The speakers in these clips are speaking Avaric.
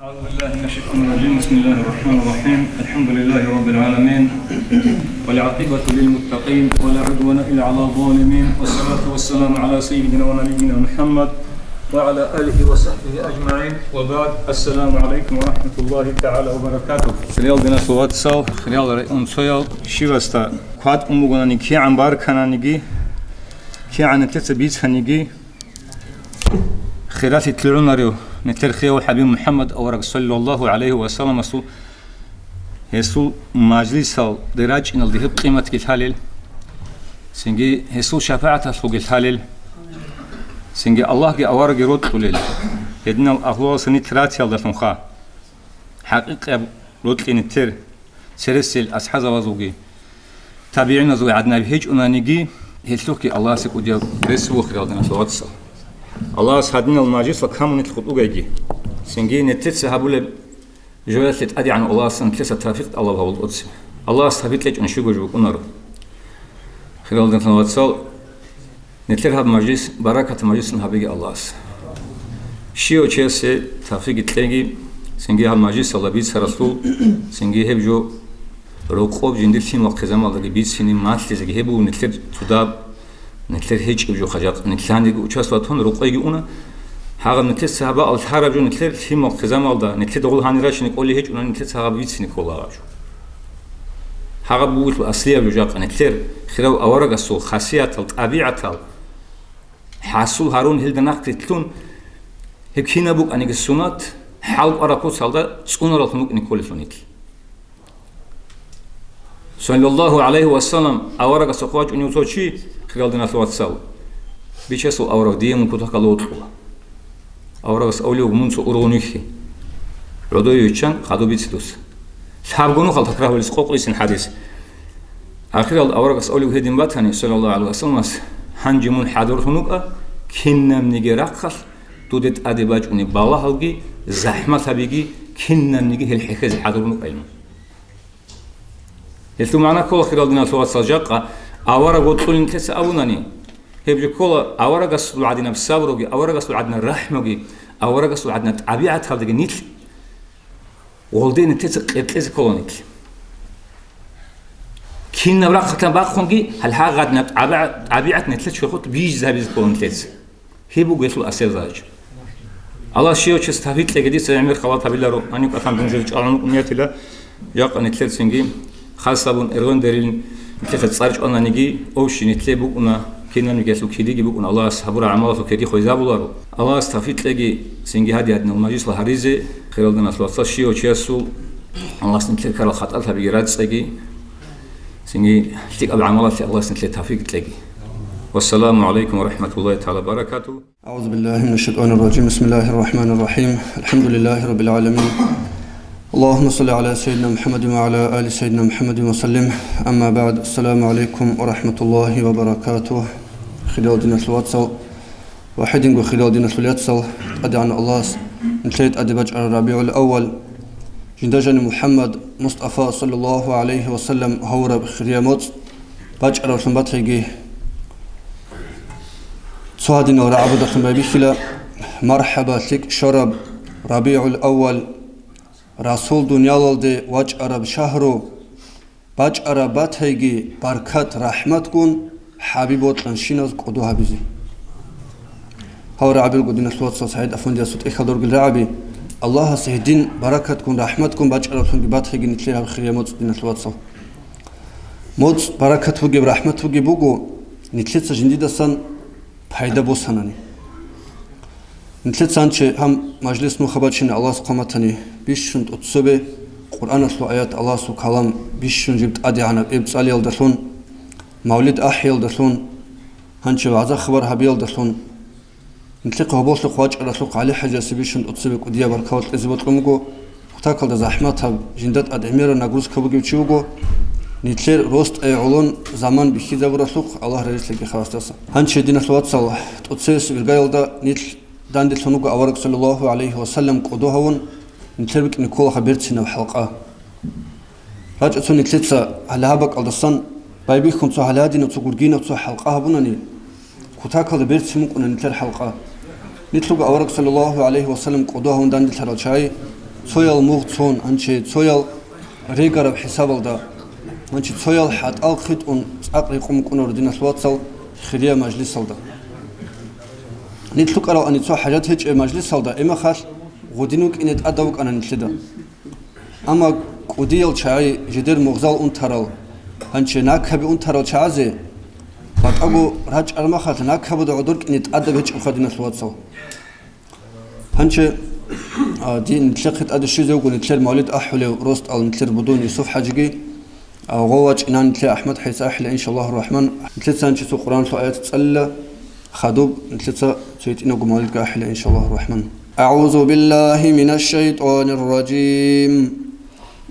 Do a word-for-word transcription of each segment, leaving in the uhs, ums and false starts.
أعوذ بالله من الشيطان الرجيم. بسم الله الرحمن الرحيم. الحمد لله رب العالمين. والعاقبة للمتقين ولا عدوان إلا على الظالمين. والصلاة والسلام على سيدنا ونبينا محمد وعلى آله وصحبه أجمعين. وبعد. السلام عليكم ورحمة الله تعالى وبركاته. Хириял диналъул вацал, хириял районал цоял, щивасда кватӀун бугонаниги, кигӀан баркананиги, кигӀан нилъеца бицаниги, хиралъи лъугӀунарев нилъер хирияв ХӀабиб МухӀаммад авараг саллаллагьу гӀалайгьи ва салламасул, гьесул мажлисалде рачӀиналде гьеб къиматги лъалел, цинги гьесул шапагӀаталъулги лъалел, цинги Аллагьги аварагги рокьулел, гьединал агьлуялъа нилъ ратиялдалъунха. ХӀакъикъаб рокьи нилъер цересел асхӀабзабазулги, табигӀиназул гӀадин гьечӀонаниги, гьелъухъги Аллагьасе кӀудияб рес буго, хириял диналъул вацал. Аллагьас гьадинал мажлисал камун нилъ хутӀугейги, цинги нилъеца гьабулеб жоялъе тӀадегӀан Аллагьас нилъеца тавфикъ тӀалаб гьабултӀуцеб. Аллагьас тавфикъ кьечӀун щуго жо букӀунаро. Хириял диналъул вацал, нилъер гьаб мажлис баракат мажлисун гьабиги Аллагьас. Щивав чиясе тавфикъги кьеги, цинги гьаб мажлисалда бицаралъул, цинги гьеб жо рокъоб жиндир лъимал хъизамалдаги бицине малъизеги гьеб буго нилъер цодаб, нилъер гьечӀеб жо хъажахъ. Нилъ гьанибги участвовать гьабун рокъойги уна, гьагъаб нилъер сахабаал лъараб жо нилъер лъимал хъизамалда, нилъеда гъол гьанир рачине кӀолей гьечӀони нилъер сахаб бицине ккола гьаб жо. Гьагъаб бугелъул аслияб жо жакъа нилъер хирав аварагасул хасиятал, тӀабигӀатал, хӀасул гьарун гьелда нахърилълъун, гьеб кинаб букӀаниги сунат, хӀалкӀвараб куцалда цӀунараллъун букӀине кколелъул нилъ. Саллаллагьу гӀалайгьи ва саллам аварагасухъ вачӀунев цо чи, хириял диналъул вацал, бичасул авараг, дие мун кутакалда вокьула. Аварагас абулев, мун цо ургъун вихье. ГӀодове виччан, хадуб бице дус. Лъабго нухал такрар гьабулес къокъ бицин хӀадис. Ахиралда аварагас абулев гьедин батани, саллаллагьу гӀалайгьи ва салламас, гьанже мун хӀадурлъун вукӀа, кинабниги рахъалъ, дуда тӀаде бачӀунеб балагьалги, захӀматабиги, кинабниги гьел хӀехьезе хӀадурлъун вукӀайилан. Гьелъул магӀна ккола, хириял диналъул вацал, жакъа авараг вокьулин нилъеца абунани, гьеб жо ккола аварагасул гӀадинаб сабруги, аварагасул гӀадинаб рахӀмуги, аварагасул гӀадинаб тӀабигӀаталдаги нилъ гъолде нилъеца къеркьезе ккола нилъ. Кинаб рахъалъан бахъунги гьал гьагъадинаб тӀабигӀ-, тӀабигӀат нилъер чорхолъ бижизабизе ккола нилъеца. Гьеб буго гьелъул асел зарчӀ. Аллагьас щивав чияс тавфикъ кьеги, дица гӀемер халат гьабиларо, гьаниб кӀалъан дун жезе чӀалгӀун вукӀун ятила, жакъа нилъер цинги, хасабун эргъендерилин нилъеца цӀар чӀвананиги, овщи нилъе букӀуна, кинабниги гьелъул кидиги букӀуна, Аллагьас гьабураб гӀамалалъул киди хвезабуларо. Аллагьас тавфикъ кьеги, цинги гьадиадинал мажлисал гьаризе, хириял диналъул вацал, щивав чиясул Аллагьас нилъер ккарал хатӀалъабиги рацӀцӀаги, цинги лъикӀаб гӀамалалъе Аллагьас нилъе тавфикъ кьеги. Вассаламу гӀалайкум ва рахӀматуллагьи тагӀала ва баракатугь. أعوذ بالله من الشيطان الرجيم. بسم الله الرحمن الرحيم. الحمد لله رب العالمين. اللهم صل على سيدنا محمد وعلى آل سيدنا محمد وسلم. أما بعد. السلام عليكم ورحمة الله وبركاته. Хириял диналъул вацал ва гьединго хириял диналъул яцал, ТӀадегӀан Аллагьас нилъее тӀаде бачӀараб РабигӀул аввал, жинда жанив МухӀаммад Мустафа саллаллагьу гӀалайгьи ва саллам гьавураб хирияб моцӀ бачӀараблъун батайги, цо гьадинал рагӀабудалъун байбихьила. МархӀаба, лъикӀ щвараб РабигӀул аввал, Расул дуниялалде вачӀараб шагьру, бачӀараб батайги баркат-рахӀматгун ХӀабиб вокьанщиназ кӀодо гьабизе. Гьав рагӀабилго, диналъул вацал, СагӀид Афандиясул тӀехьалда ругел рагӀаби, Аллагьас гьедин баракатгун, рахӀматгун бачӀараблъунги батайги нилъер гьаб хирияб моцӀ, диналъул вацал. МоцӀ баракат бугеб, рахӀмат бугеб буго, нилъеца жиндидасан пайда босанани. Нилъеца гьанже гьаб мажлис нуха бачине Аллагьас хъван батани, бищун тӀоцебе Къуръаналъул аят, Аллагьасул калам, бищун жиб тӀадегӀанаб эб цӀалиялдалъун, мавлид ахӀиялдалъун, гьанже вагӀза-хабар гьабиялдалъун, нилъехъе гьоболлъухъ вачӀаралъухъ ГӀали-хӀажиясе бищун тӀоцебе кӀудияб баркала кьезе бокьун буго. Кутакалда захӀматаб, жинда тӀад гӀемераб нагрузка бугев чи вуго, нилъер рос-тӀай гӀолон заман бихьизабуралъухъ, Аллагь разилъеги халасдаса. Гьанже, диналъул вацал, тӀоцебесеб иргаялда нилъ данделъун вуго авараг саллаллагьу гӀалайгьи ва саллам кӀодо гьавун, нилъер букӀине кколаха берцинаб хӀалкъа. РачӀа цо нилъеца гьале гьаб бакӀалдасан байбихьун цо гьале гьадинав цо гургинав цо хӀалкъа гьабунани, кутакалда берцин букӀуна нилъер хӀалкъа. Нилъго авараг саллаллагьу гӀалайгьи ва саллам кӀодо гьавун данделъарал чагӀи, Цоял мугъ цон, гьанчи цоял регараб хӀисабалда, гьанчи цоял хӀатӀал хитӀун цӀакъ рекъон букӀунаро, диналъул вацал, хирияб мажлисалда. Нилъ рукӀарал ани цо хӀажат гьечӀеб мажлисалда, имахалъ гъудин вукӀине тӀадаб букӀана нилъеда. Амма кӀудиял чагӀи жидер мугъзал унтарал, гьанчи накаби унтарал чагӀазе батӀаго рачӀараб махалъ накабуда гӀодор кӀине тӀадаб гьечӀебха, диналъул вацал. Гьанчи, а, дин нилъехъе тӀаде щвезе вуго нилъер мавлид ахӀулев росдал нилъер Будун Юсуф хӀажиги, а, гъов вачӀинан нилъер АхӀмад ХӀайса ахӀила, иншаллагьу рахӀман. Нилъеца гьанчи цо Къуръаналъул аят цӀалила, хадуб нилъеца цо гьитӀинабго мавлидги ахӀила, иншаллагьу рахӀман. أعوذ بالله من الشيطان الرجيم.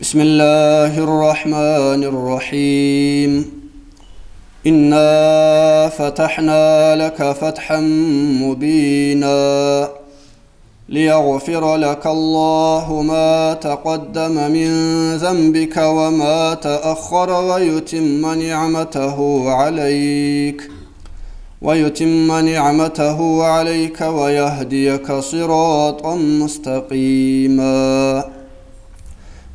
بسم الله الرحمن الرحيم. إنا فتحنا لك فتحا مبينا ليغفر لك الله ما تقدم من ذنبك وما تأخر ويتم نعمته عليك، ويتم نعمته عليك ويهديك صراطا مستقيما.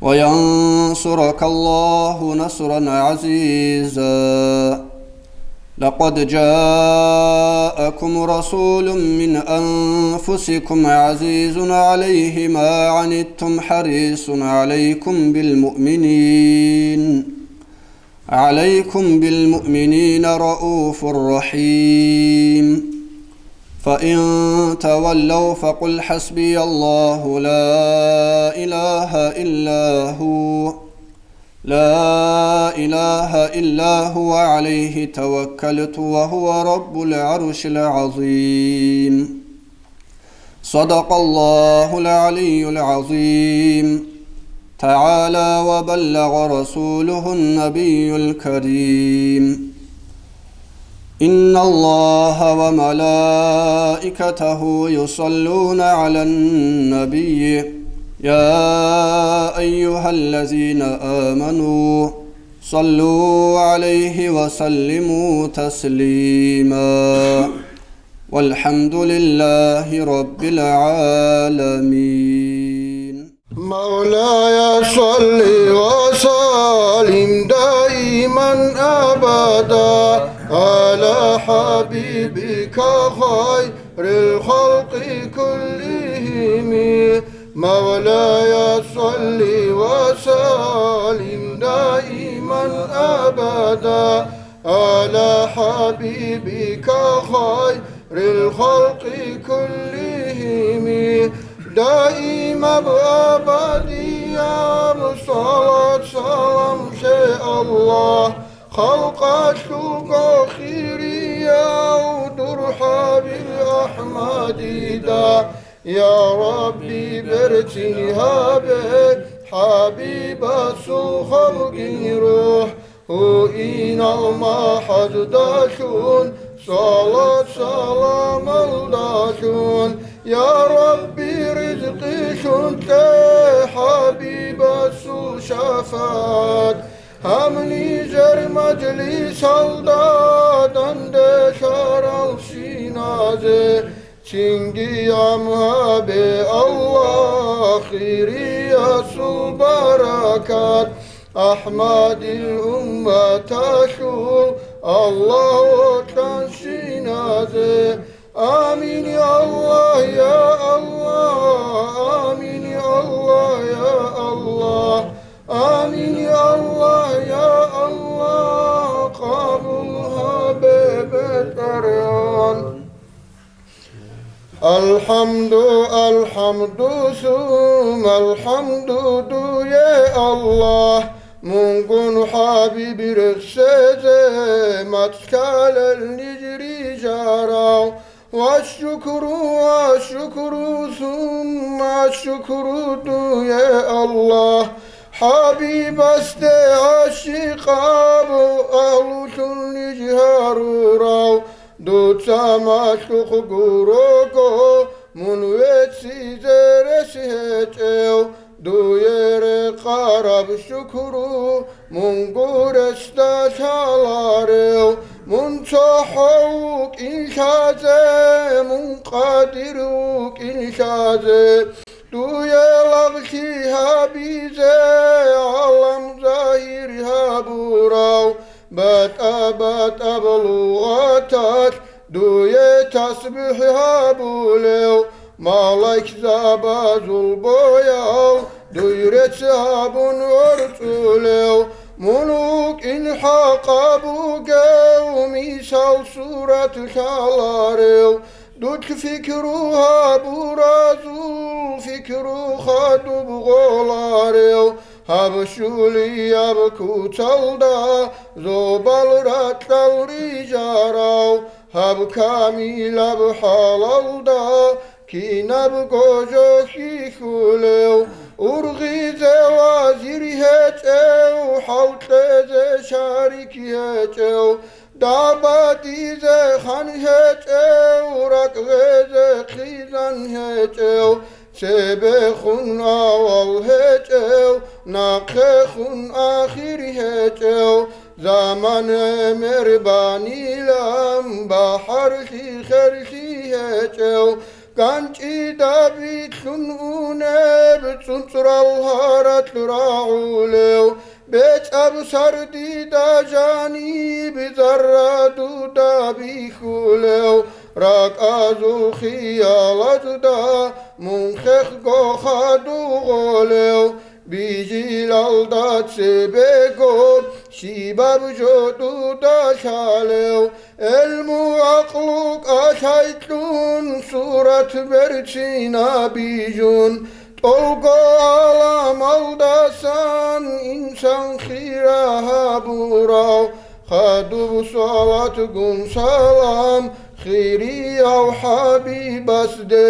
وينصرك الله نصرا عزيزا. لقد جاءكم رسول من أنفسكم عزيز عليه ما عنتم حريص عليكم بالمؤمنين، عليكم بالمؤمنين رءوف رحيم. فإن تولوا فقل حسبي الله لا إله إلا هو، لا إله إلا هو عليه توكلت وهو رب العرش العظيم. صدق الله العلي العظيم. تعالى وبلغ رسوله النبي الكريم. إن الله وملائكته يصلون على النبي، يا أيها الذين آمنوا صلوا عليه وسلموا تسليما. والحمد لله رب العالمين. مولاي صل وسلم دائما أبدا على حبيبك خير الخلق كلهم. مولاي صل وسلم دائما أبدا على حبيبك خير الخلق كلهم. دائما أبديا صلاة سلام شيء الله خلق الشوق خيريا ودر حبيب أحمد دا. يا ربي برتني هابي حبيب السخر روح هو إن المحد داشون صلاة سلام الداشون. يا ربي رزقي شون حبيب السو شفاعت. Гьаб нижер мажлисалда данде шарал шиназе, цинги гӀам гьабе, Аллагь, хириясул баракат, АхӀмадил умматалъул Аллагь вокьанщиназе. Амин, я Аллагь, я Аллагь, амин, я Аллагь, я Аллагь, амин, я Аллагь, я Аллагь, къабул гьабе, БетӀергьан. АлхӀамду, алхӀамду, сумма алхӀамду дуе, Аллагь, мунгун хӀабиб рехсезе мацӀ ккалел ниж рижарав. Ва шукру, ва шукру, сумма шукру дуе, Аллагь, хӀабибасде гӀашикъаб агьлулъун ниж гьарурав. Дуца малъухъ гурого мун веццизе рес гьечӀев, дуе рекъараб шукру мун гуресда лъаларев, мун цохӀо вукӀин лъазе, мун къадир вукӀин лъазе, дуе лагъ Лъи гьабизе гӀалам загьир гьабурав, батӀа-батӀаб лугъаталъ дуе тасбихӀ гьабулев, малаикзабазул боял дуй рецц гьабун орцӀулев, мун вукӀин хӀакъаб бугев, мисал сурат лъаларев, дулъ пикру гьабуразул пикру хадуб гъоларев, гьаб щулияб куцалда зобал ракьал рижарав, гьаб камилаб хӀалалда кинабго жо хьихьулев, ургъизе вазир гьечӀев, хӀалкьезе шарик гьечӀев, дагӀба дизе хан гьечӀев, ракӀ гъезе хъизан гьечӀев, цебехун авал гьечӀев, нахъехун ахир гьечӀев, заман гӀемер банилан, бахӀарлъи херлъи гьечӀев, ганчӀида билълъун унеб, цӀунцӀрал гьаракь рагӀулев, бецӀаб сардида жаниб зарра дуда бихьулев, ракӀазул хиялазда мун хехго хадув гъолев, бижилалда цебего щибаб жо дуда лъалев, гӀелму-гӀакълу кӀалъай кьун, сурат берцинаб бижун, тӀолго гӀаламалдасан инсан хира гьабурав, хадуб салатгун салам хирияв ХӀабибасде,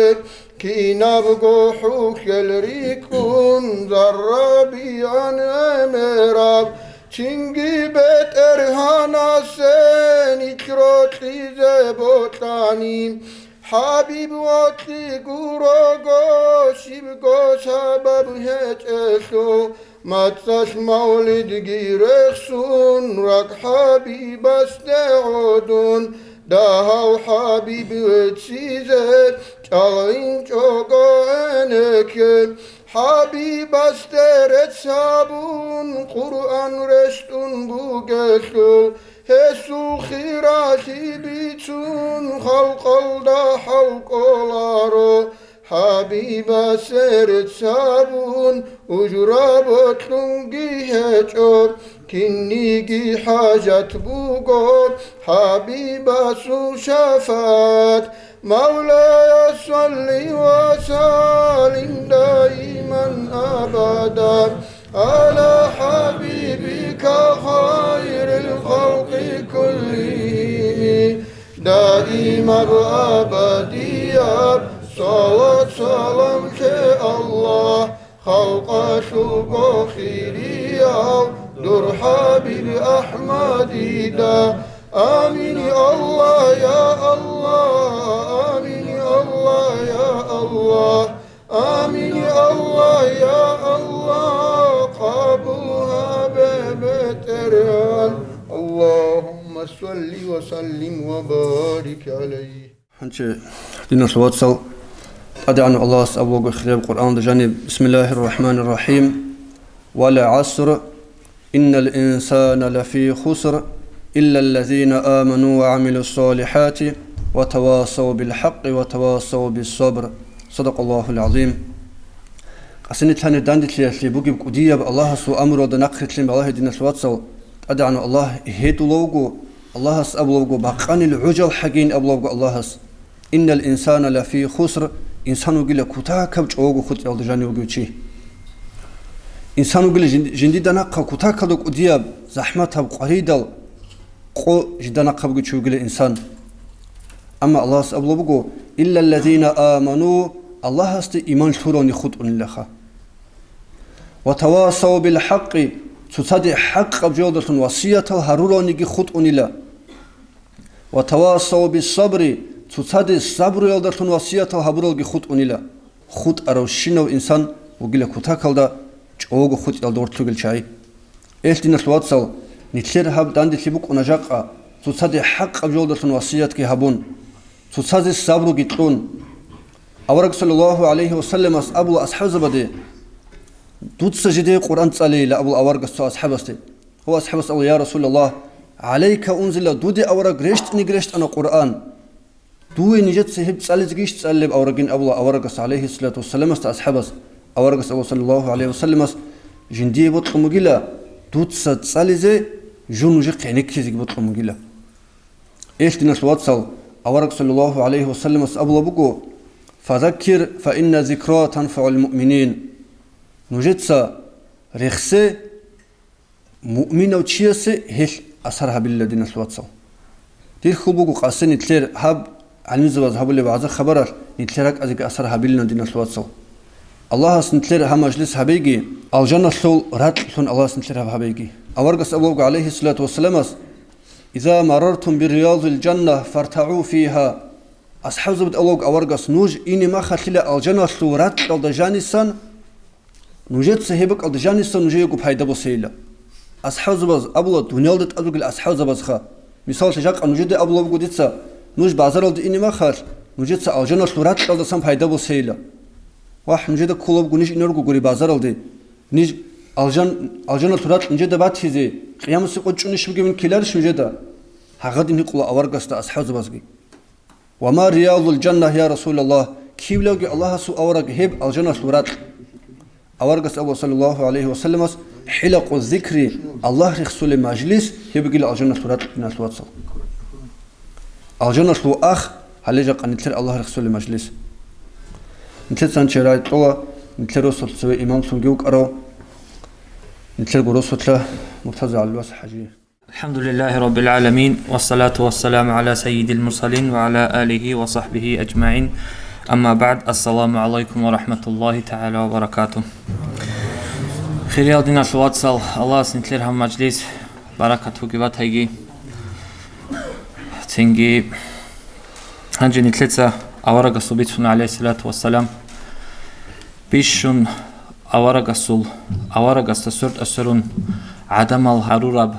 кинабго хӀухьел рикӀкӀун заррабигӀан гӀемераб, цинги БетӀергьанасе нилъ рокьизе бокьани, ХӀабиб вокьи гурого щибго сабаб гьечӀелъул, мацӀалъ мавлидги рехсун, ракӀ ХӀабибасде гӀодун, дагьав ХӀабиб веццизе чӀалгӀинчӀого гӀенекке. ХӀабибасде рецц гьабун, Къуръан рещтӀун бугелъул, гьесул хиралъи бицун, халкъалда хӀал кӀоларо. ХӀабибасе рецц гьабун, ужра бокьунги гьечӀо, кинниги хӀажат буго ХӀабибасул шафагӀат. مولاي صل وسلم دائما أبدا على حبيبك خير الخلق كلهم. دائما أبديا صلاة سلام يا الله. Халкъалъулго хирияв дур ХӀабиб АхӀмадида. Амин, я Аллагь, я Аллагь, амин, я Аллагь, я Аллагь, амин, я Аллагь, я Аллагь, къабул гьабе, БетӀергьан. اللهم صل وسلم وبارك عليه. Гьанже, диналъул вацал, ТӀадегӀанав Аллагьас абулаго хирияб Къуръаналда жаниб: بسم الله الرحمن الرحيم. والعصر إن الإنسان لفي خسر إلا الذين آمنوا وعملوا الصالحات وتواصوا بالحق وتواصوا بالصبر. صدق الله العظيم. Къасинилъани данделъиялъе бугеб кӀудияб Аллагьасул амруялда нахърилълъин балагье, диналъул вацал, ТӀадегӀанав Аллагь гьедулавго, Аллагьас абулавго, бакъанил гӀужал хӀагейин абулавго Аллагьас: إن الإنسان لفي خسر, инсан вугила кутакаб чӀого хутӀиялда жанив вугев чи. Инсан вугила жин-, жиндида нахъа кутакалда кӀудияб, захӀматаб къваридал къо жинда нахъа бугев чи вугила инсан. Амма Аллагьас абулаб буго: إلا الذين آمنوا, Аллагьасде иман лъуравни хутӀунилаха. وتواصوا بالحق, цоцаде хӀакъаб жоялдалъун васиятал гьаруравниги хутӀунила. وتواصوا بالصبر, цоцаде сабруялдалъун васиятал гьабуралги хутӀунила. ХутӀаравщинав инсан вугила кутакалда чӀого хутӀиялда гъорлъ ругел чагӀи. Эл, диналъул вацал, нилъер гьаб данделъи букӀуна жакъа, цоцаде хӀакъаб жоялдалъун васиятги гьабун, цоцазе сабруги кьун. Авараг саллаллагьу гӀалайгьи вассалламас абула асхӀабзабаде: «Дуца жидее Къуръан цӀалейила», — абула аварагас цо асхӀабасде. Гьев асхӀабас абула: «Я Расулаллагь, гӀалайка унзила, дуде, авараг, рещтӀинеги рещтӀана Къуръан. Дуе нижеца гьеб цӀализегищ цӀалеб аварагин?» — абула аварагас, гӀалайгьиссалату вассаламас, асхӀабас. Аварагас абула, саллаллагьу гӀалайгьи вассаламас: «Жиндие бокьун бугила дуца цӀализе жо нужехъе гьенеккизеги бокьун бугила». Эх, диналъ вацал, авараг саллаллагьу гӀалайгьи вассаламас абула буго: «Фазаккир, фа инна зикра танфагӀул муъминин». Нужеца рехсе, муъминав чиясе гьелъ асар гьабилла, диналъ вацал. Дир хьул буго къасе нилъер гьаб гӀалимзабаз гьабулеб вагӀза-хабаралъ нилъер ракӀазеги асар гьабилина, диналъ вацал. Аллагьас нилъер гьаб мажлис гьабейги, алжаналъул ракьлъун Аллагьас нилъер гьаб гьабейги. Аварагас абулебго, гӀалайгьиссалату вассаламас: «Иза марартум би риязил жанна, фартагӀу фигьа». АсхӀабзабад абулебго аварагас: «Нуж ине махалъила алжаналъул ракьалда жанисан, нужеца гьеб бакӀалда жанисан нужеего пайда босейила». АсхӀабзабаз абула, дуниялда тӀад ругел асхӀабзабазха. Мисаллъи, жакъа нужеде абулеб буго дица: «Нуж базаралде ине махалъ, нужеца алжаналъул ракьалдасан пайда босейила». Вагь, нужеда кколеб буго, ниж инарго гури базаралде. Ниж алжан-, алжаналъул ракь нужеда батизе, къиямасеб къо чӀунищ бугебин ккеларищ нужеда? Гьагъадин гьикъула аварагасда асхӀабзабазги. «Ва ма риязул жанна, я Расулаллагь?» Кивлавги Аллагьасул авараг, гьеб алжаналъул ракь. Аварагас абула, саллаллагьу гӀалайгьи вассаламас: «ХӀилакъу зикри, Аллагь рехсулеб мажлис, гьеб бугила алжаналъул ракь, диналъ вацал». Алжаналъул ах гьале жакъа нилъер Аллагь рехсулеб мажлис. Нилъеца гьанже рагӀи кьола нилъер росулъ цеве имамлъунги вукӀарав, нилъерго росулъа Муртаза ГӀалвас ХӀажи. الحمد لله رب العالمين، والصلاة والسلام على سيد المرسلين وعلى آله وصحبه أجمعين. أما بعد، السلام عليكم ورحمة الله تعالى وبركاته. Хириял диналъул вацал, Аллагьас нилъер гьаб мажлис баракат бугеб батайги. Цинги гьанже нилъеца аварагасул бицун, гӀалайгьиссалату вассалам, бищун аварагасул, аварагасда сордо-сорун гӀадамал гьарураб,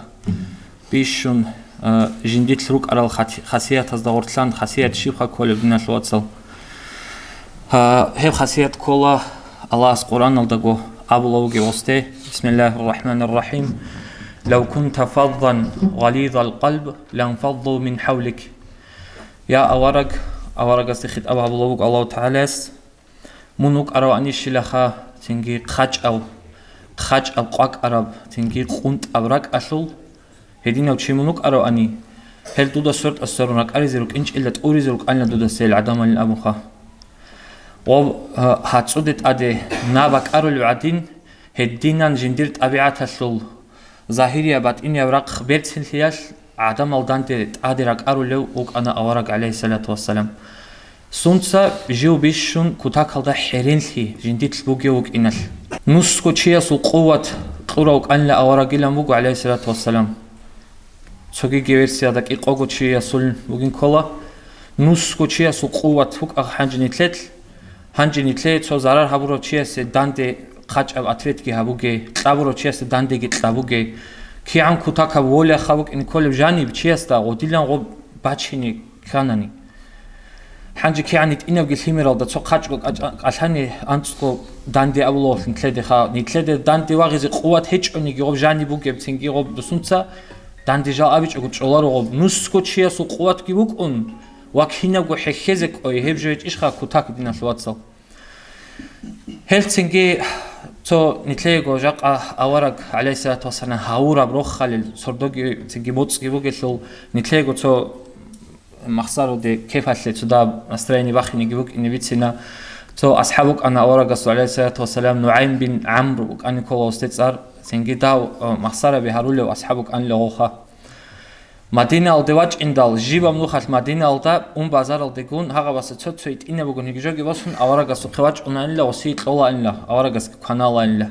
бищун, а, жиндилъ рукӀарал хати-, хасиятазда гъорлъан, хасият щибха кколеб, диналъул вацал? А, гьеб хасият ккола Аллагьас Къуръаналдаго абулев вугев гъосде: «Бисмиллагьир рахӀманир рахӀим. Лав кунта фаззан гъализал къалб ланфаззу мин хӀавлик». Я авараг, аварагасде хитӀаб гьабулев вуго Аллагьу ТагӀалаяс, мун вукӀаравани щилаха, цинги хъачӀав, хъачӀаб къвакӀараб, цинги къунтӀаб ракӀалъул, гьединав чи мун вукӀаравани, гьел дуда сордо-сорун ракӀаризе рукӀинчӀила тӀуризе рукӀанила дуда сел гӀадамалин абунха. Гъоб, а, гьацӀуде тӀаде на бакӀарулев гӀадин, гьединан жиндир тӀабигӀаталъул загьирияб, батӀинияб рахъ берцинлъиялъ гӀадамал данде тӀаде ракӀарулев вукӀана авараг, гӀалайгьиссалату вассалам. Сунца жив бищун кутакалда хӀеренлъи жиндилъ бугев вукӀиналъ. Нусго чиясул къуват кьурав вукӀанила аварагилан буго, гӀалайгьиссалату вассалам. Цогиги версияда кӀикъого чиясул бугин ккола. Нусго чиясул къуват букӀа гьанже нилъелъ. Гьанже нилъее цо зарар гьабурав чиясе данде хъачӀаб ответги гьабуге, кьабурав чиясе дандеги кьабуге. КигӀан кутакаб воляха букӀине кколеб жаниб чиясда гъодилан гъоб бачине кканани. Гьанже кигӀан гьитӀинабги лъимералда цо хъачӀго кӀачӀа-, кӀалъани анцӀго данде абулавулъ нилъедеха. Нилъеде данде вагъизе къуват гьечӀониги гъоб жаниб бугеб, цинги гъоб дусунца данде жал абичӀого чӀоларо гъоб. Нусго чиясул къуватги букӀун ва кинабго хӀехьезе кӀой, гьеб жо гьечӀищха кутак, диналъул вацал? Гьелцинги цо нилъеего жакъа авараг, гӀалайгьиссалату вассалам, гьавураб рохалил сордоги цинги боцӀги бугелъул, нилъеего цо махсаруде кепалъе цо даб настроение бахинеги букӀине бицина. Цо асхӀаб вукӀана аварагасул, гӀалайгьиссалату вассалам, НугӀайм бин ГӀамр вукӀани ккола гъосде цӀар, цинги дав, э, махсараби гьарулев асхӀаб вукӀанила гъовха. Мадинаялде вачӀиндал, жибаб нухалъ Мадинаялда ун базаралдегун, гьагъабаса цо-цо гьитӀинаб бугун, гьигжоги босун, аварагасухъе вачӀунаанила, гъосие кьолаанила, аварагасги кваналаанила.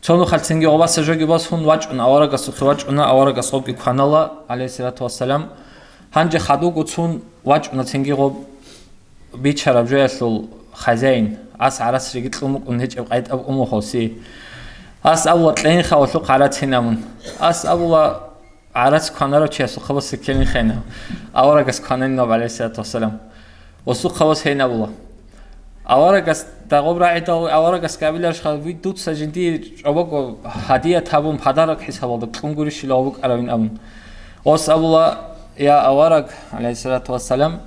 Цо нухалъ цинги гъобаса жоги босун вачӀун, аварагасухъе вачӀуна, аварагас гъобги кванала, гӀалайгьиссалату вассалам. Гьанже хадув гуцун вачӀуна цинги гъоб бичараб жоялъул хозяин, ас гӀарац жеги кьун букӀун гьечӀеб къайтӀаб умухъоси. Ас абула, кьейин хавалъухъ гӀарац гьенамун. Ас абула, гӀарац кванарав чиясухъа босизе ккелин хенав. Аварагас квананинав, гӀалайгьиссалату вассалам. Гъосухъа босейин абула. Аварагас дагъоб рагӀидал, аварагас гьабиларищха, ви дуца жиндие чӀобого гьадият гьабун, подарок хӀисабалда кьун гурищила гъов вукӀаравин абун. Ос абула, я авараг, гӀалайгьиссалату вассалам,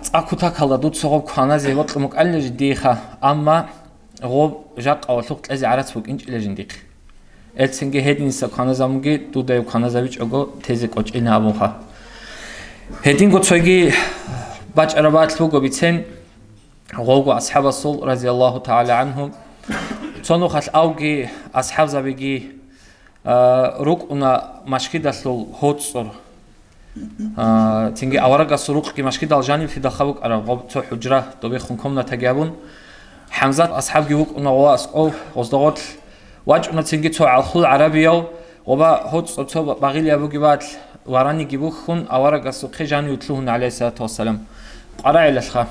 цӀа кутакалда дуца гъоб кваназе бокьун букӀанила жиндиеха, амма гъоб жакъа валъухъ кьезе гӀарац букӀинчӀила жиндихъ. Элцинги гьединиса кваназамунги дудайв кваназабичӀого тезе кӀочӀина абунха. Гьединго цойги бачӀараб батӀ буго бицен, гъовго асхӀабасул, разияллагьу тагӀала гӀанхум. Цо нухалъ авги асхӀабзабиги, а, рукӀуна машгидалъул гьоцӀор. А, цинги аварагасул рукъги машгидал жаниб лъидалха букӀараб гъоб цо хӀужра, добехун комнатаги абун. ХӀамзат асхӀабги вукӀуна гъова аскӀов, гъоздагъорлъ. ВачӀуна цинги цо гӀалхул гӀарабияв, гъоба гьоцӀо цо багъилияб бугеб батӀ, вараниги бухьун, аварагасухъе жанив лъугьун, гӀалайгьиссалату вассалам, къварагӀелалъха.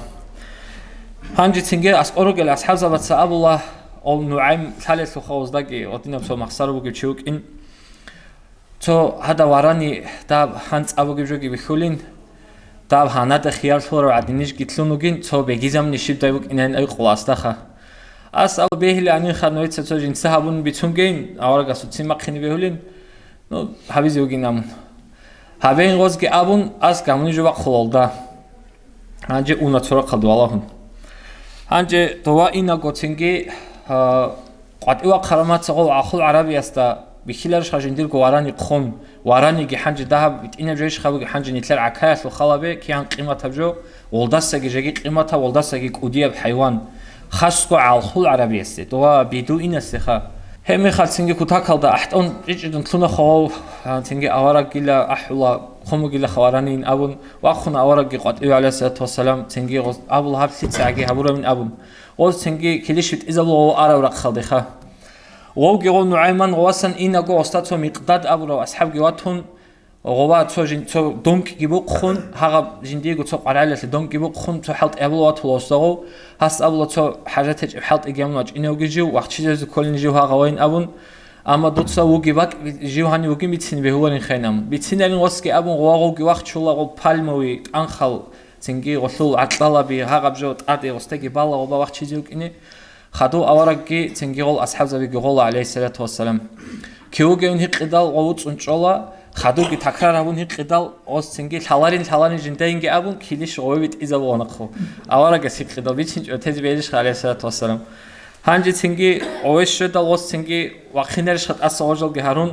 Гьанже цинги аскӀор ругел асхӀабзабаца абула, гъов НугӀайм лъалелъулха гъоздаги, гъодинаб цо махсар бугев чи вукӀин. Цо гьада варани даб гьанцӀа бугеб жоги бихьулин, даб гьанада хияр лъурав гӀадинижги лъун вугин, цо бегизамни щибдай букӀинайин айкъула асдаха. Ас абу бегьилаанинха, нужеца цо жинца гьабун бицунгейин, аварагасул ццин бахъине бегьулин, ну, гьабизе вугин абун. Гьабейин гъозги абун, ас гамуни жо бахъулалда. Гьанже уна цо рахъалде валагьун. Гьанже дова инаго цинги, а, къватӀивахъараб мацагъул гӀалхул гӀарабиясда бихьиларищха жиндирго варани хъун, вараниги гьанже дагьаб битӀинаб жойищха буги гьанже нилъер гӀакаялъул халабе кигьан къиматаб жо, волдасаги жеги къиматаб, волдасаги кӀудияб хӀайван, хасго гӀалхул гӀарабиясде, дова бедуинасдеха. Гьеб мехалъ цинги кутакалда ахӀтӀун чӀичӀидун лъуна хавав, а, цинги аварагила ахӀула, хъумугила хаваранин абун, вахъуна аварагги къватӀиве, гӀалайгьиссалату вассалам, цинги гъоз-, абула гьаб лъицагӀаги гьабуравин абун. Гъоз цинги килищ витӀизабула гъов арав рахъалдеха. Гъовги гъов НугӀайман гъовасан инаго гъоста цо Микъдад абурав асхӀабги ватун, гъова цо жин-, цо донкиги бухъун, гьагъаб жиндиего цо къварагӀелалъе донкиги бухъун, цо хӀалтӀи гьабула ватула гъоздагъов, гьас абула цо хӀажат гьечӀеб хӀалтӀиги гьабун вачӀиневги жив, вахчизезе кколин жив гьагъавайин абун, амма дуца вуги бакӀ жив гьанив вугин бицин бегьуларин хайин абун. Бицинарин гъосги абун гъова гъовги вахчула гъол пальмовый тӀанхал, цинги гъолъул гӀаркьалаби гьагъаб жо тӀаде гъостеги бала гъоба вахчизе вукӀине. Хадув аварагги цинги гъол асхӀабзабиги гъола, гӀалайгьиссалату вассалам. Кивугевин гьикъидал гъов вуцӀцӀун чӀола, хадувги такрар гьабун гьикъидал гъос цинги лъаларин-лъаларин жиндайинги абун, килищ гъове витӀизабугъанахъу. Аварагас гьикъидал бицинчӀо тезе бегьилищха, гӀалайгьиссалату вассалам. Гьанже цинги гъове щведал гъос цинги вахъинарищха тӀаса гъожалги гьарун,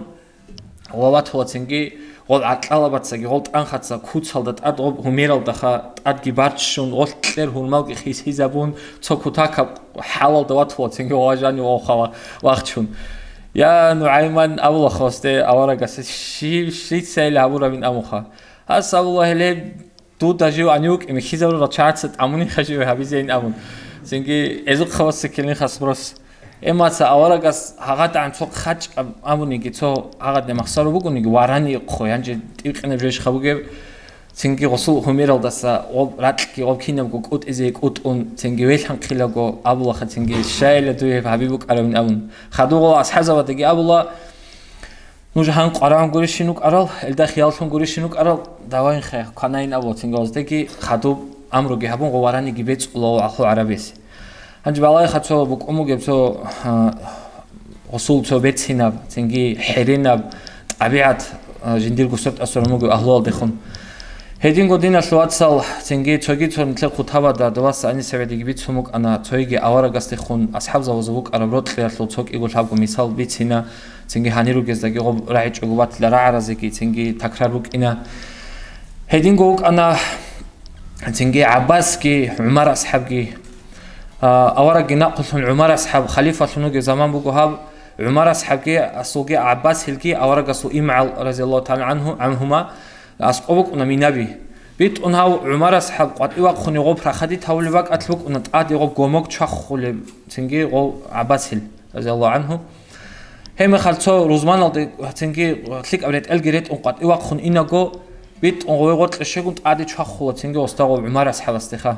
Ва ватула цинги, гъол гӀаркьалабацаги, гъол тӀанхаца куцалда тӀад гъоб гьумералдаха тӀадги барччун, гъол кьер гьурмалги хисизабун, цо кутакаб хӀалалда ватула цинги ва жанив вавхъала вахчун. Я, НугӀайман, абула хосде аварагас, щив, щицайилан гьабуравин амуха. Гьас абула гьеле, Дуда жив гьанив вукӀи, михьизарурал чагӀаца тӀамунин хаживе гьабизейин абун. Цинги гӀезухъа вассекилин хасброс. Эмаца аварагас гьагъадагӀан цо хъачӀ аб-, абуниги, цо гьагъадне махсаро бугониги, варани хъо, гьанже тӀивкъинаб жойищха бугеб, цинги гъосул гьумералдаса гъоб ракьги гъоб кинабго кӀутӀизе кӀутӀун, цинги велъанхъилаго абулаха, цинги щайила дуе гьабиб букӀаравин абун. Хадугъала асхӀазабадаги абула, Нуж гьан къварагӀун гурищин вукӀарал, элда хияллъун гурищин вукӀарал, давайин хе, кванайин абула цинги гъоздеги хадуб амруги гьабун, гъов вараниги бецӀула гъов гӀалхул гӀарабиялъе. Гьанже балагьиха цо букӀун бугеб цо, а, гъосул цо берцинаб, цинги хӀеренаб тӀабигӀат, а, жиндирго сорт асурун бугеб агьлуялдехун. Гьединго диналъул вацал, цинги цоги цо нилъер хутабада Доваса Анисовидеги бицун букӀана, цоги аварагасдехун асхӀабзабазул букӀараб рокьиялъул цо кӀиго лъабго мисал бицина, цинги гьанир ругездаги гъоб рагӀичӀого батила рагӀаразеги цинги такрар букӀина. Гьединго вукӀана цинги ГӀаббасги, ГӀумар асхӀабги. А, аварагги накълулъун ГӀумар асхӀаб халифалъун вугев заман буго гьаб, ГӀумар асхӀабги асулги ГӀаббас гьелги аварагасул имгӀал, разияллагьу тагӀала гӀанхӀу-, гӀанхӀума, аскӀоб букӀуна минаби. БитӀун гьав ГӀумар асхӀаб къватӀивахъуни гъоб рахадид гьавулеб бакӀалъ букӀуна тӀаде гъоб гомог чвахулеб, цинги гъов ГӀаббасил, разияллагьу гӀанхӀу. Гьеб мехалъ цо рузманалде цинги лъикӀаб ретӀелги ретӀун къватӀивахъун инаго, битӀун гъове гъоркье щвегун тӀаде чвахула цинги гъосда гъов ГӀумар асхӀабасдеха.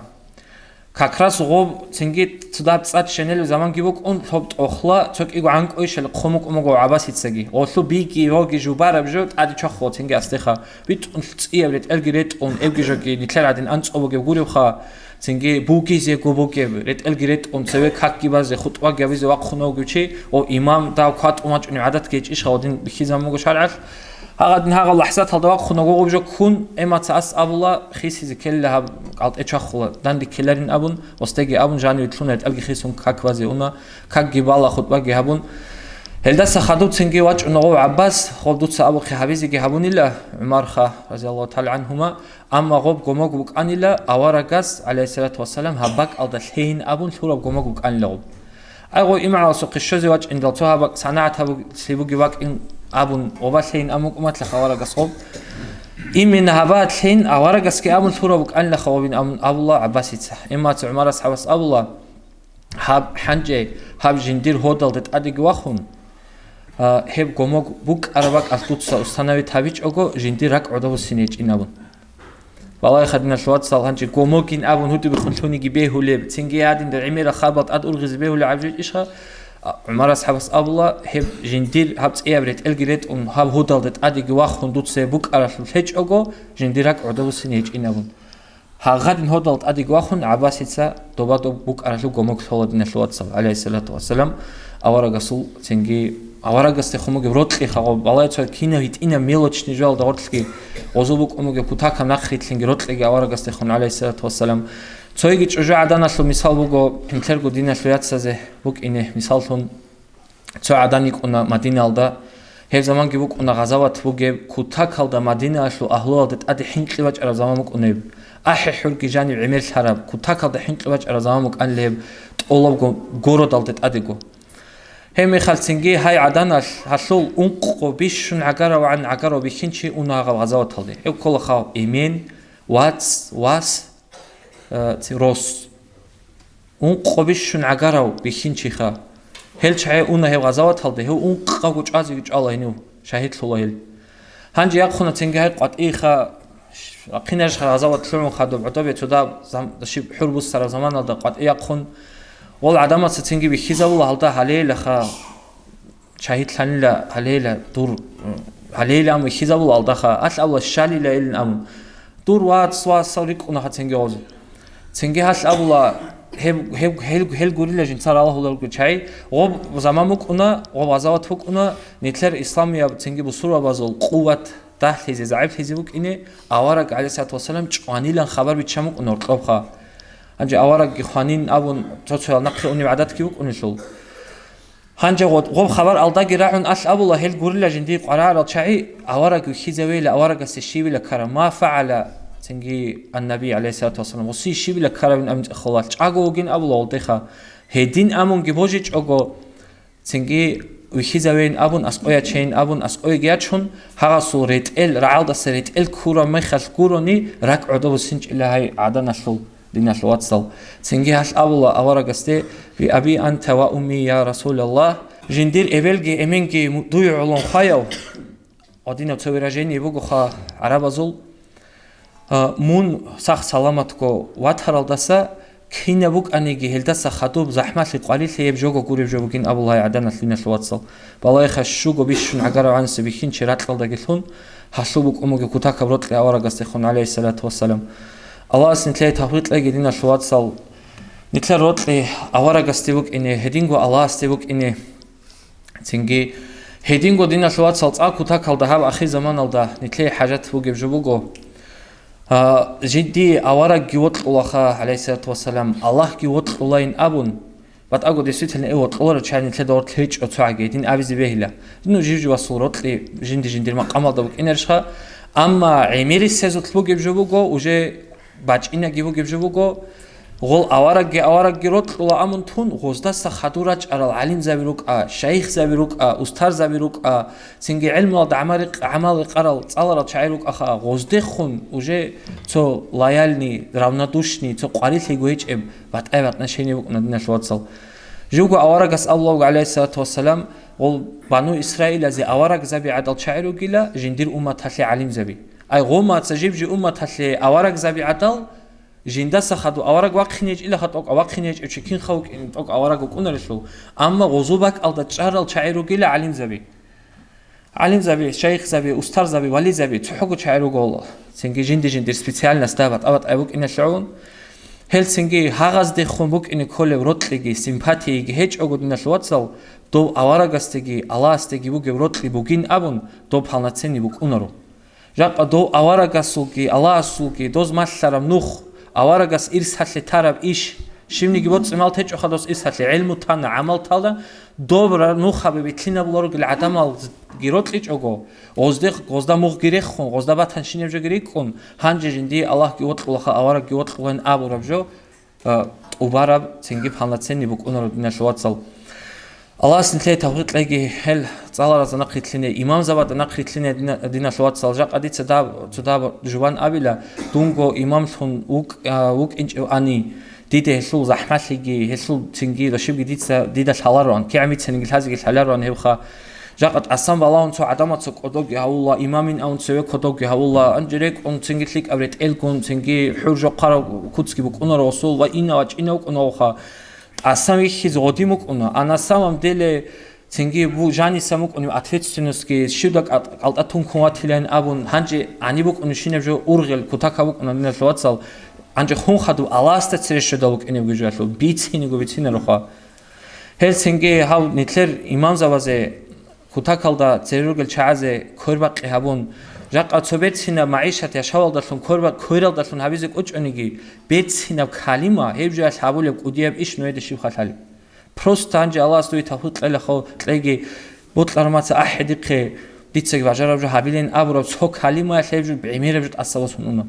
Как раз гъоб цинги цо даб цӀад щенелеб заманги букӀун, лъоб тӀохла цо кӀиго гӀанкӀуй щал хъумукӀ умуго ГӀабасицаги. Гъолъу биги, воги жубараб жо тӀаде чвахула цинги асдеха. БитӀун цӀияб ретӀелги ретӀун, эбги жоги нилъер гӀадин анцӀго бугеб гуребха, Цинги бугезего бугеб, ретӀелги ретӀун, цеве какги базе, хутӀбаги гьабизе вахъун вугев чи, о, имам дав кватӀун вачӀунев гӀадатги гьечӀищ, гьадин бихьизабун буго шаргӀалъ. Гьагъадин гьагъал лахӀзаталда вахъун вуго гъуб жо ккун, эмаца ас абула, хисизе ккелила гьаб кӀалтӀе чвахула, данде ккеларин абун, ва стеги абун, жаниве лъун ретӀелги хисун как базе уна, какги бала, хутӀбаги гьабун. Гьелдаса хадуб цинги вачӀуна гъов ГӀаббас, гъов дуца абухъе гьабизеги гьабунила, ГӀумарха, разияллагьу тагӀала гӀангьума, Амма гъоб гомог букӀанила аварагас, гӀалайгьиссалату вассалам, гьаб бакӀалда лъейин абун лъураб гомог букӀанила гъоб. Ай, гъо имгӀаласухъе щвезе вачӀиндал цо гьаб бакӀ санагӀат гьабулъи бугеб вакӀин абун, гъоба лъейин абун букӀуматлъа аварагас гъоб. Именно гьаба лъейин аварагасги абун лъураб букӀанилаха гъобин абун абула ГӀаббасица. Эмаца ГӀумар асхӀабас абула, гьаб хӀанчӀе, гьаб жиндир гьодалде тӀадеги вахун, а, гьеб гомог букӀараб бакӀалъ дуца установить гьабичӀого, жиндир ракӀ гӀодобусин гьечӀин абун. Балагьеха, диналъул вацал, гьанже гомогин абун гьудибехун лъуниги бегьулеб, цинги гьадинда гӀемерал хабал тӀад ургъизе бегьулеб гӀабжичӀищха? А, ГӀумар асхӀабас абула, гьеб жиндир гьаб цӀияб ретӀелги ретӀун, гьаб гьудалда тӀадеги вахун дуца гьеб букӀаралъул гьечӀого, жиндир ракӀ гӀодобусин гьечӀин абун. Гьагъадин гьудал тӀадеги вахун, ГӀаббасица доба-доб букӀаралъул гомог лъола, диналъул вацал, гӀалайгьиссалату вассалам, аварагасул цинги аварагасдехун бугеб рокьи хагъо, балай цо кинаб гьитӀинаб мелочный жоялда гъорлъги, гъозул букӀун бугеб кутакаб нахърилълъинги рокьиги аварагасдехун, гӀалайгьиссалату вассалам. Цойги чӀужугӀаданалъул мисал буго, гьинлъерго диналъул яцазе букӀине мисаллъун, цо гӀадан йикӀуна Мадиналда, гьеб заманги букӀуна гъазават бугеб, кутакалда Мадиналъул агьлуялде тӀаде хӀинкъи бачӀараб заман букӀуна гьеб. АхӀи-хӀурги жанив гӀемерлъараб, кутакалда хӀинкъи бачӀараб заман букӀанила гьеб, тӀолабго городалде тӀадего. Гьеб мехалъ цинги гьай гӀаданалъ гьалъул ункъго бищун гӀагаравгӀан гӀагарав бихьинчи уна гьагъаб гъазаваталде. Гьеб ккола хав эмен, вац, вас, э, ци-, рос. Ункъго бищун гӀагарав бихьинчиха. Гьел чагӀи уна гьеб гъазаваталде, гьев ункъго чӀвазеги чӀвала гьенив, шагьидлъула гьел. Гьанже яхъуна цинги гьай къватӀиха, ахъинарищха гъазават лъугӀун хадуб гӀодобе цо даб зам-, щиб хӀур буссараб заманалда къватӀи яхъун. Гъол гӀадамаца цинги бихьизабула гьалда гьалейлаха, шагьидлъанила гьалейла дур, гьалейла аму бихьизабула гьалдаха, алъ абула щалила илин аму. Дур вац, васал рикӀкӀунаха цинги гъозе. Цинги гьалъ абула, гьеб, гьеб, гьел, гьел гурила жинца ралагьуларго чагӀи, гъоб заман букӀуна, гъоб гъазават букӀуна, нилъер исламияб цинги бусурбабазул къуват дагьлъизе, загӀиплъизе букӀине, авараг, гӀалайгьиссалату вассалам, чӀванилан хабар биччан букӀуна гьоркьобха. Гьанже аварагги хванин абун, цо-цоял нахъе унеб гӀадатги букӀунелъул. Гьанже гъо-, гъоб хабар алдаги рагӀун алъ абула, гьел гурила жиндие къварагӀарал чагӀи, авараг вихьизавейила, аварагасде щибила ккараб, ма фагӀала, цинги аннаби, гӀалайгьиссалату вассалам, гъосие щибила ккаравин абун цӀехола, чӀаго вугин абула гъолдеха. Гьедин амунги божичӀого, цинги вихьизавейин абун, аскӀой ячейин абун, аскӀойги ячун, гьагъасул ретӀел, рагӀалдаса ретӀел ккураб мехалъ гурони, ракӀ гӀодобусинчӀила гьай гӀаданалъул. Диналъул вацал, цинги гьалъ абула аварагасде: «Би аби анта ва умми, я Расулаллагь», жиндир эбелги эменги му-, дуе гӀолон хваяв, гьадинаб цо выражение бугоха гӀарабазул, а, мун сах-саламатго ватаралдаса, кинаб букӀаниги гьелдаса хадуб захӀмалъи къварилъи гьеб жого гуреб жо бугин абула гьай гӀаданалъ, диналъул вацал. Балагьеха, щуго бищун гӀагаравгӀаниса бихьинчи ракьалдаги лъун, гьалъул букӀун бугеб кутакаб рокьи аварагасдехун, гӀалайгьиссалату вассалам. Аллагьас нилъее тавфикъ кьеги, диналъул вацал, нилъер рокьи аварагасде букӀине, гьединго Аллагьасде букӀине. Цинги гьединго, диналъул вацал, цӀакъ кутакалда гьаб ахирзаманалда нилъее хӀажат бугеб жо буго. А, жиндие аварагги вокьулаха, гӀалайгьиссалату вассалам, Аллагьги вокьулайин абун, батӀаго, действительно, э, вокьуларев чагӀи нилъеда гъорлъ гьечӀо цогӀаги, гьедин абизе бегьила. Ну, жив-живасул рокьи жинди-жиндир макъамалда букӀинарищха, амма гӀемерисезулъ бугеб жо буго, уже бачӀинаги бугеб жо буго, гъол аварагги аварагги рокьула амун тун, гъоздаса хадур рачӀарал гӀалимзаби рукӀа, шайихзаби рукӀа, устарзаби рукӀа, цинги гӀелмуялда гӀамал рикъ-, гӀамал рекъарал цӀаларал чагӀи рукӀаха, гъоздехун уже цо лояльный, равнодушный, цо къварилъиго гьечӀеб батӀай-батӀнашение букӀуна, диналъул вацал. Живго аварагас абулавго, гӀалайгьиссалату вассалам, гъол Бану Исраилазе аварагзаби гӀадал чагӀи ругила, жиндир умматалъе гӀалимзаби. Ай, гъомаца жиб-жи умматалъе аварагзаби гӀадал, жиндаса хадув авараг вахъине гьечӀилаха тӀокӀ, вахъине гьечӀев чи кинха вукӀин тӀокӀ авараг вукӀунарелъул, амма гъозул бакӀалда чӀарал чагӀи ругила гӀалимзаби. ГӀалимзаби, шайихзаби, устарзаби, вализаби, цохӀого чагӀи руго, цинги жинди-жиндир специальностьда батӀа-батӀай букӀиналъ гӀун. Гьелцинги гьагъаздехун букӀине кколеб рокьиги симпатияги гьечӀого, диналъ вацал, дов аварагасдеги Аллагьасдеги бугеб рокьи бугин абун, дов полноценный букӀунаро. Жакъа дов аварагасулги Аллагьасулги доз малъараб нух, аварагас ирсалъе тараб иш, щибниги боцӀи-мал течӀоха дос ирсалъе, гӀелму тана, гӀамал тана, доб ра-, нухаби битлъинабуларогил гӀадамалги рокьичӀого, гъозде-, гъозда мугъги рехун, гъозда батанщинаб жоги рикӀкӀун, гьанже жиндие Аллагьги вокьулаха, аварагги вокьулаин абураб жо, а, тӀубараб, цинги полноценный букӀунаро, диналъ вацал. Аллагьас нилъее тавфикъ кьеги, гьел цӀаларазда нахъ рилълъине, имамзабазда нахъ рилълъине, дина-, диналъ вацал. Жакъа дица даб-, цо даб жубан абила, дунго имамлъун вукӀ-, а, вукӀинчӀев ани, дида гьелъул захӀмалъиги, гьелъул цинги рашибги дица, дида лъалароан, кигӀан бицаниги лъазеги лъалароан гьебха. Жакъа тӀасан балагьун цо гӀадамаца кӀодоги гьавула, имамин авун цеве кодоги гьавула, анже рекӀун цинги лъикӀаб ретӀелгун, цинги хӀур жохъарав куцги букӀунаро гъосул ва инав вачӀинав вукӀунавха. ТӀасан вихьизе гъодин букӀуна, а на самом деле цинги бу-, жаниса букӀунеб ответственностьги, щивда кӀат-, кӀалтӀа тункун ватилан абун, гьанже гьаниб букӀунебщинаб жо ургъел кутакаб букӀуна, диналъ вацал, гьанже хун хадуб Аллагьасда цере щведал вукӀинебги жоялъул, бицинего бицинароха. Гьелцинги гьав нилъер имамзабазе кутакалда цере ругел чагӀазе квербакъи гьабун, жакъа цо берцинаб магӀишат яшавалдалъун кверба-, квералдалъун гьабизе кӀочӀониги, берцинаб калима гьеб жоялъ гьабулеб кӀудияб иш нужеда щибха лъали. Просто гьанже Аллагьас дуе тавфикъ кьела хо-, кьеги, бокьараб мацӀа ахӀи дихъе, дицаги бажараб жо гьабилин абураб цо калимаялъ гьеб жо гӀемераб жо тӀаса босун уна.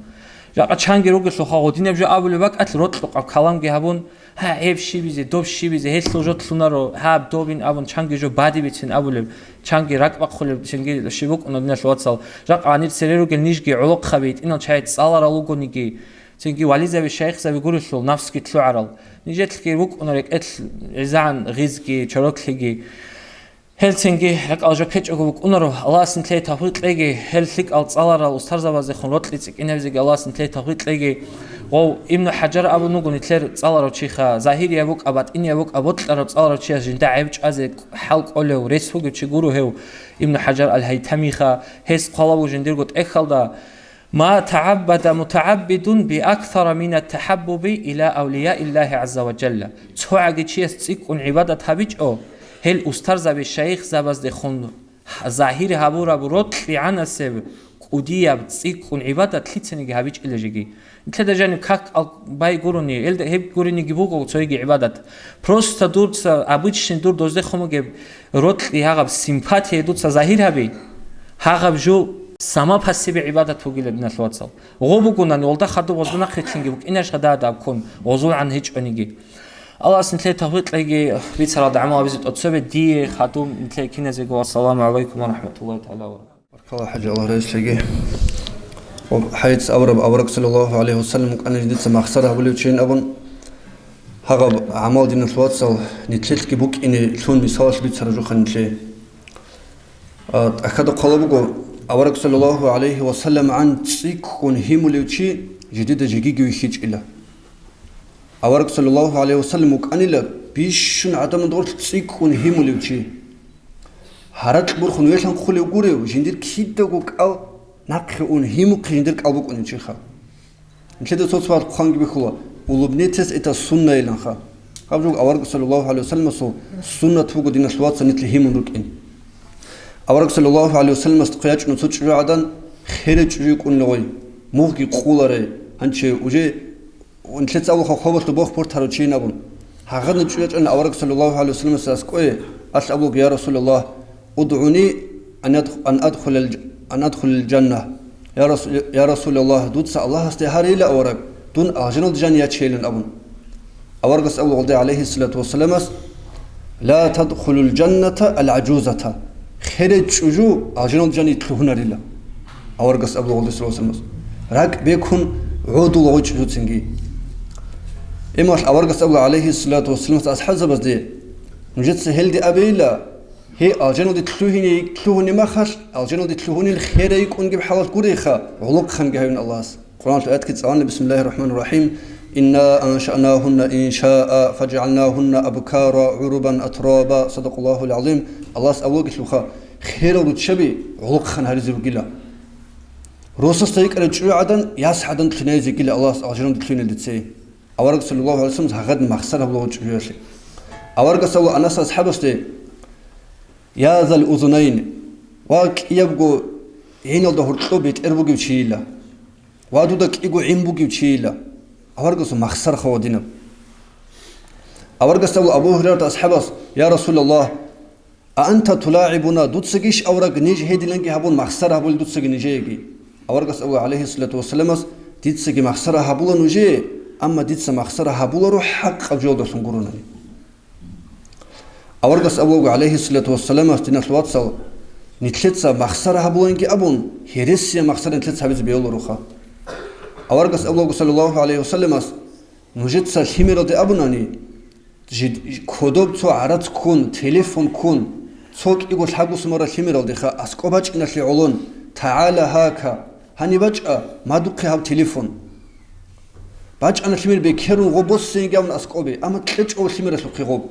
Жакъа чанги ругелъулха гъодинаб жо абулеб бакӀалъ рокьукъаб каламги гьабун, гьа, гьеб щибизе, доб щибизе, гьелъул жо лъунаро, гьаб добин абун чанги жо бадибицин абулеб, чанги ракӀбахъулеб, цинги щиб букӀуна, диналъ вацал. Жакъа гьанир цере ругел нижги гӀолохъаби, гьитӀинал чагӀи цӀаларал ругониги, цинги вализаби, шайихзаби гурелъул нафсги лъугӀарал. Нижелъги букӀуна рекӀелъ гӀезегӀан гъизги, чороклъиги. Гьелцинги ракӀал жо ккечӀого букӀунаро, Аллагьас нилъее тавфикъ кьеги, гьел лъикӀал цӀаларал устарзабаздехун рокьи цӀикӀкӀинабизеги Аллагьас нилъее тавфикъ кьеги. Гъов Ибну ХӀажар абун вуго нилъер цӀаларав чиха, загьирияб букӀа, батӀинияб букӀа, бокьараб цӀаларав чияс жинда гӀеб чӀвазе хӀал кӀолев, рес бугев чи гуро гьев Ибну ХӀажар ал-ХӀайтамиха, гьес хъвалав вуго жиндирго тӀехьалда, «Ма тагӀаббада мутагӀаббидун би аксара мина тагӀаббуби ила авлияиллахи гӀазза ва жалла». ЦогӀаги чияс цӀикӀкӀун гӀибадат гьабичӀо, гьел устарзаби шайихзабаздехун загьир гьабураб рокьи гӀанасеб кӀудияб цӀикӀкӀун гӀибадат лъицаниги гьабичӀила жеги. Нилъеда жаниб как ал бай гурони, гьелда гьеб гуриниги буго цоги гӀибадат. Просто дурца, обычный дур доздехун бугеб рокьи гьагъаб симпатия дуца загьир гьаби, гьагъаб жо сама по себе гӀибадат бугила, диналъ вацал. Гъо бугунани, гъолда хадуб гъозда нахъетлъинги букӀинарищха дагьадаб ккун, гъозулгӀан гьечӀониги. Аллагьас нилъее тавфикъ кьеги, бицаралда гӀамал гьабизе тӀоцебе дие, хадуб нилъее киназего. Ассаламу гӀалайкум ва рахӀматуллагьи тагӀала ва баракатугьу. Баркала, ХӀажи, Аллагь райсиги. Ва хӀайц авараг, авараг саллаллагьу гӀалайгьи ва саллам вукӀана жидеца махсар гьабулев чийин абун, гьагъаб гӀамал, диналъ вацал, нилъелъги букӀине лъун мисалалъ бицараб жоха нилъее. А, тӀахьада хъвала буго, авараг саллаллагьу гӀалайгьи ва салламгӀан цӀикӀкӀун гьимулев чи жидеда жегиги вихьичӀила. Авараг саллаллагьу гӀалайгьи ва саллам вукӀанила бищун гӀадамазда гъорлъ цӀикӀкӀун гьимулев чи. Гьаракь бурхун велъанхъулев гурев, жиндир кидаго кӀал нахъе ун гьимухъе жиндир кӀал букӀунев чиха. Нилъеда цо-цо хъванги бихьула, улыбнитесь, это сунна иланха. Гьаб жо авараг саллаллагьу гӀалайгьи ва салламасул суннат буго, диналъ вацал, нилъ гьимун рукӀин. Авараг саллаллагьу гӀалайгьи ва салламасда хъваячӀун цо чӀужугӀадан херай чӀужу йикӀунила гъой, мугъги къуларай, гьанчи уже нилъеца абулха хвабалъу бох бортарав чийин абун. Гьагъадин чӀужу ячӀана авараг саллаллагьу гӀалайгьи ва салламасда аскӀое, алъ абулги: «Я Расулаллагь, удгӀуни ан адх-, ан адхулал дж-, ан адхулал жанна». «Я Расу-, я Расулаллагь, дуца Аллагьасде гьарейила, авараг, дун алжаналда жан ячейилан», — абун. Аварагас абула гъолда, гӀалайгьиссалату вассаламас: «Ла тадхулул жанната ал-гӀажузата». Херай чӀужу алжаналда жан итлъугьунарила. Аварагас абула гъолда, саллаллагьу гӀалайгьи ва салламас: «РакӀ бекун гӀодула гъой чӀужуцинги». Ималъ аварагас абула, гӀалайгьиссалату вассаламас, асхӀабзабазде: «Нужеца гьелде абейила, гьей алжаналде лъугьине, лъугьунеб махалъ, алжаналде лъугьунел херай йикӀунгеб хӀалалъ гурейха, гӀолохъанги гьавин Аллагьас». Къуръаналъул аятги цӀалана: «Бисмиллагьир рахӀманир рахӀим. Инна аншаънагьунна иншаъа, фажагӀалнагьунна абкара, гӀуруба, атраба». Садакъаллагьул гӀазим. Аллагьас абулагилъулха, херал руччаби гӀолохъан гьаризе ругила. Росасда йикӀарай чӀужугӀадан, яс гӀадан лъинайзе йигила Аллагьас алжаналде лъугьинелде цей. Авараг саллаллагьу гӀалайгьи вассалам гьагъадин махсар гьабулаго чӀужуялъе. Аварагас абула Анас асхӀабасде: «Я зал узунайн, ва кӀиябго гӀиналда гьоркьоб бетӀер бугев чийила, ва дуда кӀиго гӀин бугев чийила». Аварагасул махсар хавадинаб. Аварагас абула Абу Гьурайрат асхӀабас: «Я Расулаллагь, а анта тулагӀибуна, дуцагищ, авараг, ниж гьединанги гьабун махсар гьабулел дуцаги нижееги?» Аварагас абула, гӀалайгьиссалату вассаламас: «Дицаги махсара гьабула нужее, амма дица махсара гьабуларо хӀакъаб жоялдалъун гуронани». Аварагас абулаго, гӀалайгьиссалату вассаламас, диналъул вацал, нилъеца махсара гьабуланги абун, гьересияб махсара нилъеца гьабизе бегьулароха. Аварагас абулаго, саллаллагьу гӀалайгьи вассаламас, нужеца лъимералде абунани, жид-, кодоб цо гӀарац ккун, телефон ккун, цо кӀиго лъабго сумара лъимералдеха аскӀоб бачӀиналъе гӀолон, тагӀала гьака, гьаниб бачӀа, мадухъе гьаб телефон. БачӀана лъимер бекерун гъоб боссейинги абун аскӀобе, амма кьечӀо лъимералъухъе гъоб.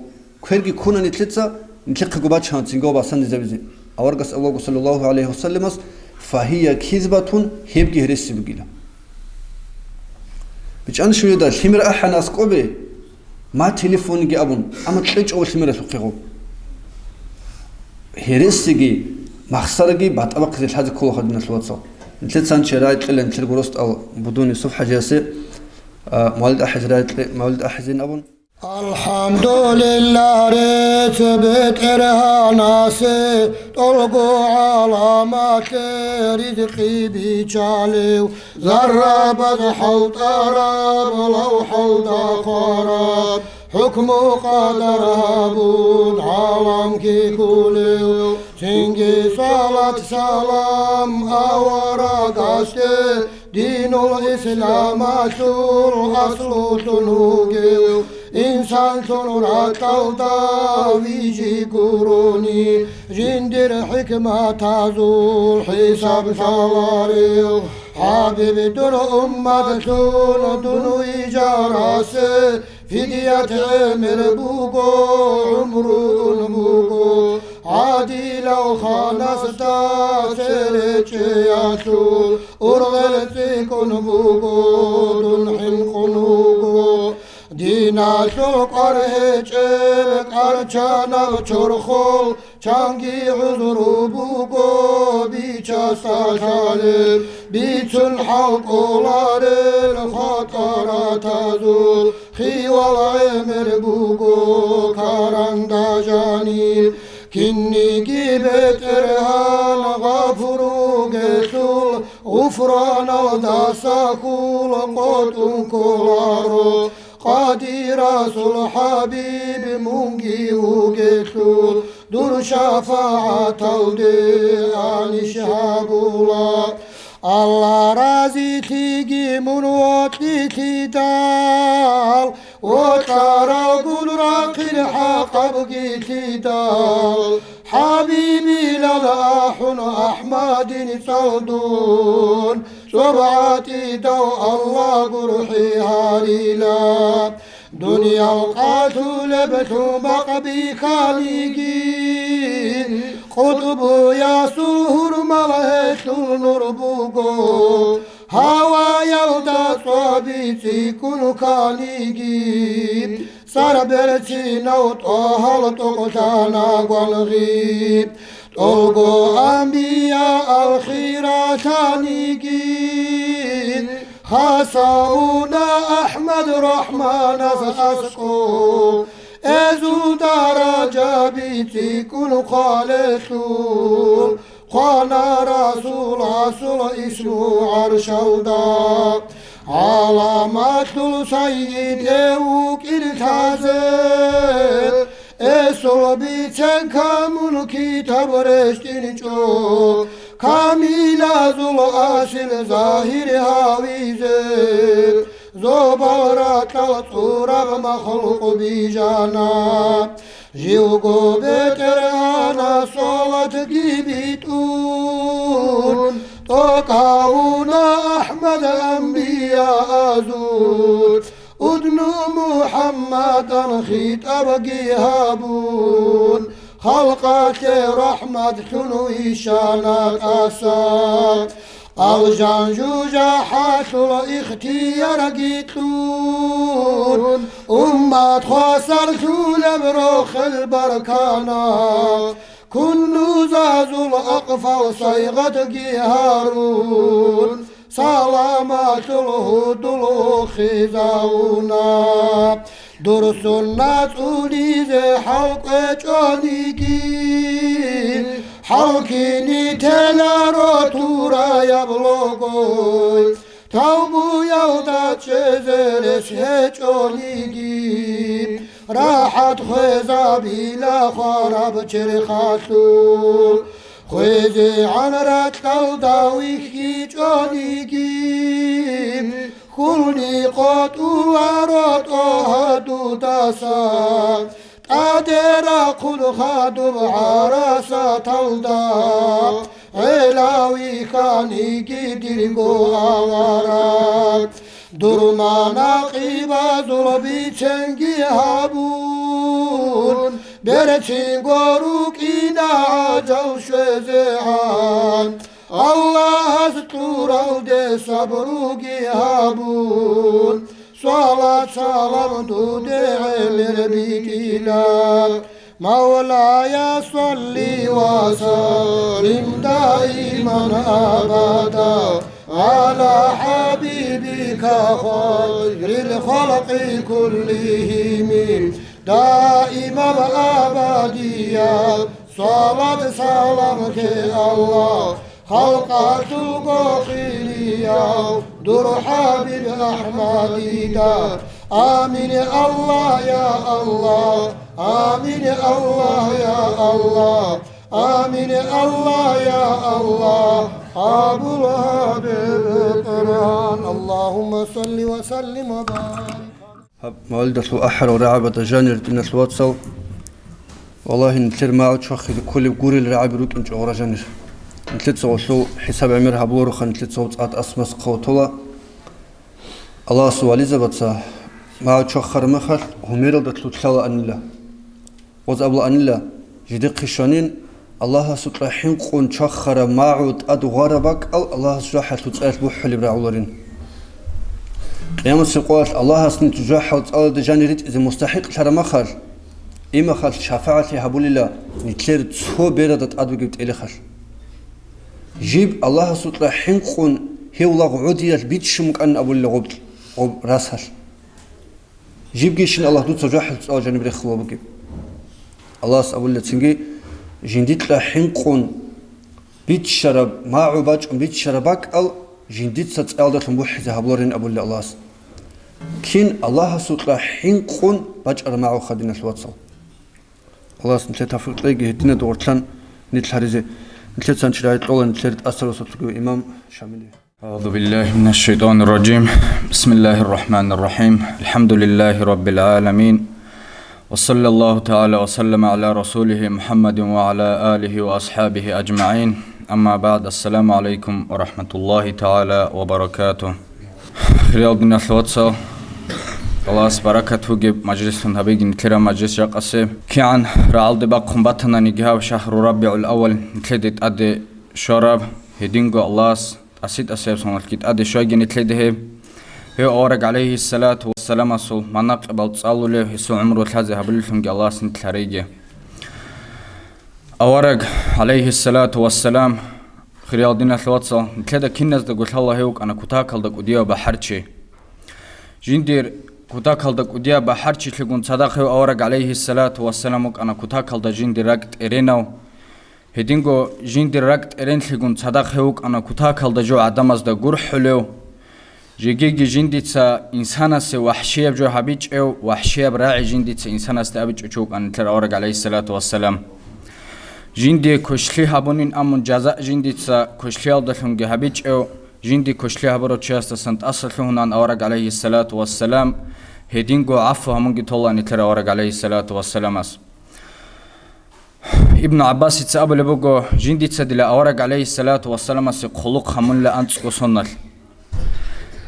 Кверги ккуна нилъеца, нилъехъего бачана цинги гъоб басан дизабизе. Аварагас абулаго, саллаллагьу гӀалайгьи вассаламас: «Фагьия кизбатун, гьебги гьереси бугила». БичӀанщинда лъимер ахӀана аскӀобе, ма телефонги абун, амма кьечӀо лъимералъухъе гъоб. Гьересиги махсараги батӀа бахъизе лъазе ккола, диналъул вацал. Нилъеца гьанже рагӀи кьела нилъер гуросдал Будун Юсуп хӀажиясе, а, мавлид ахӀизе рагӀи кье-, мавлид ахӀизин абун. АлхӀамдулиллагь, рецц БетӀергьанасе, тӀолго гӀаламалъе ризкъи биччалев, заррабаз хӀалтӀараб, лавхӀалда хъвараб, хӀукму-къадар гьабун, гӀалам кколев. Цинги салат-салам аварагасде, динул исламалъул аслулъун вугев, инсанлъун ракьалда вижи гурони, жиндир хӀикматазул хӀисаб лъаларев. ХӀабиб, дур умматлъун дун вижарасе, фидият гӀемер буго, гӀумру ун буго, гӀадилав ханасда церечӀеялъул ургъел цӀикӀкӀун буго, дун хӀинкъун вуго. Диналъул кӀвар гьечӀел къарчанаб чорхол, чанги гӀузру буго бичасда лъалеб, бицун хӀалкӀоларел хатӀаратазул хиял гӀемер буго каранда жаниб. Кинниги БетӀергьан гъафур вугелъул, гъуфраналдаса хьул къотӀун кколаро. Къадирасул хӀабиб мунги вугелъул, дур шафагӀаталде анищ гьабула. Аллагь разилъиги мун вокьилъидал, вокьаралгун рахъин хӀакъабги лъидал, хӀабибилан ахӀун АхӀмадил цӀалдун, цӀоб гӀатӀидав Аллагь гурхӀи гьарила. Дуниял къалъулеблъун бакъ бихьаниги, къутӀбуясул гьурмал гьелъул нур буго. Гьаваялда цӀваби цӀикӀкӀун кканиги, цӀар берцинав ТӀагьал тӀокӀлъана гвангъи. ТӀолго амбиял хиралъаниги, хасавуна АхӀмад РахӀманас аскӀоб. Эзул даражаби цӀикӀкӀун хъвалелъул, хъвана Расуласул исму гӀаршалда. ГӀаламалъул сайид гьев вукӀин лъазе, эсул бицен камул китаб рещтӀинчӀо, камилазул асил загьир гьавизе, зобал ракьал цӀураб махлукъ бижана. Живго БетӀергьанас салатги битӀун, тӀокӀ гьавуна АхӀмад амбияазул, удну МухӀаммадан хитӀабги гьабун, халкъалъе рахӀматлъун вищана тӀаса. Алжан жужахӀалъул ихтиярги кьун, уммат хвасарлъулеб рохел баркана, куннузазул акъфал сайгъатги гьарун, саламалъул гьудул ухизавуна. Дур суннат цӀунизе хӀал кӀвечӀониги, хӀалкини теларо тураяб логой. Тавбуялда чӀезе рес гьечӀониги, рахӀат хвезабила хвараб черхалъул. ХвезегӀан ракьалда вихьичӀониги, хьулни къотӀуларо тӀогьа дудаса, тӀаде рахъун хадуб гӀарасаталда, гӀела вихьаниги дирго авараг. Дур манакъибазул биценги гьабун, берцинго рукӀина гӀажал щвезегӀан. Аллагьас кьуралде сабруги гьабун, салат-салам дуде гӀемер битӀила. مولاي صل وسلم دائما أبدا على حبيبك خير الخلق كلهم دائما أبديا. صلاة سلامك الله халкъалъулго хирияв дур ХӀабиб АхӀмадида. Амин, Аллагь, я Аллагь. Амин, Аллагь, я Аллагь. Амин, Аллагь, я Аллагь. Абул ХӀабиб Къуран. اللهم صل وسلم وبارك. Гьаб мавлидалъул ахӀарал рагӀабада жанир, диналъул вацал. Валлагьи, нилъер магӀу чвахизе кколеб гурел рагӀаби рукӀинчӀо гъура жанир. Нилъеца гъолъул хӀисаб-гӀемер гьабулароха, нилъеца гъоб цӀад асмас хъаватола. Аллагьасул вализабаца магӀу чвахараб мехалъ гьумералда лъутлъалаанила. Гъоз абулаанила, жидехъе щванин, Аллагьасукьа хӀинкъун чвахараб магӀу тӀад гъвараб бакӀал Аллагьас жужахӀалъул цӀаялъ бухӀулеб рагӀуларин. Къиямасеб къоялъ Аллагьас нилъ жужахӀал цӀалалде жанир ритӀизе мустахӀикълъараб махалъ, имахалъ шафагӀатлъи гьабулила нилъер цо берада тӀад бугеб тӀелихъалъ. Жиб Аллагьасукьа хӀинкъун гьев лагъ гӀодиялъ биччун букӀанин абулила гъоб, гъоб расалъ. Жибгищин Аллагь дуца жужахӀалъул цӀаялъ жаниб рехулеб бугеб? Аллагьас абулила цинги, жиндикьа хӀинкъун биччараб, магӀу бачӀун биччараб бакӀал жиндица цӀаялдалъун бухӀизе гьабуларин абулила Аллагьас. Кин Аллагьасукьа хӀинкъун бачӀараб магӀуха, диналъул вацал? Аллагьас нилъее тавфикъ кьеги гьединаб догъорлъан нилъ гьаризе. Нилъеца гьанже рагӀи кьола нилъер тӀасарасулъ ругев имам Шамилие. أعوذ بالله من الشيطان الرجيم. بسم الله الرحمن الرحيم. الحمد لله رب العالمين. وصلى الله تعالى وسلم على رسوله محمد وعلى آله وأصحابه أجمعين. أما بعد. السلام عليكم ورحمة الله تعالى وبركاته. Хириял диналъул вацал, Аллагьас баракат бугеб мажлислъун гьабеги нилъераб мажлис жакъасе. КигӀан рагӀалде бахъун батананиги гьаб шагьру РабигӀул-аввал нилъеде тӀаде щвараб, гьединго Аллагьас тӀаси-тӀасияб соналъги тӀаде щвайги нилъеде гьеб. Гьев авараг гӀалайгьиссалату вассаламасул манакъибал цӀалулев, гьесул гӀумру лъазе гьабулеллъунги Аллагьас нилъ гьареги. Авараг, гӀалайгьиссалату вассалам, хириял диналъул вацал, нилъеда киназдаго лъала гьев вукӀана кутакалда кӀудияб бахӀарчи. Жиндир кутакалда кӀудияб бахӀарчилъигун цадахъ гьев авараг, гӀалайгьиссалату вассалам, вукӀана кутакалда жиндир ракӀ тӀеренав. Гьединго жиндир ракӀ тӀеренлъигун цадахъ гьев вукӀана кутакалда жо гӀадамазда гурхӀулев. Жегиги жиндица инсанасе вахӀшияб жо гьабичӀев, вахӀшияб рагӀи жиндица инсанасде абичӀев чи вукӀана нилъер авараг, гӀалайгьиссалату вассалам. Жиндие квешлъи гьабунин абун, жаза жиндица квешлъиялдалъунги гьабичӀев, жинди квешлъи гьабурав чиясдасан тӀаса лъугьунаан авараг, гӀалайгьиссалату вассалам, гьединго гӀафу гьабунги толаан нилъер авараг, гӀалайгьиссалату вассаламас. Ибн ГӀаббасица абулеб буго, жиндица дила авараг, гӀалайгьиссалату вассаламасе, хъулухъ гьабунила анцӀго соналъ.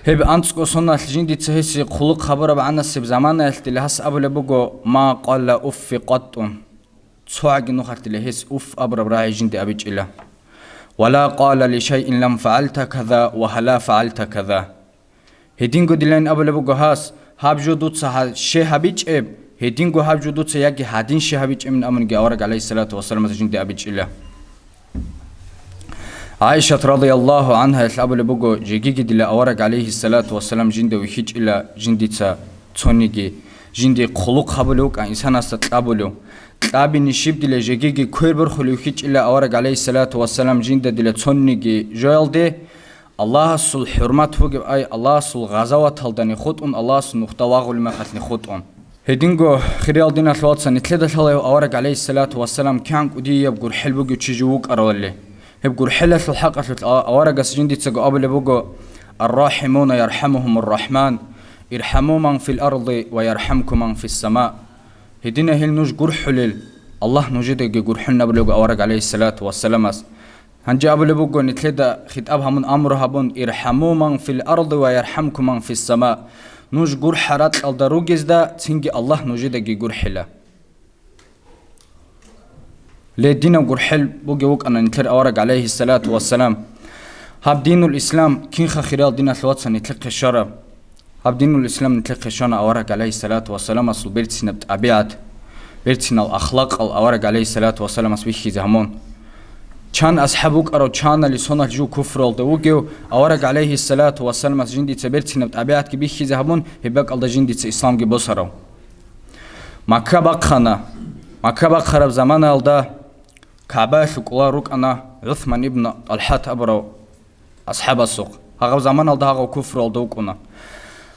Гьеб анцӀго соналъ жиндица гьесие хъулухъ гьабураб гӀанасеб заманаялъ дила гьас абулеб буго: «Ма къала уффи къатту». ЦогӀаги нухалъ дила гьес уф абураб рагӀи жинди абичӀила. «Ва ла къала ли шайин лам фагӀалта каза ва гьала фагӀалта каза». Гьединго дилан абулеб буго гьас: «Гьаб жо дуца гьа-, ще гьабичӀеб, гьединго гьаб жо дуца яги гьадин ще гьабичӀебин», амунги авараг гӀалайгьиссалату вассаламас жинде абичӀила. ГӀайшат радияллагьу гӀангьаялъ абулеб буго: «Жегиги дила авараг гӀалайгьиссалату вассалам жинда вихьичӀила жиндица цониги, жинде хъулухъ гьабулев вукӀа инсанасда кьабулев. Кьабине щиб дила жегиги квер борхулев вихьичӀила авараг гӀалайгьиссалату вассалам жинда дила цониги жоялде, Аллагьасул хӀурмат бугеб, ай, Аллагьасул гъазаваталдани хутӀун, Аллагьасул нухда вагъулеб мехалъни хутӀун». Гьединго, хириял диналъул вацал, нилъеда лъалев авараг гӀалайгьиссалату вассалам кигӀан кӀудияб гурхӀел бугев чи жив вукӀаравали. Гьеб гурхӀелалъул хӀакъалъулъ а-, аварагас жиндицаго абулеб буго: «Аррахимуна ярхамухумур рахман, ирхаму ман фил арди ва ярхамку ман фис сама». Гьедина гьел нуж гурхӀулел, Аллагь нужедаги гурхӀун абулеб буго авараг гӀалайгьиссалату вассаламас. Гьанже абулеб буго нилъеда хитӀаб гьабун амру гьабун: «Ирхаму ман фил арди ва ярхамку ман фис сама». Нуж гурхӀа ракьалда ругезда, цинги Аллагь нужедаги гурхӀила. Ле, динаб гурхӀел бугев вукӀана нилъер авараг гӀалайгьиссалату вассалам. Гьаб динул ислам кинха, хириял диналъул вацал, нилъехъе щвараб? Гьаб динул ислам нилъехъе щвана авараг гӀалайгьиссалату вассаламасул берцинаб тӀабигӀат, берцинал ахлакъал авараг гӀалайгьиссалату вассаламас вихьизе гьамун. Чан асхӀаб вукӀарав, чанали соналъ жив куфруялда вугев, авараг гӀалайгьиссалату вассаламас жиндица берцинаб тӀабигӀатги бихьизе гьабун, гьеб бакӀалда жиндица исламги босарав? Макка бахъана. Макка бахъараб заманаялда КагӀбаялъул кӀулал рукӀана ГӀусман ибн ТӀалхӀат абурав асхӀабасухъ. Гьагъаб заманалда гьагъав куфруялда вукӀуна.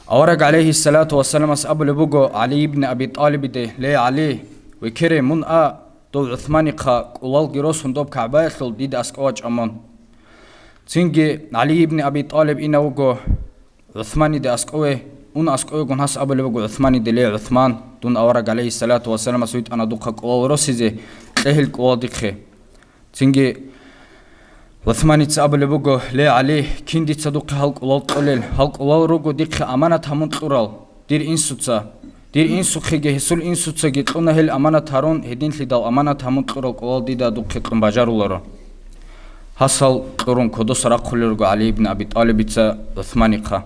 Авараг гӀалайгьиссалату вассаламас абулеб буго ГӀали ибн Аби ТӀалибиде: «Ле, ГӀали, векере, мун а, дов ГӀусманихъа кӀулалги росун доб КагӀбаялъул дида аскӀов вачӀа мун». Цинги ГӀали ибн Аби ТӀалиб инав вуго ГӀусманиде аскӀове. Ун аскӀовегун гьас абулеб буго ГӀусманиде: «Ле, ГӀусман, дун авараг гӀалайгьиссалату вассаламас витӀана духъа кӀулал росизе, кье гьел кӀулал дихъе». Цинги ГӀусманица абулеб буго: «Ле, ГӀали, кин дица духъе гьал кӀулал кьолел? Гьал кӀулал руго дихъе аманат гьамун кьурал, дир инсуца. Дир инсухъеги гьесул инсуцаги кьуна гьел аманат гьарун, гьединлъидал аманат гьамун кьурал кӀулал дида духъе кьун бажаруларо». Гьас гьал кьурун кодоса рахъулел руго ГӀали ибн Аби ТӀалибица ГӀусманихъа.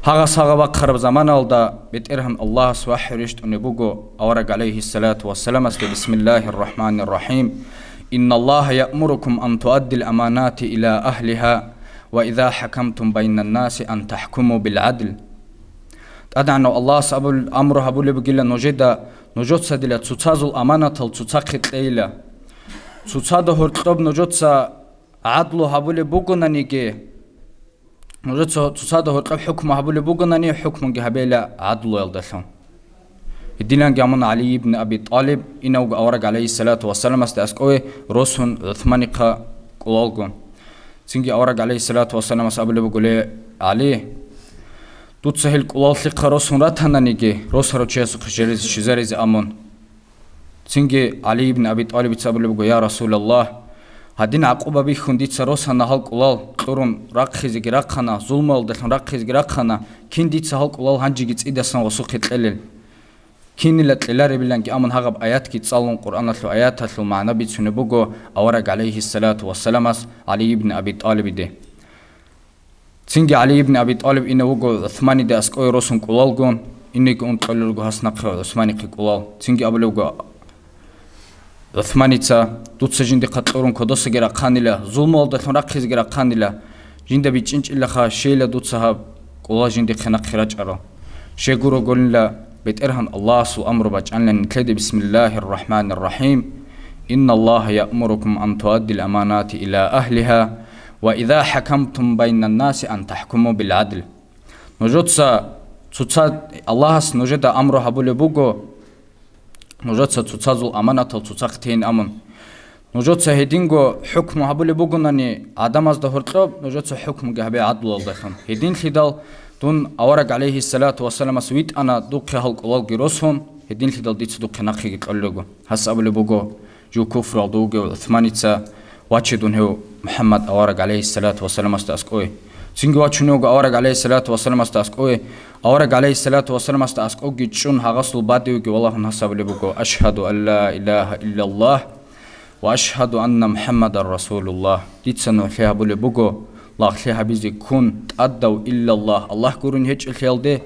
Гьагъас гьагъа бахъараб заманалда БетӀергьан Аллагьас вахӀю рещтӀунеб буго авараг гӀалайгьиссалату вассаламасде: «Бисмиллагьир рахӀманир рахӀим. Инналлагьа яъмурукум ан туаддил аманати иля агьлигьа ва иза хӀакамтум байнаннаси ан тахӀкуму бил гӀадл». ТӀадегӀанав Аллагьас абул-, амру гьабулеб бугила нужеда, нужеца дила цоцазул аманатал цоцахъе кьейила. Цоцада гьоркьоб нужеца гӀадлу гьабулеб бугонаниги, нужеца цоцазда гьоркьоб хӀукму гьабулеб бугонани, хӀукмуги гьабейила гӀадлуялдалъун. Гьединанги гьамун ГӀали ибн Аби ТӀалиб инавго авараг гӀалайгьиссалату вассаламасда аскӀове росун ГӀусманихъа кӀулалгун. Цинги авараг гӀалайгьиссалату вассаламас абулеб буго: «Ле, ГӀали, дуца гьел кӀулаллъихъа росун ратананиги, росарав чиясухъе щвезе-, щвезаризе амун». Цинги ГӀали ибн Аби ТӀалибица абулеб буго: «Я Расулаллагь, гьадин гӀакъуба бихьун дица росана гьал кӀулал, кьурун рахъизеги рахъана, зулмуялдалъун рахъизеги рахъана, кин дица гьал кӀулал гьанжеги цӀидасан гъосухъе кьелел? Кинила кьеларебиланги?» Амун гьагъаб аятги цӀалун, Къуръаналъул аяталъул магӀна бицунеб буго авараг гӀалайгьиссалату вассаламас ГӀали ибн Аби ТӀалибиде. Цинги ГӀали ибн Аби ТӀалиб инев вуго ГӀусманиде аскӀове росун кӀулалгун, инеги ун кьолел руго гьас нахъе ГӀусманихъе кӀулал. Цинги абулеб буго ГӀусманица: «Дуца жиндихъа кьурун кодосаги рахъанила, зулмуялдалъун рахъизеги рахъанила, жинда бичӀчӀинчӀилаха, щейила дуца гьаб кӀулал жиндихъе нахъе рачӀарал. Щай гуроголила, БетӀергьан Аллагьасул амру бачӀанила нилъеде: Бисмиллагьир рахӀманир рахӀим. Инналлагьа яъмурукум ан туаддил аманати иля агьлигьа ва иза хӀакамтум байнаннаси ан тахӀкуму бил гӀадл». Нужеца цоца-, Аллагьас нужеда амру гьабулеб буго, нужеца цоцазул аманатал цоцахъ тейин амун. Нужеца гьединго хӀукму гьабулеб бугонани гӀадамазда гьоркьоб, нужеца хӀукмуги гьабе гӀадлуялдалъун. Гьединлъидал дун авараг гӀалайгьиссалату вассаламас витӀана духъе гьал кӀулалги росун, гьединлъидал дица духъе нахъеги кьолел руго. Гьас абулеб буго: «Жив куфруялда вугев ГӀусманица, ваче дун гьев МухӀаммад авараг гӀалайгьиссалату вассаламасда аскӀове». Цинги вачунев вуго авараг гӀалайгьиссалату вассаламасда аскӀове. Авараг гӀалайгьиссалату вассаламасда аскӀовги чӀун, гьагъасул бадивги валагьун гьас абулеб буго: «Ашгьаду ан ла илагьа иллаллагь «Ва ашгьаду анна МухӀаммадан расулуллагь», дица нугӀлъи гьабулеб буго, лагълъи гьабизе ккун тӀадав иллаллагь, Аллагь гурун гьечӀелъиялде,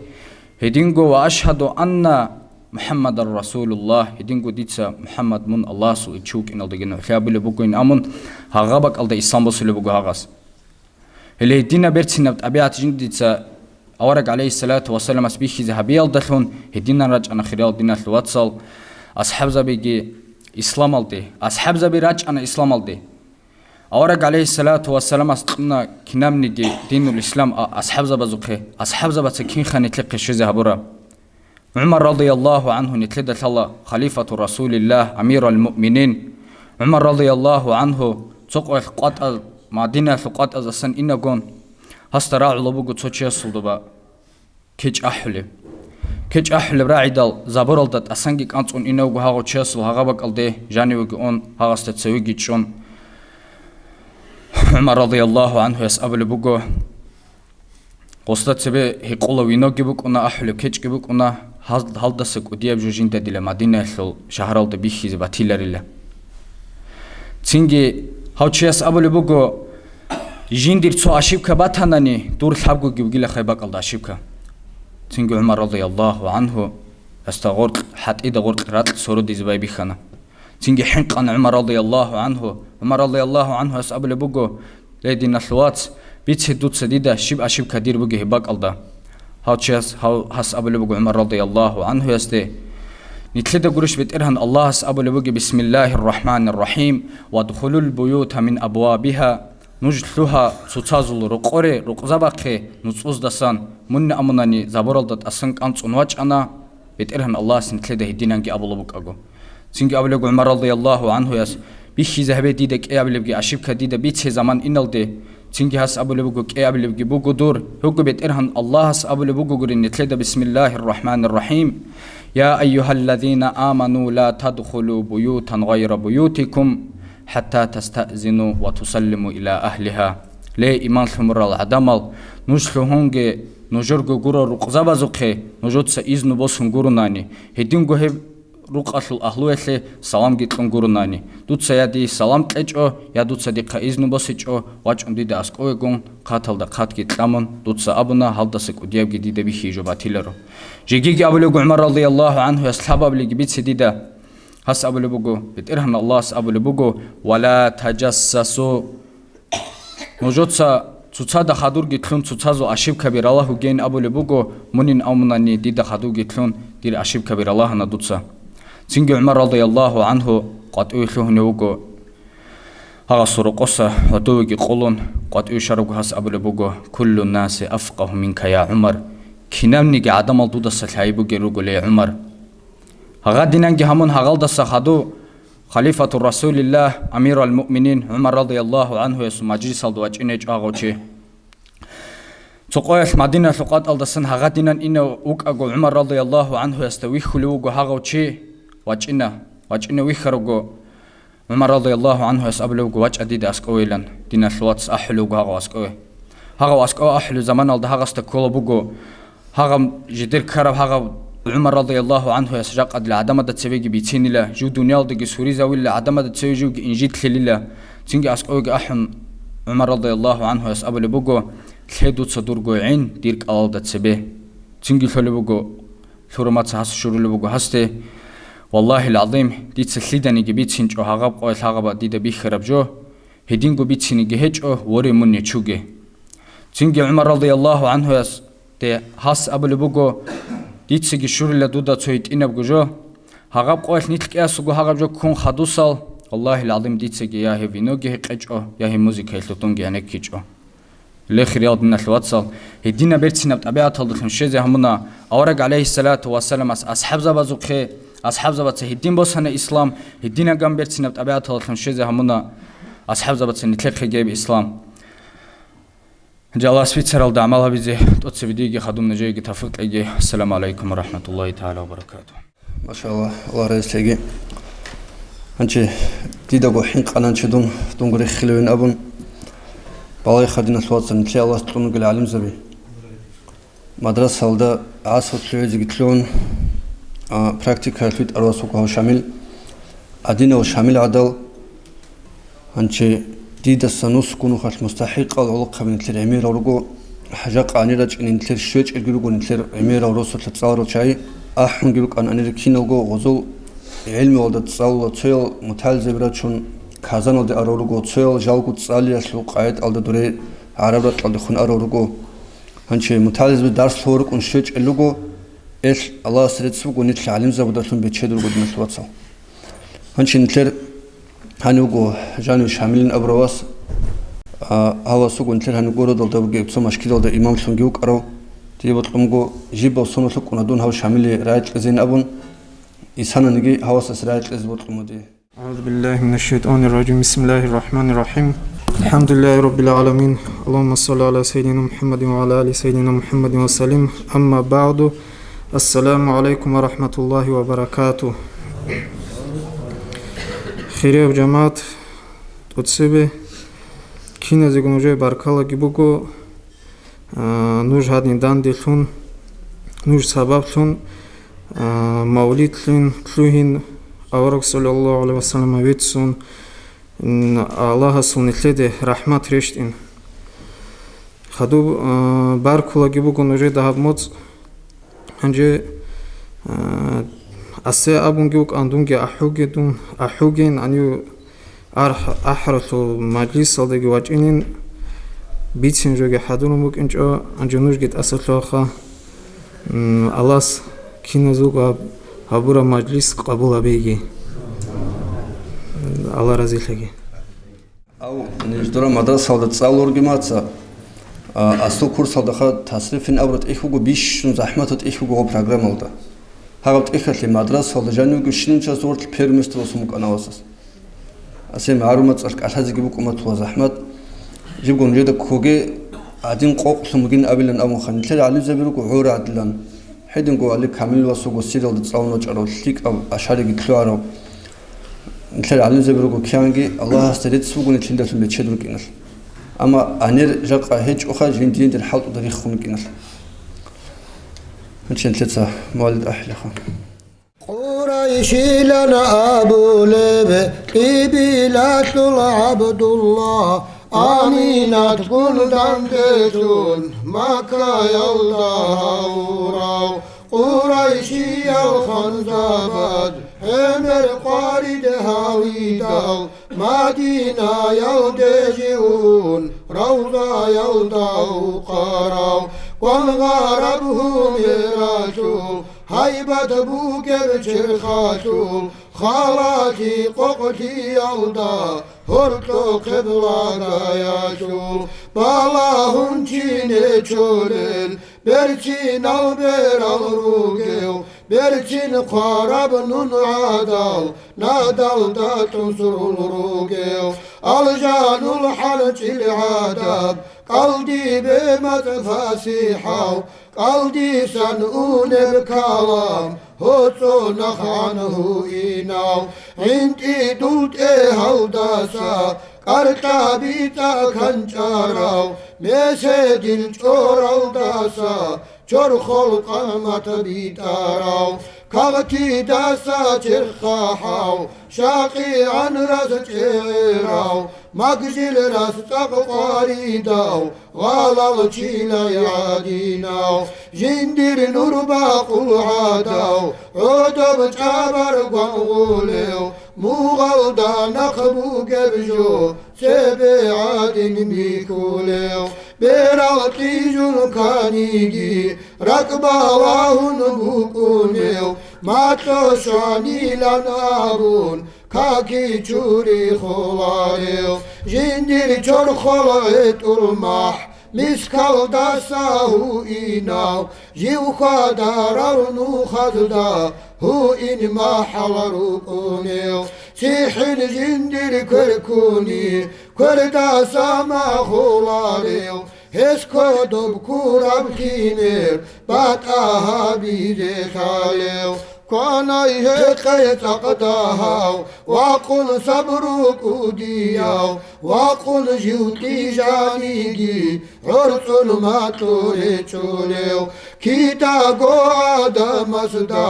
гьединго «Ва ашгьаду анна МухӀаммадан расулуллагь», гьединго дица МухӀаммад мун Аллагьасул Илчи вукӀиналдаги нугӀлъи гьабулеб бугойин абун, гьагъа бакӀалда ислам босулеб буго гьагъас. Гьеле гьединаб берцинаб тӀабигӀат жиндица авараг гӀалайгьиссалату вассаламас бихьизе гьабиялдалъун гьединан рачӀана, хириял диналъул вацал, асхӀабзабиги исламалде, асхӀабзаби рачӀана исламалде. Авараг гӀалайгьиссалату вассаламас кьуна кинабниги динул ислам а-, асхӀабзабазухъе, асхӀабзабаца кинха нилъехъе щвезе гьабураб. ГӀумар радияллагьу гӀанхӀу нилъеда лъала халифату Расулиллагь, амирал муъминин. ГӀумар радияллагьу гӀанхӀу цо къоялъ къватӀа-, Мадинаялъул къватӀаздасан инагун, гьасда рагӀула буго цо чиясул доба кечӀ ахӀулеб. КечӀ ахӀулеб рагӀидал забуралда тӀасанги кӀанцӀун инавго гьагъав чиясул гьагъа бакӀалде жанивеги ун, гьагъасда цевеги чӀун. ГӀумар радияллагьу гӀанхӀуяс абулеб буго, Гъосда цебе гьекъола виноги букӀуна, ахӀулеб кечӀги букӀуна, гьал-, гьалдаса кӀудияб жо жинда дила Мадинаялъул шагьаралда бихьизе батиларила. Цинги гьав чияс абулеб буго, жиндир цо ошибка батанани, дур лъабгоги вугила хай бакӀалда ошибка. Цинги ГӀумар радияллагьу гӀанхӀу ясда гъоркь, хӀатӀида гъоркь ракь сородизе байбихьана. Цинги хӀинкъана ГӀумар радияллагьу гӀанхӀу. ГӀумар радияллагьу гӀанхӀуяс абулеб буго, Ле, диналъул вац, бице дуца дида щиб ошибка дир бугеб гьеб бакӀалда. Гьав чияс гьав гьас абулеб буго ГӀумар радияллагьу гӀанхӀуясде, Нилъеда гурищ БетӀергьан Аллагьас абулеб бугеб, Бисмиллагьир рахӀманир рахӀим, «Вадхулул буюта мин абвабигьа», нуж лъугьа цоцазул рокъоре, рукъзабахъе нуцӀуздасан, мунни амунани забуралда тӀасан кӀанцӀун вачӀана, БетӀергьан Аллагьас нилъеда гьединанги абулеб букӀаго. Цинги абулеб ГӀумар радияллагьу гӀанхӀуяс, Бихьизе гьабе дида кӀиабилебги ошибка дида бице заман иналде. Цинги гьас абулеб буго, КӀиабилебги буго дур. Гьуго БетӀергьан Аллагьас абулеб бугогурин нилъеда, Бисмиллагьир рахӀманир рахӀим. Я айюгьаллазина аману, ла тадхулу буютан гъайра буютикум, хӀатта тастаъзину ва тусаллиму иля агьлигьа. Ле, иман лъумурал гӀадамал, нуж лъугьунге нужерго гурал рукъзабазухъе, нужеца изну босун гурунани, гьединго гьеб рукъалъул агьлуялъе саламги кьун гурунани, дуца я дие салам кьечӀо, я дуца дихъа изну босичӀо, вачӀун дида аскӀовегун, хъаталда хъатги кьамун, дуца абуна, гьалдаса кӀудиябги дида бихьи жо батиларо. Жегиги абулеб буго ГӀумар радияллагьу гӀанхӀуяс, лъабабилеги бице дида. Гьас абулеб буго, БетӀергьан Аллагьас абулеб буго, «Ва ла таджассасу». Нужеца цоцазда хадурги лъун цоцазул ошибкаби ралагьугейин абулеб буго, мунин амунани дида хадурги лъун дир ошибкаби ралагьана дуца. Цинги ГӀумар радияллагьу гӀанхӀу къватӀиве лъугьунев вуго. Гьагъасул рокъоса гьодовеги къолун, къватӀиве щварабго гьас абулеб буго, «Куллу наси афкъагьу минка, я ГӀумар». Кинабниги гӀадамал дудаса лъай бугел руго, ле ГӀумар. Гьагъадинанги гьамун гьагъалдаса хадув, халифату Расулиллагь, амирал муъминин ГӀумар радияллагьу гӀанхӀуясул мажлисалда вачӀине чӀвагъав чи. Цо къоялъ Мадиналъул къватӀалдасан гьагъадинан инав вукӀаго ГӀумар радияллагьу гӀанхӀуясда вихьулев вуго гьагъав чи, вачӀина, вачӀине вихьарав вуго. ГӀумар радияллагьу гӀанхӀуяс абулев вуго, «ВачӀа дида аскӀовейилан», диналъул вац, ахӀулев вуго гьагъав аскӀове. Гьагъав аскӀове ахӀулев заманалда гьагъасда ккола буго, гьагъаб жидер ккараб гьагъаб ГӀумар радияллагьу гӀанхӀуяс жакъа дила гӀадамазда цебеги бицинила, жив дуниялдаги суризавила, гӀадамазда цеве живги инжитлъилила. Цинги аскӀовеги ахӀун, ГӀумар радияллагьу гӀанхӀуяс абулеб буго, «Лъе дуца дурго гӀин дир кӀалалда цебе». Цинги лъолеб буго, лъурамаца гьас щурулеб буго гьасде, «Валлагьил гӀазим, дица лъиданиги бицинчӀо гьагъаб къоялъ гьагъаба дида бихьараб жо, гьединго бициниги гьечӀо, воре мун нечуге». Цинги ГӀумар радияллагьу гӀанхӀуясде гьас абулеб буго, «Дицаги щурила дуда цо гьитӀинабго жо. Гьагъаб къоялъ нилъ кӀиасулго гьагъаб жо ккун хадусал, валлагьил гӀазим, дицаги я гьеб виноги гьекъечӀо, я гьеб музыкаялъул тунги гьанеккичӀо». Ле, хириял диналъул вацал, гьединаб берцинаб тӀабигӀаталдалъун щвезе гьамуна авараг гӀалайгьиссалату вассаламас асхӀабзабазухъе, асхӀабзабаца гьедин босана ислам, гьединаган берцинаб тӀабигӀаталдалъун щвезе гьамуна асхӀабзабаца нилъехъе гьеб ислам. Жалас бицаралда гӀамал гьабизе тӀоцебе диеги хадуб нужееги тавфикъ кьеги. Ассаламу гӀалайкум ва рахӀматуллагьи тагӀала ва баракатугь. Машалла, Аллагь разилъеги. Гьанчи дидаго хӀинкъана гьанчи дун, дунго рехилевин абун. Балагьиха, диналъул вацал, нилъее Аллагьас кьун ругел гӀалимзаби. Мадрасалда гӀасар лъугӀизеги лъугӀун, а, практикаялъ витӀарав вуго гьав Шамил. Гьадинав Шамил гӀадал, Гьанчи дидаса нусго нухалъ мустахӀикъал гӀолохъаби нилъер гӀемерал руго, жакъа гьанир рачӀине нилъер щвечӀелги руго нилъер гӀемерал росулъа цӀаларал чагӀи, ахӀунги рукӀан гьанир киналго гъозул гӀелмуялда цӀалула, цоял мутагӀилзаби рачун Казаналде арал руго, цоял жалго цӀалиялъул къагӀидалда дуре гӀараб ракьалдехун арал руго. Гьанчи мутагӀилзаби дарс лъугьа рукӀун щвечӀел руго, эл Аллагьас рецц буго нилъ гӀалимзабудалъун бечед руго, диналъул вацал. Гьанчи нилъер гьанив вуго жанив Шамилин абурав вас, а, гьав вас вуго нилъер гьанив городалда бугеб цо машгидалда имамлъунги вукӀарав. Дие бокьун буго, жибал соналъ вукӀуна дун гьав Шамилие рагӀи кьезейин абун, исананиги гьав васас рагӀи кьезе бокьун буго дие. أعوذ بالله من الشيطان الرجيم. بسم الله الرحمن الرحيم. الحمد لله رب العالمين. اللهم صل على سيدنا محمد وعلى آل سيدنا محمد وسلم. أما بعد. السلام عليكم ورحمة الله وبركاته. Хирияв жамагӀат, тӀоцебе, киназего нужее баркалаги буго, а, нуж гьадин данделъун, нуж сабаблъун, а, мавлидлъин лъугьин, авараг саллаллагьу гӀалайгьи вассаллам веццун, м, Аллагьасул нилъеде рахӀмат рещтӀин. Хадуб, а, баркулаги буго нужеда гьаб моцӀ. Гьанже, а, асе абунги вукӀан дунги ахӀуге дун, ахӀуген, гьанив архӀ-, ахӀаралъул мажлисалдаги вачӀинин, бицин жоги хӀадурун букӀинчӀо, гьанже нужги тӀасалъугьаха. М, Аллагьас киназулго гьаб-, гьабураб мажлис къабул гьабеги. Аллагь разилъаги. Ав ниж дора мадрасалда цӀалурги маца, а, асул курсалдаха тасрифин абураб тӀехь буго, бищун захӀматаб тӀехь буго гъо программалда. Гьаб тӀехьалъе мадрасалда жанивго щининчияс гъорлъ первый место босун букӀана васас. Асе магӀарумацӀалъ кӀалъазеги букӀун батула захӀмат. Жибго нужеда ккоге гӀадин къокълъун бугин абилан абунха, нилъер гӀалимзаби руго гӀора гӀадилан. Гьединго Али Камил вас вуго сиралда цӀалун вачӀарав, лъикӀав, ашариги лъугӀарав. Нилъер гӀалимзаби руго киянги, Аллагьасда рецц буго нилъидалъун бечед рукӀиналъ. Амма гьанир жакъа гьечӀоха, жинди-жиндир хӀалтӀуда риххун рукӀиналъ. Гьанчи нилъеца мугьалил ахӀилаха. Къурайшилан абулеб къибилалъул ГӀабдулла, Аминатгун данделъун Маккаялда гьавурав, Къурайшиял ханзабад гӀемер къварид гьавидал, Мадинаялде живун, Равзаялда укъарав, гвангъараб гьумералъул, гьайбат бугеб черхалъул, халати къокълъиялда, гьоркьохъеб лагаялъул, балагьун чи нечолел, берцинал берал ругев, берцин хъвараб нун гӀадал, надалда тӀусрул ругев, алжанул хӀанчӀил гӀадаб, кӀалдибе мацӀ фасихӀав, кӀалдисан унеб калам, гьоцӀо нахъ гӀанав инав, гӀинтӀидул тӀегьалдаса, кӀаркьа битӀа канчӀарав, меседил чӀоралдаса, чорхол къамат битӀарав, кагътидаса черхахӀав, шакъигӀан рас чӀегӀерав, магжил рас цӀакъ къваридав, гъалал чилай гӀадинав, жиндир нур бакъул гӀадав, гӀодоб чӀабар гвангъулев, мугъалда нахъ бугеб жо, цебе гӀадин бихьулев, берал тӀижун каниги, ракӀ балагьун букӀунев, макьо щванилан абун, каки чури холарев, жиндир чорхол гӀетӀул махӀ, мискалдаса гьуинав, жив хьвадарав нухазда гьуин махӀал рукӀунев, цихӀил жиндир кверкуни, квердаса махуларев, гьес кодоб кураб кинер батӀа гьабизе лъалев, Кванай гьекъей цӀакъ дагьав, вакъун сабру кӀудияв, вакъун жив тӀижаниги, гӀорцӀун макьу гьечӀулев. Кидаго гӀадамасда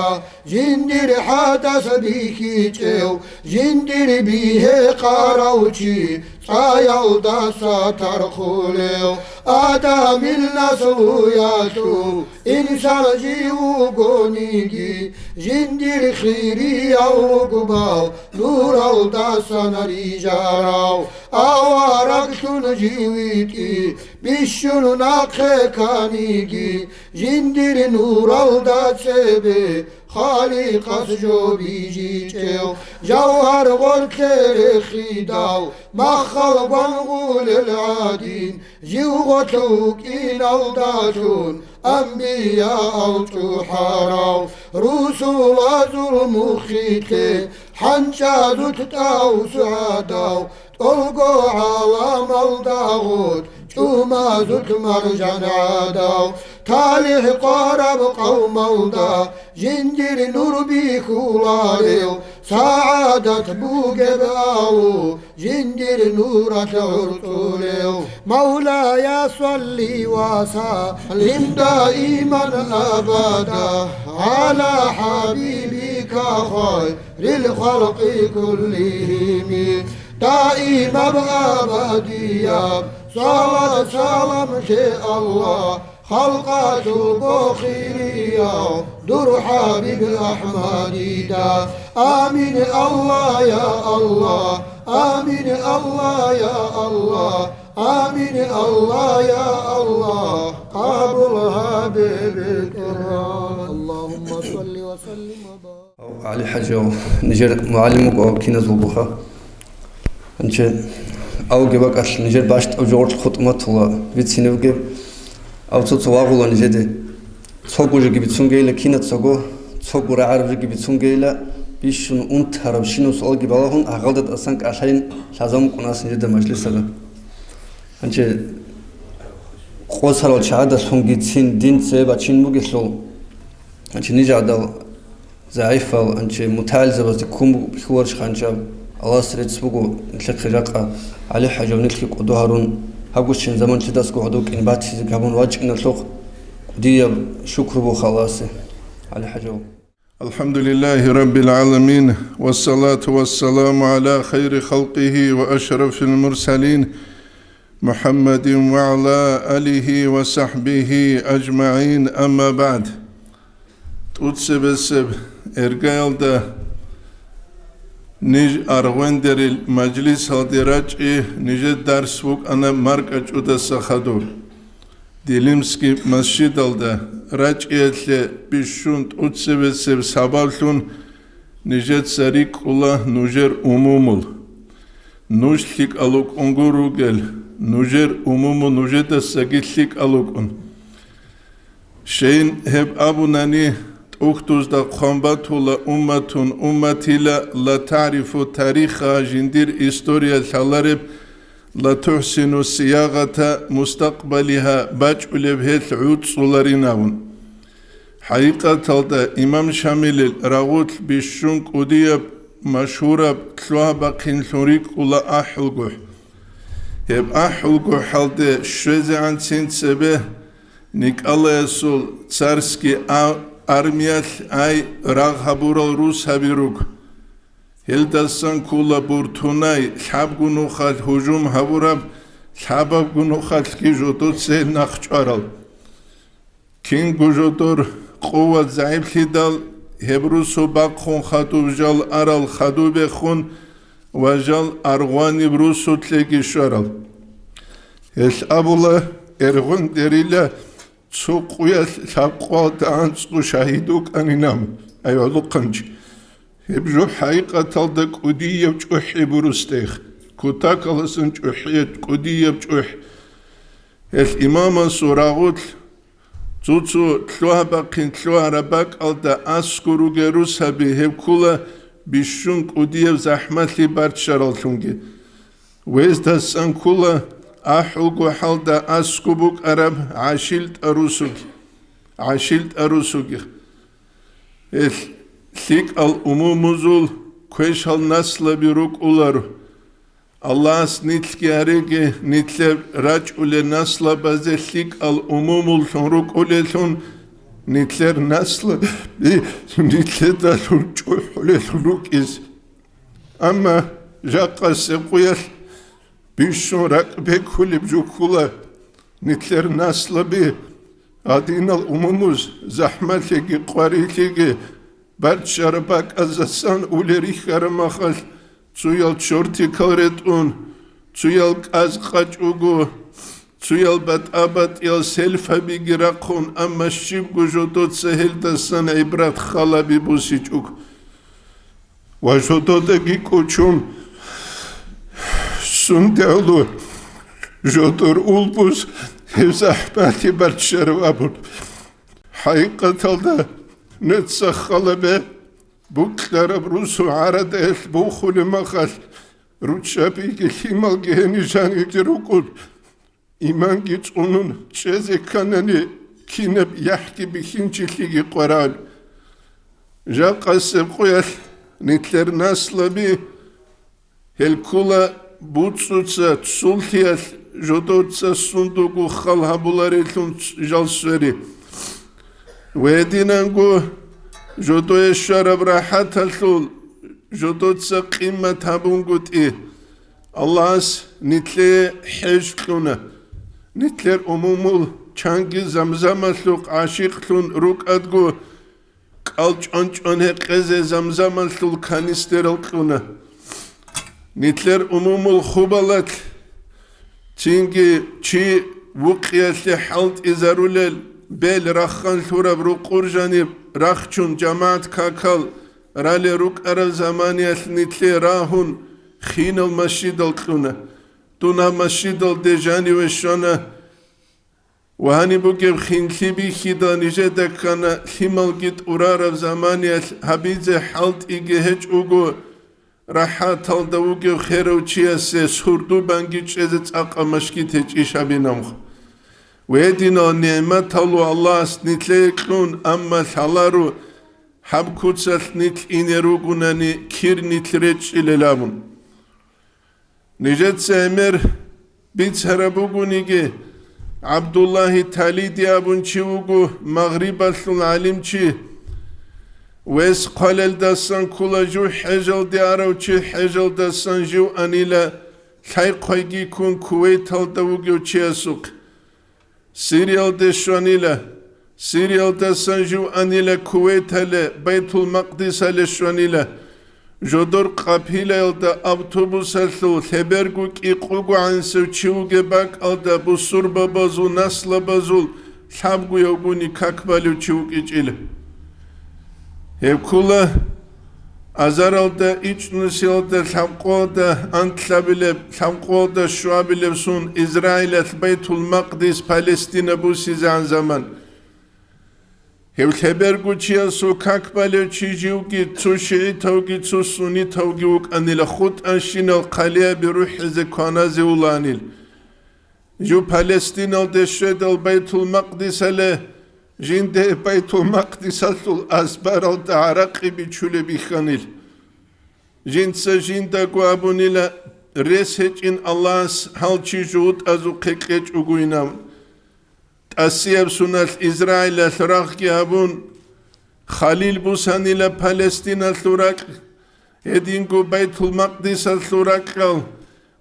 жиндир хӀадас бихьичӀев, жиндир бигье къарав чи цӀаялдаса тархъулев. Адамил наслуялъул инсан жив вугониги, жиндир хирияв вугбал нуралдасан рижарав. Авараглъун жив витӀи бищун нахъе кканиги, жиндир нуралда цебе Халикъас жо бижичӀев. Жавгьар гъорлъе рехидал, маххал гвангъулел гӀадин, жив гъорлъ вукӀиналдалъун, амбияал чӀухӀарав, русулазул муххилъе хӀанчӀазулъ тӀав сугӀадав, тӀолго гӀаламалда гъорлъ чӀумазулъ маржан гӀадав, талихӀ къвараб къавмалда жиндир нур бихьуларев, сагӀадат бугеб алу, жиндир нуралъ гӀурцӀулев. مولاي صل وسلم دائما أبدا على حبيبك خير الخلق كلهم. Даимаб абадияб салат салам лъе Аллагь, халкъалъулго хирияв дур ХӀабиб АхӀмадида. Амин, Аллагь, я Аллагь, амин, Аллагь, я Аллагь, амин, Аллагь, я Аллагь, къабул гьабе бетӀергьан. اللهم صل وسلم وبارك. ГӀали-хӀажияв, нижер мугӀалим вуго киназулгоха. Гьанчи авги бакӀалъ нижер бащтӀаб жо гъорлъ хутӀуматула бицине бугеб. Ав цо-цо вагъула нижеде. Цого жоги бицунгейила кинацаго, цого рагӀараб жоги бицунгейила, бищун унтараб щинаб суалги балагьун, гьагъалда тӀасан кӀалъайин лъазамукъун ас нижеда мажлисара. Гьанчи къосарал чагӀадалъунгицин дин цебе бачин бугелъул, гьанчи ниж гӀадал загӀипал, гьанчи мутагӀилзабазде ккун бу-, бихьуларищ ханчаб? Аллагьас рецц буго, нилъехъе жакъа ГӀали-хӀажав нилъги кӀодо гьарун, гьабгощин заман чидасго гӀодов кӀин батизе гьабун вачӀиналъухъ, кӀудияб шукру буго Аллагьасе, ГӀали-хӀажав. الحمد لله رب العالمين، والصلاة والسلام على خير خلقه وأشرف المرسلين محمد وعلى آله وصحبه أجمعين، أما بعد. ТӀуцебесеб иргаялда ниж аргъвендерил мажлисалде рачӀи, нижер дарс букӀана маркӀачӀудаса хадур. Дилимский масжидалда рачӀиялъе бищун тӀуцебесеб сабаблъун нижеца рикӀкӀула нужер умумул. Нуж лъикӀал рукӀунго ругел, нужер умуму нужедасаги лъикӀал рукӀун. Щайин гьеб абунани, тӀухьдузда хъван батула: أمة أمتي لا تعرف تاريخها, жиндир история лъалареб, لا تحسن صياغة مستقبلها, бачӀулеб гьелъ гӀуцӀцӀуларин абун. ХӀакъикъаталда имам Шамилил рагъулъ бищун кӀудияб машгьураб лъугьа-бахъинлъун рикӀкӀула АхӀулгохӀ. Гьеб АхӀулгохӀалде щвезегӀанцин цебе Николаясул царский а-, армиялъ ай рагъ гьабурал русаби руго. Гьелдасан ккула Буртунай лъабго нухалъ гьужум гьабураб, лъабабго нухалъги жодоца гьел нахъ чӀварал. Кинго жодор къуват загӀиплъидал, гьеб русу бахъун хадуб жал арал хадубехун ва жал аргъваниб русулъеги щварал. Гьелъ абула, эргъван дерила цо къуялъ лъабкъоялда анцӀго шагьид вукӀанин абун, ай гӀолохъанчи. Гьеб жо хӀакъикъаталда кӀудияб чӀухӀи бурусдех, кутакаласан чӀухӀи, кӀудияб чӀухӀ. Гьелъ имамасул рагъулъ цо-цо лъугьа-бахъин лъугьараб бакӀалда аскӀор ругел русаби гьеб ккула бищун кӀудияб захӀмалъи барччараллъунги. Гьездасан ккула АхӀулгохӀалда аскӀоб букӀараб ГӀашилтӀа русуги, ГӀашилтӀа русуги. Гьелъ ЛъикӀал умумузул квешал наслаби рукӀуларо. Аллагьас нилъги гьареги, нилъер рачӀулел наслабазе лъикӀал умумуллъун рукӀулеллъун, нилъер наслаби нилъедалъун чӀухӀулеллъун рукӀизе. Амма жакъасеб къуялъ бищун ракӀ бекулеб жо ккола, нилъер наслаби гьадинал умумуз захӀмалъиги къварилъиги барччараб бакӀаздасан улел рихьараб махалъ, цуял чортикал ретӀун, цуял кӀаз къачӀого, цуял батӀа-батӀиял селфабиги рахъун, амма щибго жодоца гьелдасан гӀибрат-хал гьаби босичӀого. Ва жододаги кӀочон сундегӀлу жодор улбуз гьев захӀмалъи барччарав абун. ХӀакъикъаталда, нуца халабе букьараб русу гӀарадаялъ бухулеб махалъ, руччабиги лъималги гьениб жанивги рукӀун, иманги цӀунун чӀезе кканани, кинаб яхӀги бихьинчилъиги къварал. Жакъасеб къуялъ нилъер наслаби гьел ккола буцӀцӀуца, цуллъиялъ жодоца сундуго хал гьабуларелъун жал свере. Ва гьединанго жодое щвараб рахӀаталъул жодоца къимат гьабунгутӀи, Аллагьас нилъее хӀеж кьуна, нилъер умумул чанги замзамалъухъ гӀашикълъун рукӀадго, кӀал чӀван-чӀван гьекъезе замзамалъул канистерал кьуна. Нилъер умумул хубалалъ цинги чи вукъиялъе хӀалтӀизарулел бел рахъан лъураб рукъур жаниб рахчун, жамагӀат какал ралел рукӀараб заманиялъ нилъее рагьун, хинал масжидал кьуна. Дун гьаб масжидалде жаниве щвана. Ва гьаниб бугеб хинлъи бихьидал нижеда ккана, лъималги тӀурараб заманиялъ гьабизе хӀалтӀиги гьечӀого, рахӀаталда вугев херав чиясе сурдубанги чӀезе цӀакъа машгит гьечӀищ гьабинабха. Гьединал нигӀматалу Аллагьас нилъее кьун, амма лъаларо гьаб куцалъ нилъ ине ругунани, кир нилъ речӀчӀилел абун. Нижеца гӀемер бицараб бугониги, ГӀабдуллагьи Талиди абун чи вуго, Магърибалъул гӀалимчи. Вес хъвалелдасан ккола жив хӀежалде арав чи, хӀежалдасан жив анила лъай-хъвайги ккун Кувейталда вугев чиясухъ. Сириялде щванила. Сириялдасан жив анила Кувейтале, Байтул-Макъдисале щванила. Жодор къапилаялда автобусалъул лъеберго кӀикъуго гӀансев чи вугеб бакӀалда бусурбабазул наслабазул лъабгоявгуни как балев чи вукӀичӀила. Гьеб ккола азаралда, ичӀнусиялда, лъабкъоялда анлъабилеб, лъабкъоялда щуабилеб сун Израилалъ Байтул-Макъдис, Палестина бусизегӀан заман. Гьев лъеберго чиясул как балев чи живги, цо шигӀитавги, цо суннитавги вукӀанила, хутӀанщинал хъалиаби рухӀизе кваназе вуланил. Жив Палестиналде щведал Байтул-Макъдисале, жинде Байтул-Макъдисалъул азбаралда гӀаракъи бичулеб бихьанил. Жинца жиндаго абунила, рес гьечӀин Аллагьас гьал чи жугьутӀазухъе кьечӀогойин абун. ТӀасияб суналъ Израилалъ рагъги гьабун, Халил бусанила Палестиналъул ракь, гьединго Байтул-Макъдисалъул ракьал,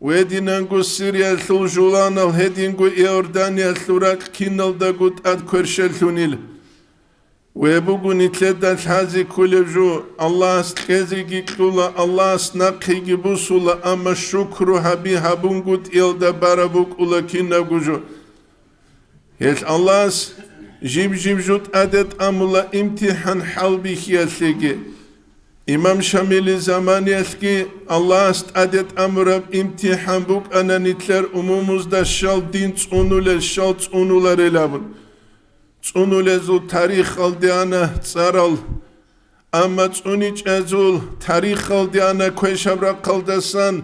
гьединанго Сириялъул жуланал, гьединго Иорданиялъул ракь киналдаго тӀад кверщеллъунил. Гьеб буго нилъеда лъазе кколеб жо, Аллагьас кьезеги кьула, Аллагьас нахъеги бусула, амма шукру гьаби гьабунгутӀиялда бараб букӀула кинабго жо. Гьелъ Аллагьас жиб-жиб жо тӀаде тӀамула имтихӀан хӀалбихьиялъеги. Имам Шамили заманиялъги Аллагьас тӀаде тӀамураб имтихӀан букӀана нилъер умумузда щал дин цӀунулел, щал цӀунуларел абун. ЦӀунулезул тарихалде ана цӀарал, амма цӀуничӀезул тарихалде ана квешаб рахъалдасан,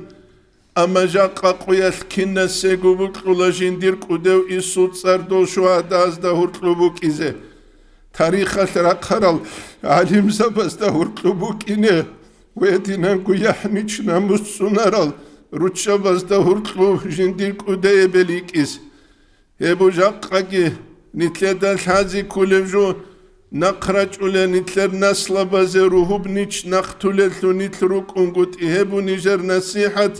амма жакъа къуялъ кинасего букьула жиндир кӀудев Исул цӀар дол шугьадаазда гьуркьу букӀизе. тарихалъ рахъарал гӀалимзабазда гьоркьоб букӀине ва гьединанго яхӀ-мичӀ-намус цӀунарал руччабазда гьоркьоб жиндир кӀудияб бел йикӀизе. Гьеб жакъаги нилъеда лъазе кколеб жо, нахъ рачӀула нилъер наслабазе ругьуб-ничӀ нахътулелъул нилъ рукӀунгутӀи, гьеб нижер насихӀат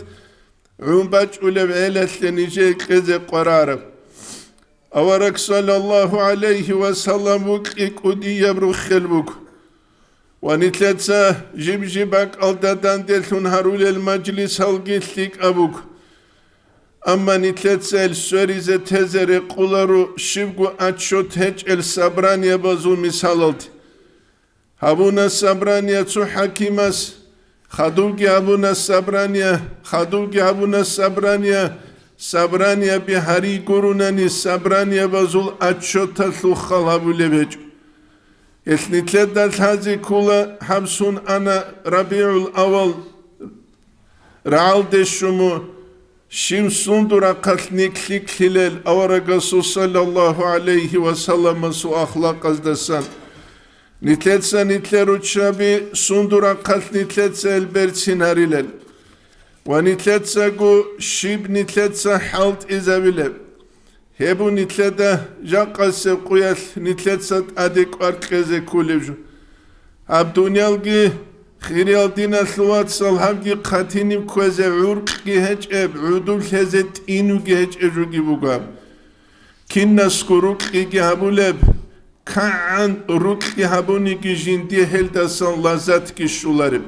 гӀун бачӀулеб гӀелалъе нижее кьезе къварараб. Авараг саллаллагьу гӀалайгьи ва саллам вукьи кӀудияб руххел буго. Ва нилъеца жиб-жиб бакӀалда данделъун гьарулел мажлисалги лъикӀаб буго. Амма нилъеца ил сверизе тезе рекъоларо щибго отчёт гьечӀел собраниябазул мисалалде. Гьабуна собрание цо хӀакимас, хадубги гьабуна собрание, хадубги гьабуна собрание, собраниеби гьари гурунани собраниябазул отчёталъул хал гьабулеб гьечӀо. Гьелъ нилъеда лъазе ккола гьаб сун ана РабигӀул-аввал рагӀалде щун, щив сундул рахъалъ нилъ лъикӀлъилел аварагасул саллаллагьу гӀалайгьи ва салламасул ахлакъаздасан. Нилъеца нилъер руччаби сундул рахъалъ нилъеца ил берцин гьарилел. Ва нилъецаго щиб нилъеца хӀалтӀизабилеб. Гьеб нилъеда жакъасеб къуялъ нилъеца тӀаде кӀвар кьезе кколеб жо. Гьаб дуниялги, хириял диналъул вацал, гьабги хъатиниб кквезе гӀуркьги гьечӀеб, гӀодов лъезе тӀинуги гьечӀеб жоги буго гьаб. Кинасго рукьиги гьабулеб, кагӀан рукьи гьабуниги жиндие гьелдасан лаззатги щолареб.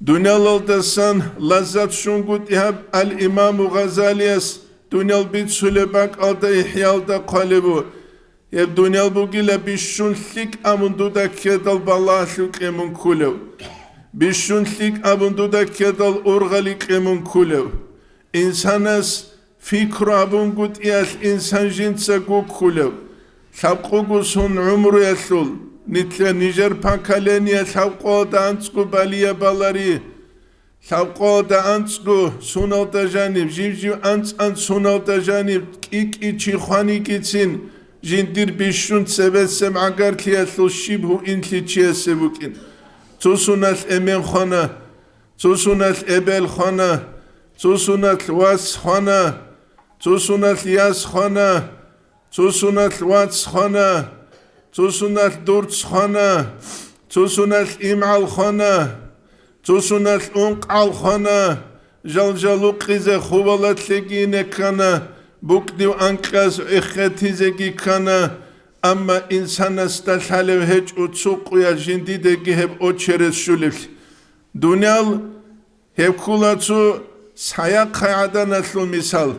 Дуниялалдасан лаззат щунгутӀи гьаб ал-Имаму Гъазалияс дуниял бицулеб бакӀалда ИхӀяалда хъвалеб бу, гьеб дуниял бугила бищун лъикӀ абун дуда ккедал балагьалъув кьемун кколев, бищун лъикӀ абун дуда ккедал ургъали кьемун кколев. Инсанас пикру абунгутӀиялъ инсан жинца гуккулев, лъабкъого сун гӀумруялъул, нилъер нижер поколение лъабкъоялда анцӀго балия балари, лъабкъоялда анцӀго суналда жаниб, жив-жив анцӀ-анцӀ суналда жаниб кӀи-кӀи чи хванигицин, жиндир бищун цебесеб гӀагарлъиялъул щиб гьуинлъи чиясе букӀин. Цо суналъ эмен хвана, цо суналъ эбел хвана, цо суналъ вас хвана, цо суналъ яс хвана, цо суналъ вац хвана, цо суналъ дурц хвана, цо суналъ имгӀал хвана, цо суналъ ункъгӀал хвана, жал-жалукъизе хубалатлъеги ине ккана, букӀдив анкьаз гӀехетизеги ккана, амма инсанасда лъалев гьечӀо цо къуялъ жиндидеги гьеб очеред щулеблъи. Дуниял гьеб ккола цо саяхъай гӀаданалъул мисал.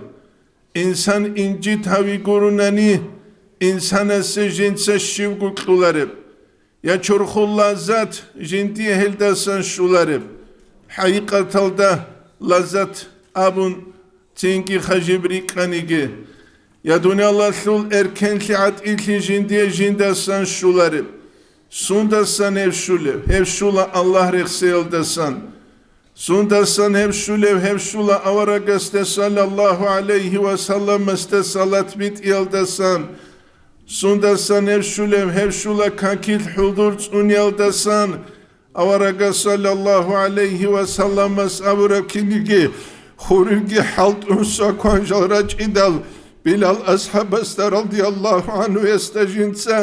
Инсан инжит гьави гурунани, инсанасе жинца щивго кьулареб, я чорхол лаззат жиндие гьелдасан щулареб. ХӀакъикъаталда лаззат абун цинги хажиб рикӀкӀаниги, я дуниялалъул эркенлъи гӀатӀилъи жиндие жиндасан щулареб. Сундасан гьеб щулеб? Гьеб щула Аллагь рехсеялдасан. Сундасан гьеб щулев? Гьеб щула аварагасде саллаллагьу гӀалайгьи ва салламасде салат битӀиялдасан. Сундасан гьеб щулев? Гьеб щула какил хӀузур цӀуниялдасан. Аварагас саллаллагьу гӀалайгьи ва салламас абураб киниги, хурилги хӀалтӀун сакван жал рачӀидал, Билал асхӀабасда радияллагьу гӀанхуясда жинца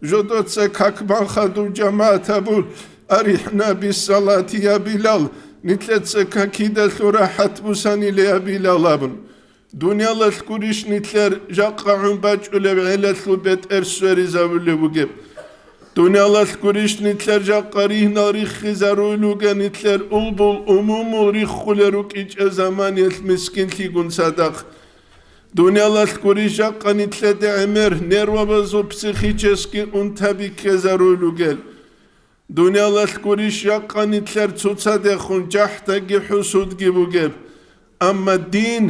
жодоца как бан хадув жамагӀат абун, «Арихна биссалати, я Билал», нилъеца какидалъун рахӀат бусанила, я Билал, абун. Дуниялалъ гурищ нилъер жакъа гӀун бачӀулеб гӀелалъул бетӀер сверизабулеб бугеб? Дуниялалъ гурищ нилъер жакъа ригьнал риххизаруйл ругел нилъер улбул-умумул риххулел рукӀичӀеб заманиялъ мискинлъигун цадахъ? Дуниялалъ гурищ жакъа нилъеде гӀемер нервабазул психический унтаби ккезаруйл ругел? Дуниялалъ гурищ жакъа нилъер цоцадехун жахӀдаги хӀусудги бугеб? Амма дин,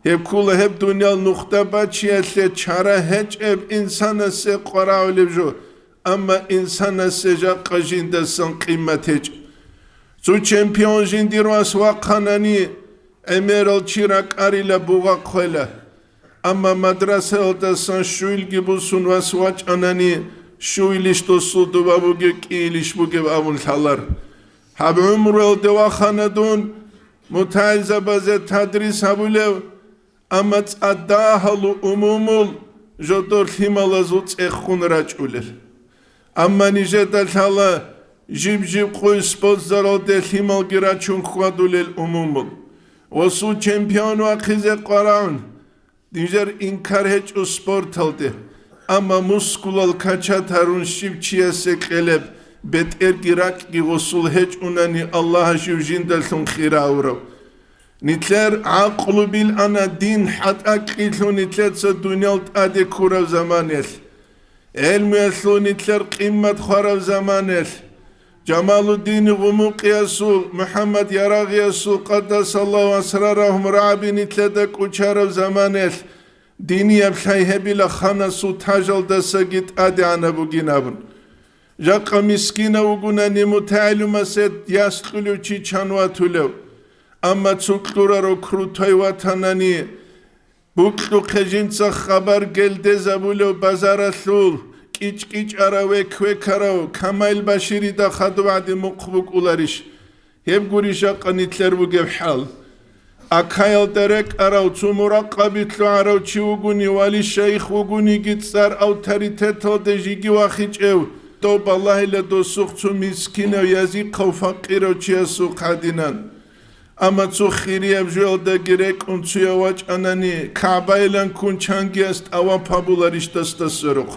гьеб ккола гьеб дуниял нухда бачиялъе чара гьечӀеб инсанасе къварагӀулеб жо, амма инсанасе жакъа жиндасан къимат гьечӀеб. Цо чемпион жиндир вас вахъанани, гӀемерал чи ракӀарила бугъа хъвела. Амма мадрасаялдасан щуйилги бусун вас вачӀанани, щуйилищ досул доба бугеб, кӀийилищ бугеб абун лъалар. Гьаб гӀумруялде вахана дун мутагӀилзабазе тадрис гьабулев, амма цӀадагьалу умумул жодор лъималазул цӀехун рачӀулел. Амма нижеда лъала жиб-жиб къуй спортзалалде лъималги рачун хьвадулел умумул. Гъосул чемпион вахъизе къварагӀун, нижер инкар гьечӀо спорталде, амма мускулал качат гьарун щив чиясе кьелеб бетӀерги ракӀги гъосул гьечӀунани Аллагьас жив жиндалъун хиравурав. Нилъер гӀакълу билана дин хӀатӀа кьилъун нилъеца дуниял тӀаде ккураб заманалъ, гӀелмуялъул нилъер къиммат хвараб заманалъ, Жамалуддин Гъумукъиясул, МухӀаммад Ярагъиясул, къаддасаллагьу асрарагьум, рагӀаби нилъеда кӀучараб заманалъ, динияб лъай гьебила ханасул тажалдасаги тӀадегӀанаб бугин абун. Жакъа мискинав вугунани мутагӀилумасе яс кьулев чи чан ватулев, амма цо кьураро крутой ватанани, букьухъе жинца хабар гелдезабулев базаралъул кӀичӀ-кӀичӀарав, век-векарав Камаил Баширида хадуб гӀадин мухъ букӀуларищ? Гьеб гурищ жакъа нилъер бугеб хӀал. Акаялда рекӀарав, цо муракъаби лъугӀарав чи вугони, вали-шайих вугониги, цӀар авторитеталде жиги вахичӀев, дов балагьила досухъ цо мискинав, язихъав, факъирав чиясухъ гьадинан. Амма цо хирияб жоялдаги рекӀун цуяв вачӀанани, КагӀбайилан ккун чангияс тӀаваф гьабуларищ дасда сверухъ?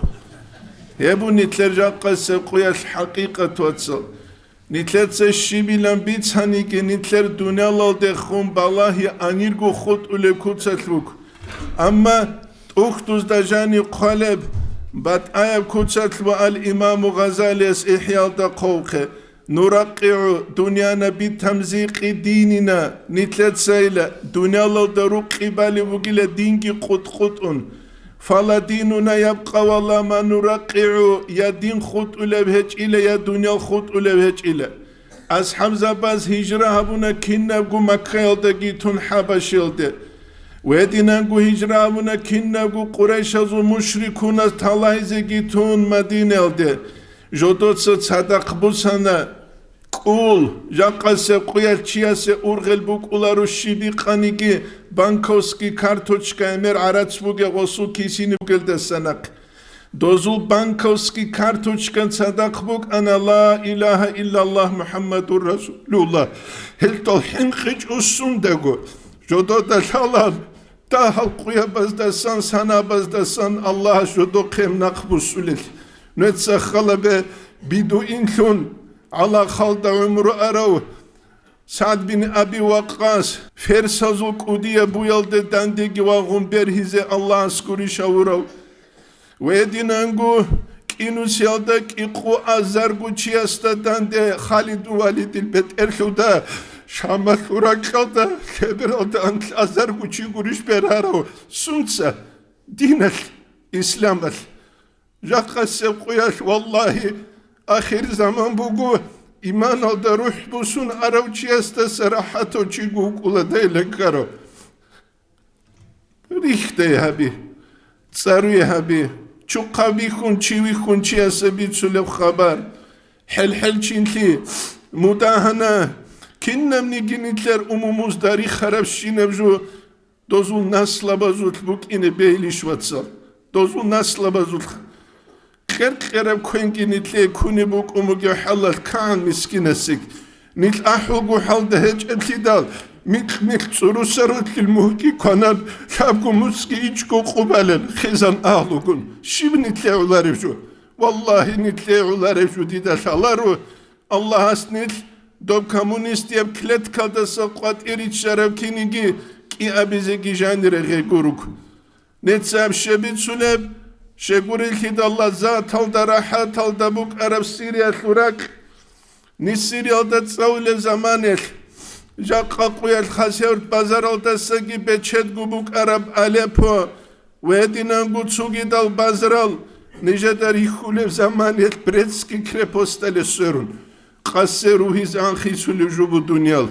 Гьеб буго нилъер жакъасеб къуялъ хӀакъикъат, вацал. Нилъеца щибилан бицаниги, нилъер дуниялалдехун балагьи анирго хутӀулеб куцалъ буго. Амма тӀухьдузда жаниб хъвалеб батӀаяб куцалъ ва ал-Имаму Гъазалияс ИхӀяалда хъвавухъе: «НуракъигӀу дуньяна битамзикъи динина», нилъецайила дуниялалда рукъи балеб бугила динги къутӀ-къутӀун. «Фала динуна ябкъа вала ма нуракъигӀу», я дин хутӀулеб гьечӀила, я дуниял хутӀулеб гьечӀила. Асхабзабаз гьижра гьабуна кинабго Маккаялдаги тун ХӀабашиялде. Гьединанго гьижра гьабуна кинабго Къурайшазул мушрикуназ талагьизеги тун Мадинаялде. Жодоца цадахъ бусана. КӀул, жакъасеб къуялъ чиясе ургъел букӀуларо щиб бикъаниги, банковский карточка гӀемер гӀарац бугеб гъосул кисини бугелдаса нахъ. Дозул банковский карточкан цадахъ букӀана: «Ла илагьа иллаллагь, МухӀаммадур Расулуллагь». Гьелдал хӀинкъичӀо сундаго, жодода лъала дагьал къуябаздасан, санабаздасан Аллагьас жодохъе нахъ бусулел. Нуца халабе бидуинлъун гӀалахалда гӀумру арав СагӀд бин Аби Ваккъас, ферсазул кӀудияб буялде дандеги вагъун бергьизе Аллагьас гурищ гьавурав. Гьединанго кӀинусиялда кӀикъу азарго чиясда данде Халид Валидил бетӀерлъуда Шамалъул ракьалда лъебералда анлъ азарго чи гурищ бергьарав. Сунца? Диналъ, исламалъ. Жакъасеб къуялъ, валлагьи, ахирзаман буго, иманалда рухӀ бусун арав чиясдаса рахӀатав чиго вукӀула дайлан ккарав. Рихьдай гьаби, цӀаруе гьаби, чухъа вихьун, чи вихьун чиясе бицулеб хабар, хӀел-хӀелчинлъи, мудагьана, кинабниги нилъер умумузда рихарабщинаб жо, дозул наслабазулъ букӀине бегьилищ, вацал? Дозул наслабазулъ. Кьер-кьераб квенги нилъее кунеб букӀун бугеб хӀалалъ кагӀан мискинасеги. Нилъ ахӀулго хӀалда гьечӀеблъидал, микь-микь цӀурусарулъил мухьги кванан, лъабго муцӀги ичӀго къубалел хизан агьлугун. Щиб нилъее гӀолареб жо? Валлагьи, нилъее гӀолареб жо дида лъаларо, Аллагьас нилъ доб коммунистияб клеткалдаса къватӀир риччараб киниги кӀиабизеги жанире гъегург. Нецаб щебицунеб, щегурелъидал лаззаталда, рахӀаталда букӀараб Сириялъул ракь, Сириялда цӀалулеб заманалъ, жакъа къуялъ Хасавюрт базаралдасаги бечедго букӀараб Алеппо, ва гьединанго цогидал базарал нижеда рихьулеб заманалъ Брестский крепосталде сверун, къасе ругьизе анхъ исулеб жо буго дуниял.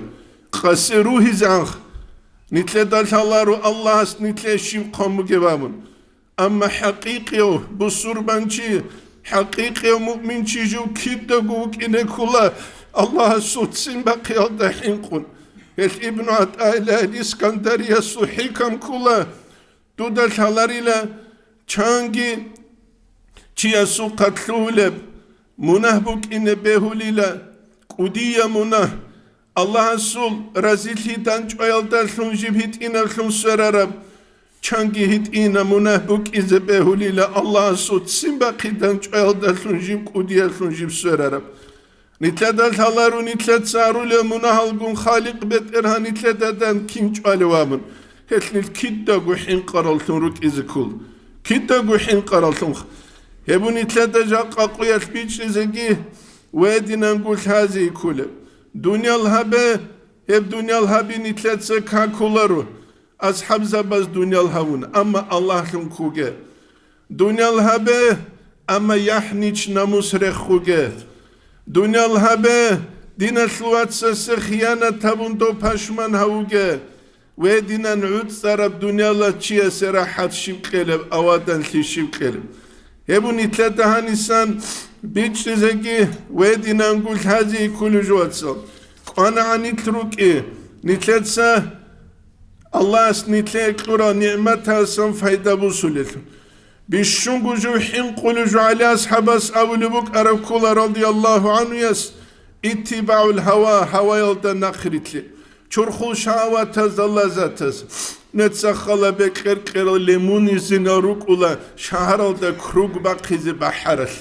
Къасе ругьизе анхъ. Нилъеда лъаларо Аллагьас нилъее щиб хъван бугеб абун. Амма хӀакъикъияв бусурбанчи ХӀакъикъияв муъминчи жив кидаго вукӀине ккола Аллагьасул ццин бахъиялда хӀинкъун. Гьелъ Ибну ГӀатаиллагь Искандариясул хӀикам ккола: дуда лъаларила, чанги чиясухъа лъугьулеб мунагь букӀине бегьулила, кӀудия мунагь, Аллагьасул разилъи данчӀваялдалъун жиб гьитӀинаблъун сверараб, чанги гьитӀина мунагь букӀизе бегьулила Аллагьасул ццин бахъи данчӀваялдалъун жиб кӀудиялъун жиб сверараб. Нилъеда лъалару нилъеца арулел мунагьалгун Халикъ БетӀергьан нилъедадан кин чӀвалев абун, гьелъ нилъ кидаго хӀинкъараллъун рукӀизе ккол. Кидаго хӀинкъараллъун. Гьеб нилъеда жакъа къуялъ бичӀчӀизеги, гьединанго лъазе кколеб. Дуниял гьабе, гьеб дуниял гьаби нилъеца какуларо. АсхӀабзабаз дуниял гьавун, амма Аллагьлъун ккуге. Дуниял гьабе, амма яхӀнич-намус рехуге. Дуниял гьабе, диналъул вацасе хиянат гьабун дов пашман гьавуге. Гьединан гӀуцӀараб дуниялалъ чиясе рахӀат щиб кьелеб, аваданлъи щиб кьелеб. Гьеб нилъеда гьанисан бичӀчӀизеги, гьединанго лъазе кколеб жо, вацал. КӀванагӀан нилъ рукӀи, нилъеца Аллагьас нилъее кьурал нигӀматасан пайда бусулелъул. Бищунго жив хӀинкъулев жо ГӀали асхӀабас абулеб букӀараб ккола радияллагьу гӀанхуяс: «Иттибагьул гьава», гьаваялда нахърилълъи, чурхул шагьаватазда лаззатаз. Нецц хала бекьер-кьерал лимузинал рукӀула шагьаралда круг бахъизе бахӀаралъ.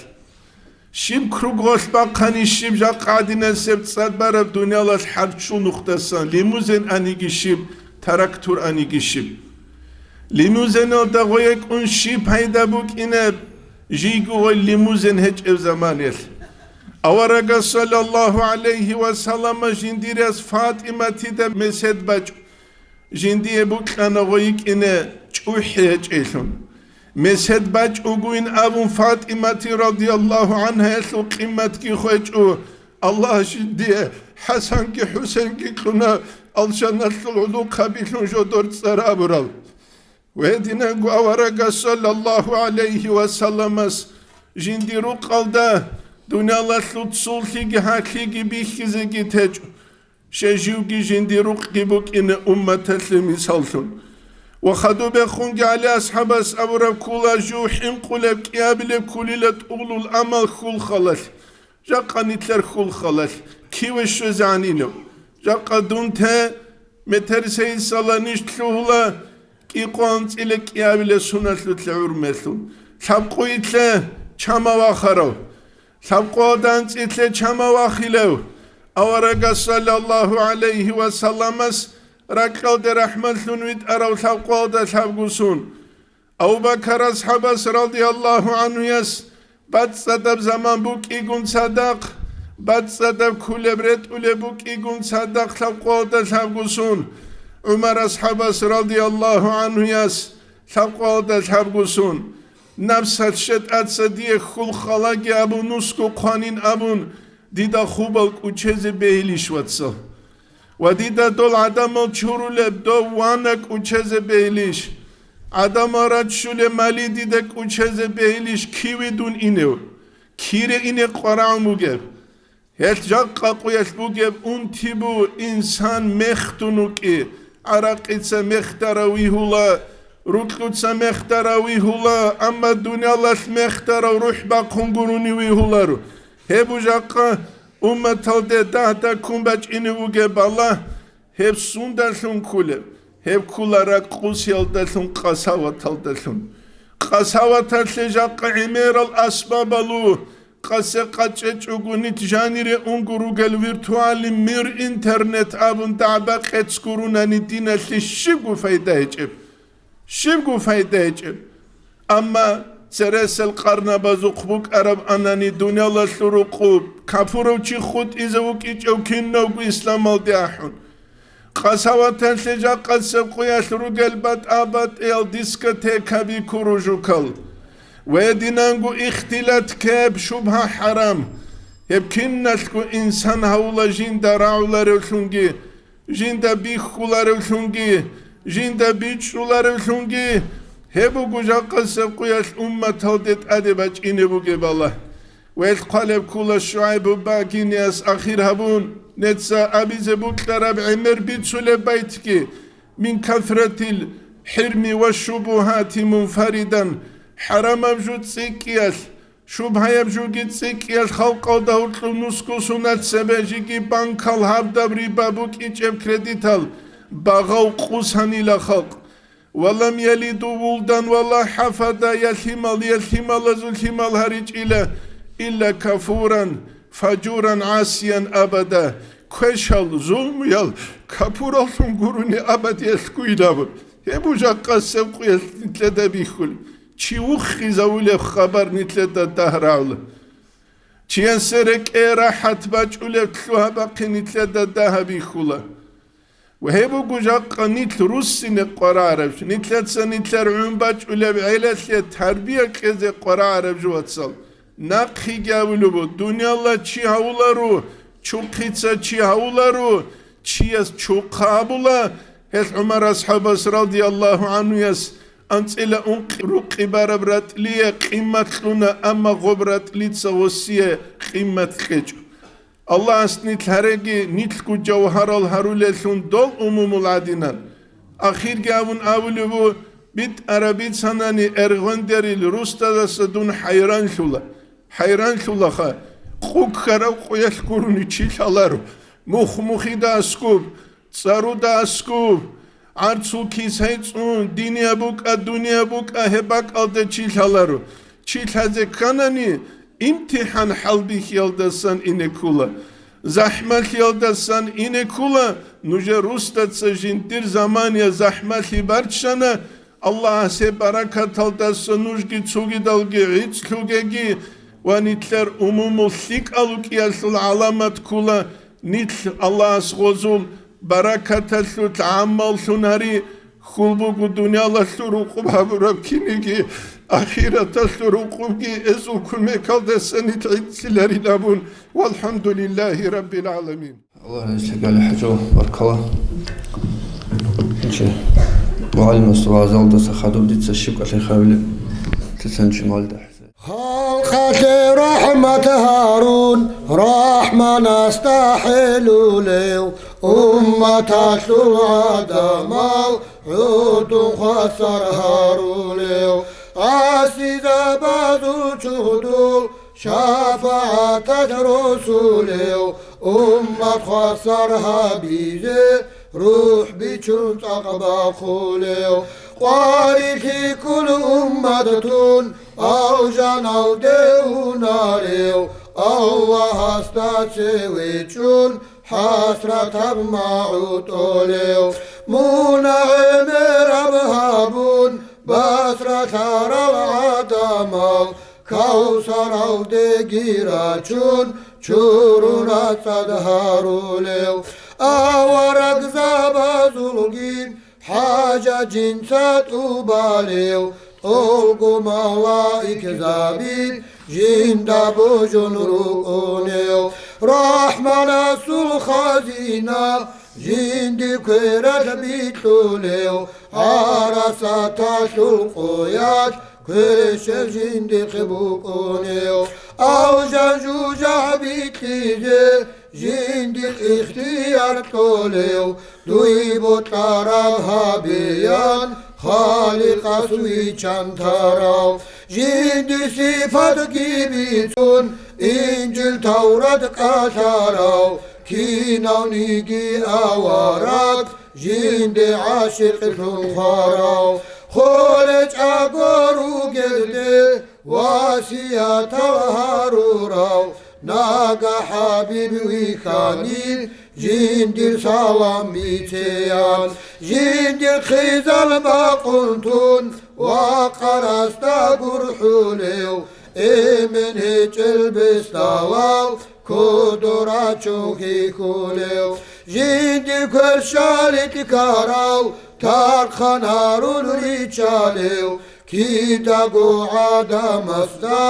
Щиб кругъалъ бахъани, щиб жакъа гӀадинасеб цӀад бараб дуниялалъ хӀарччул нухдасан, лимузин аниги щиб, трактор аниги щиб. Лимузиналда гъой кӀун щиб пайда букӀинеб, жийго гъой лимузин гьечӀеб заманаялъ. Аварагас саллаллагьу гӀалайгьи ва саллама жиндир яс ФатӀиматида месед бачӀ Жиндие букьана гъой йикӀине чӀухӀи гьечӀейлъун. Месед бачӀ бугин абун ФатӀимати радияллагьу гӀанхаялъул къиматги хвечӀо, Аллагь жиндие ХӀасанги ХӀусенги кьуна алжаналъул гӀулухъабилъун жодор цӀар абурал. Гьединанго аварагас саллаллагьу гӀалайгьи ва салламас жиндир рукъалда дуниялалъул цолъиги гьалъиги бихьизеги течӀо. Щай живги жиндир рукъги букӀине умматалъе мисаллъун. Ва хадубехунги ГӀали асхӀабас абураб ккола жив хӀинкъулеб кӀиабилеб кколила тӀулул амал хьул халалъ. Жакъа нилъер хьул халалъ киве щвезегӀан инев. Жакъа дун те метер сейсала ниж лъугьула кӀикъоанцӀила кӀиабилеб суналъулъе гӀурмелъун. Лъабкъуйилъе чама вахарав. Лъабкъоялда анцӀилъе чама вахилев, аварагас саллаллагьу гӀалайгьи ва салламас ракьалде рахӀматлъун витӀарав лъабкъоялда лъабгусун. Абу-Бакар асхӀабас радияллагьу гӀанхуяс бацӀцӀадаб заман букӀигун цадахъ, бацӀцӀадаб кколеб ретӀулеб букӀигун цадахъ лъабкъоялда лъабгусун. ГӀумар асхӀабас радияллагьу гӀанхуяс лъабкъоялда лъабгусун. Напсалъ шетӀаца дие хьул халаги абун, нусго хъванин абун, дида хубал кӀучезе бегьилищ, вацал? Ва дида дол гӀадамал чурулеб дов вана кӀучезе бегьилищ? ГӀадамал раччулеб мали дида кӀучезе бегьилищ киве дун инев? Кире ине къварагӀун бугеб? Гьелъ жакъа къуялъ бугеб унти бу инсан мехтун вукӀи, гӀаракъица мехтарав вигьула, рукьуца мехтарав вигьула, амма дуниялалъ мехтарав рухӀ бахъун гурони вигьуларо. Гьеб бу жакъа умматалде дагь-дагьккун бачӀине вугеб балагь. Гьеб сундалъун кколеб? Гьеб ккола ракӀ къосиялдалъун, къасаваталдалъун. Къасаваталъе жакъа гӀемерал асбабалу, къасе къачӀечӀого нит жанире унго ругел виртуальный мир, интернет абун дагӀба-къец гурунани диналъе щибго пайда гьечӀеб? Щибго пайда гьечӀеб. Амма цересел къарнабазухъ букӀараб анани дуниялалъул рукъуб, капурав чи хутӀизе вукӀичӀев кинавго исламалде ахӀун. Къасаваталъе жакъасеб къуялъ ругел батӀа-батӀиял дискотекаби, кружокал. Гьединанго ихтилат, кеп, шубгьа, хӀарам. Гьеб киналъго инсан гьавула жинда рагӀуларевлъунги, жинда бихьуларевлъунги, жинда бичӀчӀуларевлъунги, Гьеб буго жакъасеб къуялъ умматалде тӀаде бачӀине бугеб Аллагь. Велъ хъвалеб ккола ШугӀайб бубагиниас ахир гьабун, неца абизе букьараб гӀемер бицулеб байтги: «Мин касратил хӀирми ва шубугьати мунфаридан», хӀарамаб жо цӀикӀкӀиялъ, шубгьаяб жоги цӀикӀкӀиялъ халкъалда гьоркьоб нусго сунат цебе жеги банкал гьабдаб риба букӀинчӀеб кредитал багъав къусанила халкъ. «Ва лам ялиду вулдан ва ла хафада», я лъимал, я лъималазул лъимал гьаричӀила, «илла кафуран, фажуран, гӀасиян абада», квешал, зулмуял, капураллъун гурони абадиялъ гуйилабур. Гьеб жакъасеб къуялъ нилъеда бихьулеб. Чи вухизавулеб хабар нилъеда дагь рагӀула. Чиясе рекӀее рахӀат бачӀулеб лъугьа-бахъи нилъеда дагь бихьула. Ва гьеб буго жакъа нилъ руссине къварагӀараб, нилъеца нилъер гӀун бачӀулеб гӀелалъе тарбия кьезе къварагӀараб жо, вацал. Нахъеги абулеб буго, дунияла чи гьавуларо, чухъица чи гьавуларо, чияс чухъа абула, гьелъ ГӀумар асхӀабас радияллагьу гӀанхуяс анцӀила ункъ рукъи бараб ратӀлие къиммат кьуна, амма гъоб ратӀлица гъосие къиммат кьечӀо. Аллагьас нилъ гьареги, нилъго жавгьарал гьарулеллъун дол умумул гӀадинан. Ахирги абун абулеб буго, битӀараб бицанани эргъвендерил русдадаса дун хӀайранлъула. ХӀайранлъулаха, къу ккарав къуялъ гурони чи лъаларо, мух-мухида аскуб, цӀаруда аскуб, гӀарцул кис гьайцӀун, динияб букӀа, дунияб букӀа, гьеб бакӀалда чи лъаларо. Чи лъазе кканани, имтихӀан хӀалбихьиялдасан ине ккула, захӀмалъиялдасан ине ккула. Нужер русдаца жиндир замания захӀмалъи барччана, Аллагьас гьеб баракаталдаса нужги цогидалги гӀицӀлъугеги ва нилъер умумул лъикӀал рукӀиялъул гӀаламат ккула, нилъ Аллагьас гъозул баракаталъулъ гӀаммаллъун гьари, хьул буго дуниялалъул рукъуб гьабураб киниги, ахираталъул рукъубги эзул кумекалдаса нилъ гӀицӀлъиларин абун. ВалхӀамдулиллагьи раббил гӀаламин. Аллагь разилъагали, ХӀажал, баркала. Чи мугӀалимас вагӀзалдаса хадуб дица щиб кӀалъай хавилеб, дица чи мугӀалимда хӀисаб. Халкъалъе рахӀмат гьарун, РахӀманасда хӀелулев, умматалъул гӀадамал гӀодун хвасар гьарулев, гӀасизабазул чугьдул шафагӀаталъ росулев, уммат хвасар гьабизе рухӀ бичун цӀакъ бахъулев, къварилъи ккун уммат тун алжаналде унарев, Аллагьасда цеве чӀун хӀасратаб магӀу тӀолев, мунагӀ гӀемераб гьабун, басралъарал гӀадамал, Кавсаралдеги рачун, чурун рацӀцӀад гьарулев, аварагзабазулги хӀажат жинца тӀубалев, тӀолго малаикзаби жинда божун рукӀунев, РахӀманасул хазина жинди квералъ битӀулев, гӀарасаталъул къоялъ квешел жиндихъе букӀунев, алжан жужахӀ бикьизе жиндихъ ихтияр кьолев, дуй бокьараб гьабеян Халикъас виччан тарав, жинди сипатги бицун, Инжил-Таврат кӀалъарав, кинавниги авараг жинде гӀашикълъун хварав, холечӀого ругелде васиятал гьарурав, нагагь ХӀабиб вихьани, жиндир салам бицеян, жиндир хизал бакъун тун, вакъарасда гурхӀулев, эмен гьечӀел бесдалал кодо рачун хьихьулев, жинди квешал итӀкарал тархъан гьарун риччалев, кидаго гӀадамасда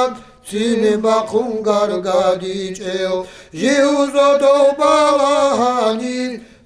цин бахъун гаргадичӀев, жив зодов балагьани,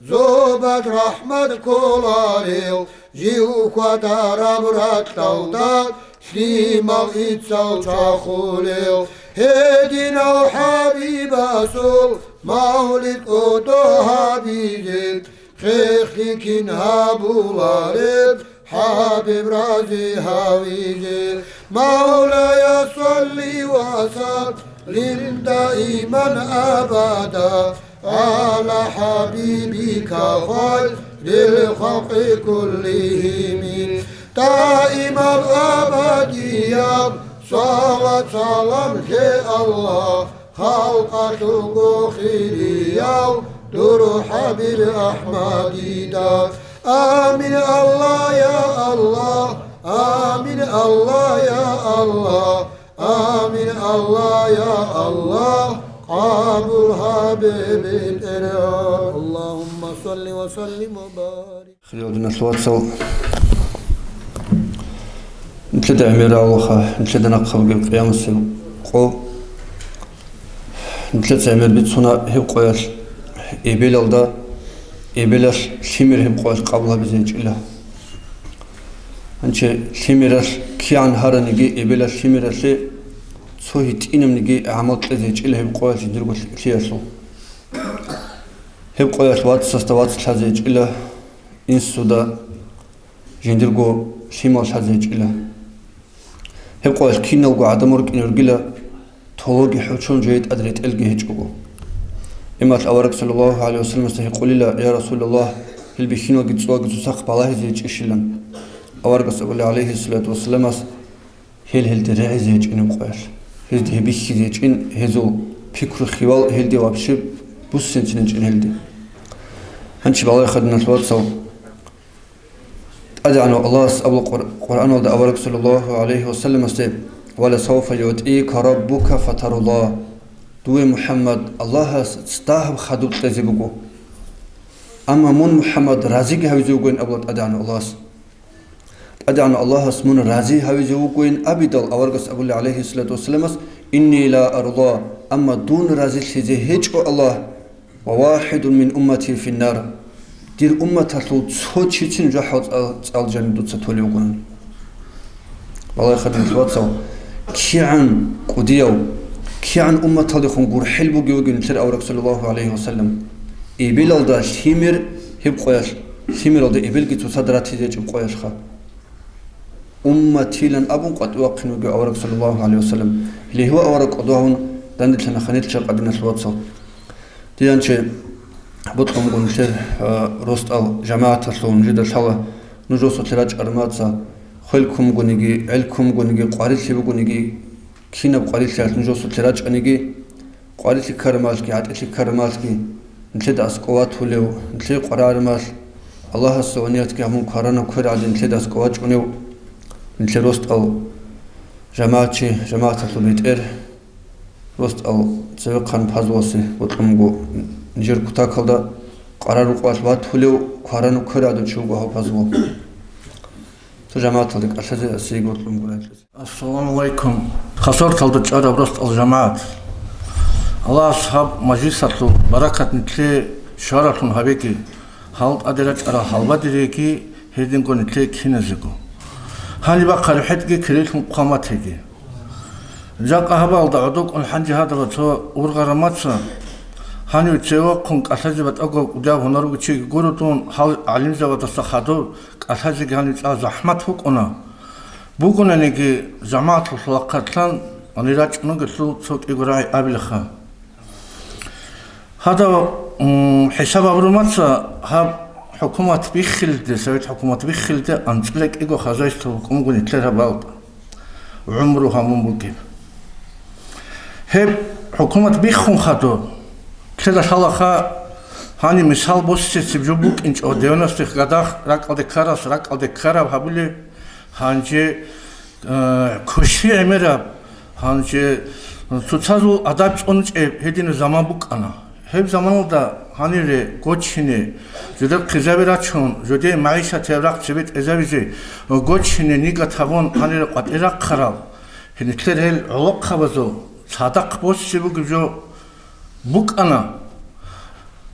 зобалъ рахӀмат кколарев, Жив хвадараб ракьалда лъимал иццал чвахулев, гьединав ХӀабибасул мавлид кӀодо гьабизе, хехлъи кин гьабулареб, ХӀабиб рази гьавизе. Мавлая, салли ва саллим даиман абада, гӀала хӀабибика хайрил халкъи куллигьими. Даимаб абадияб салат-салам лъе, Аллагь, халкъалъулго хирияв дур ХӀабиб АхӀмадида. Амин, Аллагь, я Аллагь, амин, Аллагь, я Аллагь, амин, Аллагь, я Аллагь, къабул гьабе, БетӀергьан. Аллагьумма салли ва саллим ва барик. Хириял диналъул вацал, нилъеда гӀемер авлаха, нилъеда нахъа бугеб къиямасеб къо. Нилъеца гӀемер бицуна гьеб къоялъ эбелалда, эбелалъ лъимер гьеб къоялъ къабул гьабизе гьечӀила. Гьанчи лъимералъ кигӀан гьараниги, эбелалъ лъимералъе цо гьитӀинабниги гӀамал кьезе гьечӀила гьеб къоялъ жиндирго лъиялъул. Гьеб къоялъ вацасда вац лъазе гьечӀила, инсуда жиндирго лъимал лъазе гьечӀила. Гьеб къоялъ киналго гӀадамал рукӀине ругила, тологи хӀочон жее тӀад ретӀелги гьечӀого. Ималъ авараг саллаллагьу гӀалайгьи вассаламасда гьикъулила: «Я Расулаллагь, гьел бихьиналги цӀулаги цоцахъ балагьизе гьечӀищилан?» Аварагас абула, гӀалайгьиссалату вассаламас, гьел гьелде регӀизе гьечӀин гьеб къоялъ. Гьезде гьеб бихьизе гьечӀин, гьезул пикру-хиялал гьелде вообще буссинцин гьечӀин гьелде. Гьанчи балагьеха, диналъул вацал, ТӀадегӀанав Аллагьас абула Къур-, Къуръаналда авараг саллаллагьу гӀалайгьи вассаламасде: «Ва ла савфа югӀтика раббука фатарда». Дуе, МухӀаммад, Аллагьас цӀдагьаб хадуб кьезе буго. Амма мун, МухӀаммад, разиги гьавизе вугоин абула ТӀадегӀанав Аллагьас. ТӀадегӀанав Аллагьас мун рази гьавизе вугоин абидал, аварагас абула, гӀалайгьиссалату вассаламас: «Инни ла арда», амма дун разилъизе гьечӀо, Аллагь. «Ва вахидун мин уммати финнар». Дир умматалъул цо чицин жахӀал цӀал-, цӀалжани дуца толев вугони. Балагьеха, диналъул вацал, кигӀан кӀудияв, кигӀан умматалдехун гурхӀел бугев вугев нилъер авараг саллаллагьу гӀалайгьи вассалам. Эбелалда лъимер гьеб къоялъ, лъимералда эбелги цоцазда ратизе гьечӀеб къоялъха. Умматилан абун къватӀивахъин вугев авараг саллаллагьу гӀалайгьи вассалам. Гьеле гьев авараг кӀодо гьавун данделъана ханилъ жакъа, диналъул вацал. Дие гьанчи бокьун буго нилъер, а, росдал жамагӀаталъул, нужеда лъала, нуж росулъе рачӀараб мацӀ, хвел ккун бугониги, гӀел ккун бугониги, къварилъи бугониги, кинаб къварилъиялъ нуж росулъе рачӀаниги, къварилъи ккараб мехалъги, гӀатӀилъи ккараб мехалъги нилъеда аскӀов ватулев, нилъее къваригӀараб мехалъ Аллагьасда ва ниятги гьабун кваранаб квер гӀадин нилъеда аскӀов вачӀунев, нилъер росдал жамагӀатчи, жамагӀаталъул бетӀер, росдал цевехъан пазлуялъе бокьун буго нижер кутакалда къваригӀараб къоялъ ватулев кваранаб квер гӀадав чи вуго гьав пазлу. Цо жамагӀаталде кӀалъазе асиего бокьун буго ракьизе. Ассаламу гӀалайкум. Хасарталда чӀараб росдал жамагӀат. Аллагьас гьаб мажлисалъул баракат нилъее щваралъун гьабеги, гьал тӀаде рачӀарал гьалбадериги, гьединго нилъее киназего. Гьаниб бахъараб хӀетӀги кирилъун хъван батеги. Жакъа гьабалда гӀодокӀун гьанже гьадаб цо ургъараб мацӀ, гьанив цевехъун кӀалъазе батӀаго кӀудияб гьунар бугев чиги гуро дун, гьал гӀалимзабаздаса хадур кӀалъазеги гьанив цӀа захӀмат букӀуна. Бугонаниги, жамагӀаталъул рахъалъан гьанир рачӀун ругелъул цо кӀиго рагӀи абилаха. Гьадав, м, хӀисаб гьабураб мацӀ гьаб хӀукумат биххилде, совет хӀукумат биххилде анцӀила кӀиго хозяйство букӀун буго нилъер гьабалда гӀумру гьабун бугеб. Гьеб хӀукумат биххун хадур, нилъеда лъалаха, гьаниб мисал босизецин жо букӀинчӀо, девяностых годах ракӀалде ккарас, ракӀалде ккараб гьабулеб, гьанже, э, квеши гӀемераб, гьанже цоцазул адаб цӀунчӀеб гьединаб заман букӀана. Гьеб заманалда гьанире гочине, жидер хъизаби рачун, жидер магӀишатияб рахъ цебе тӀезабизе гочине нигат гьабун гьанире къватӀир рахъарал, гьенитлъер гьел гӀолохъабазул цадахъ босизе бугеб жо букӀана.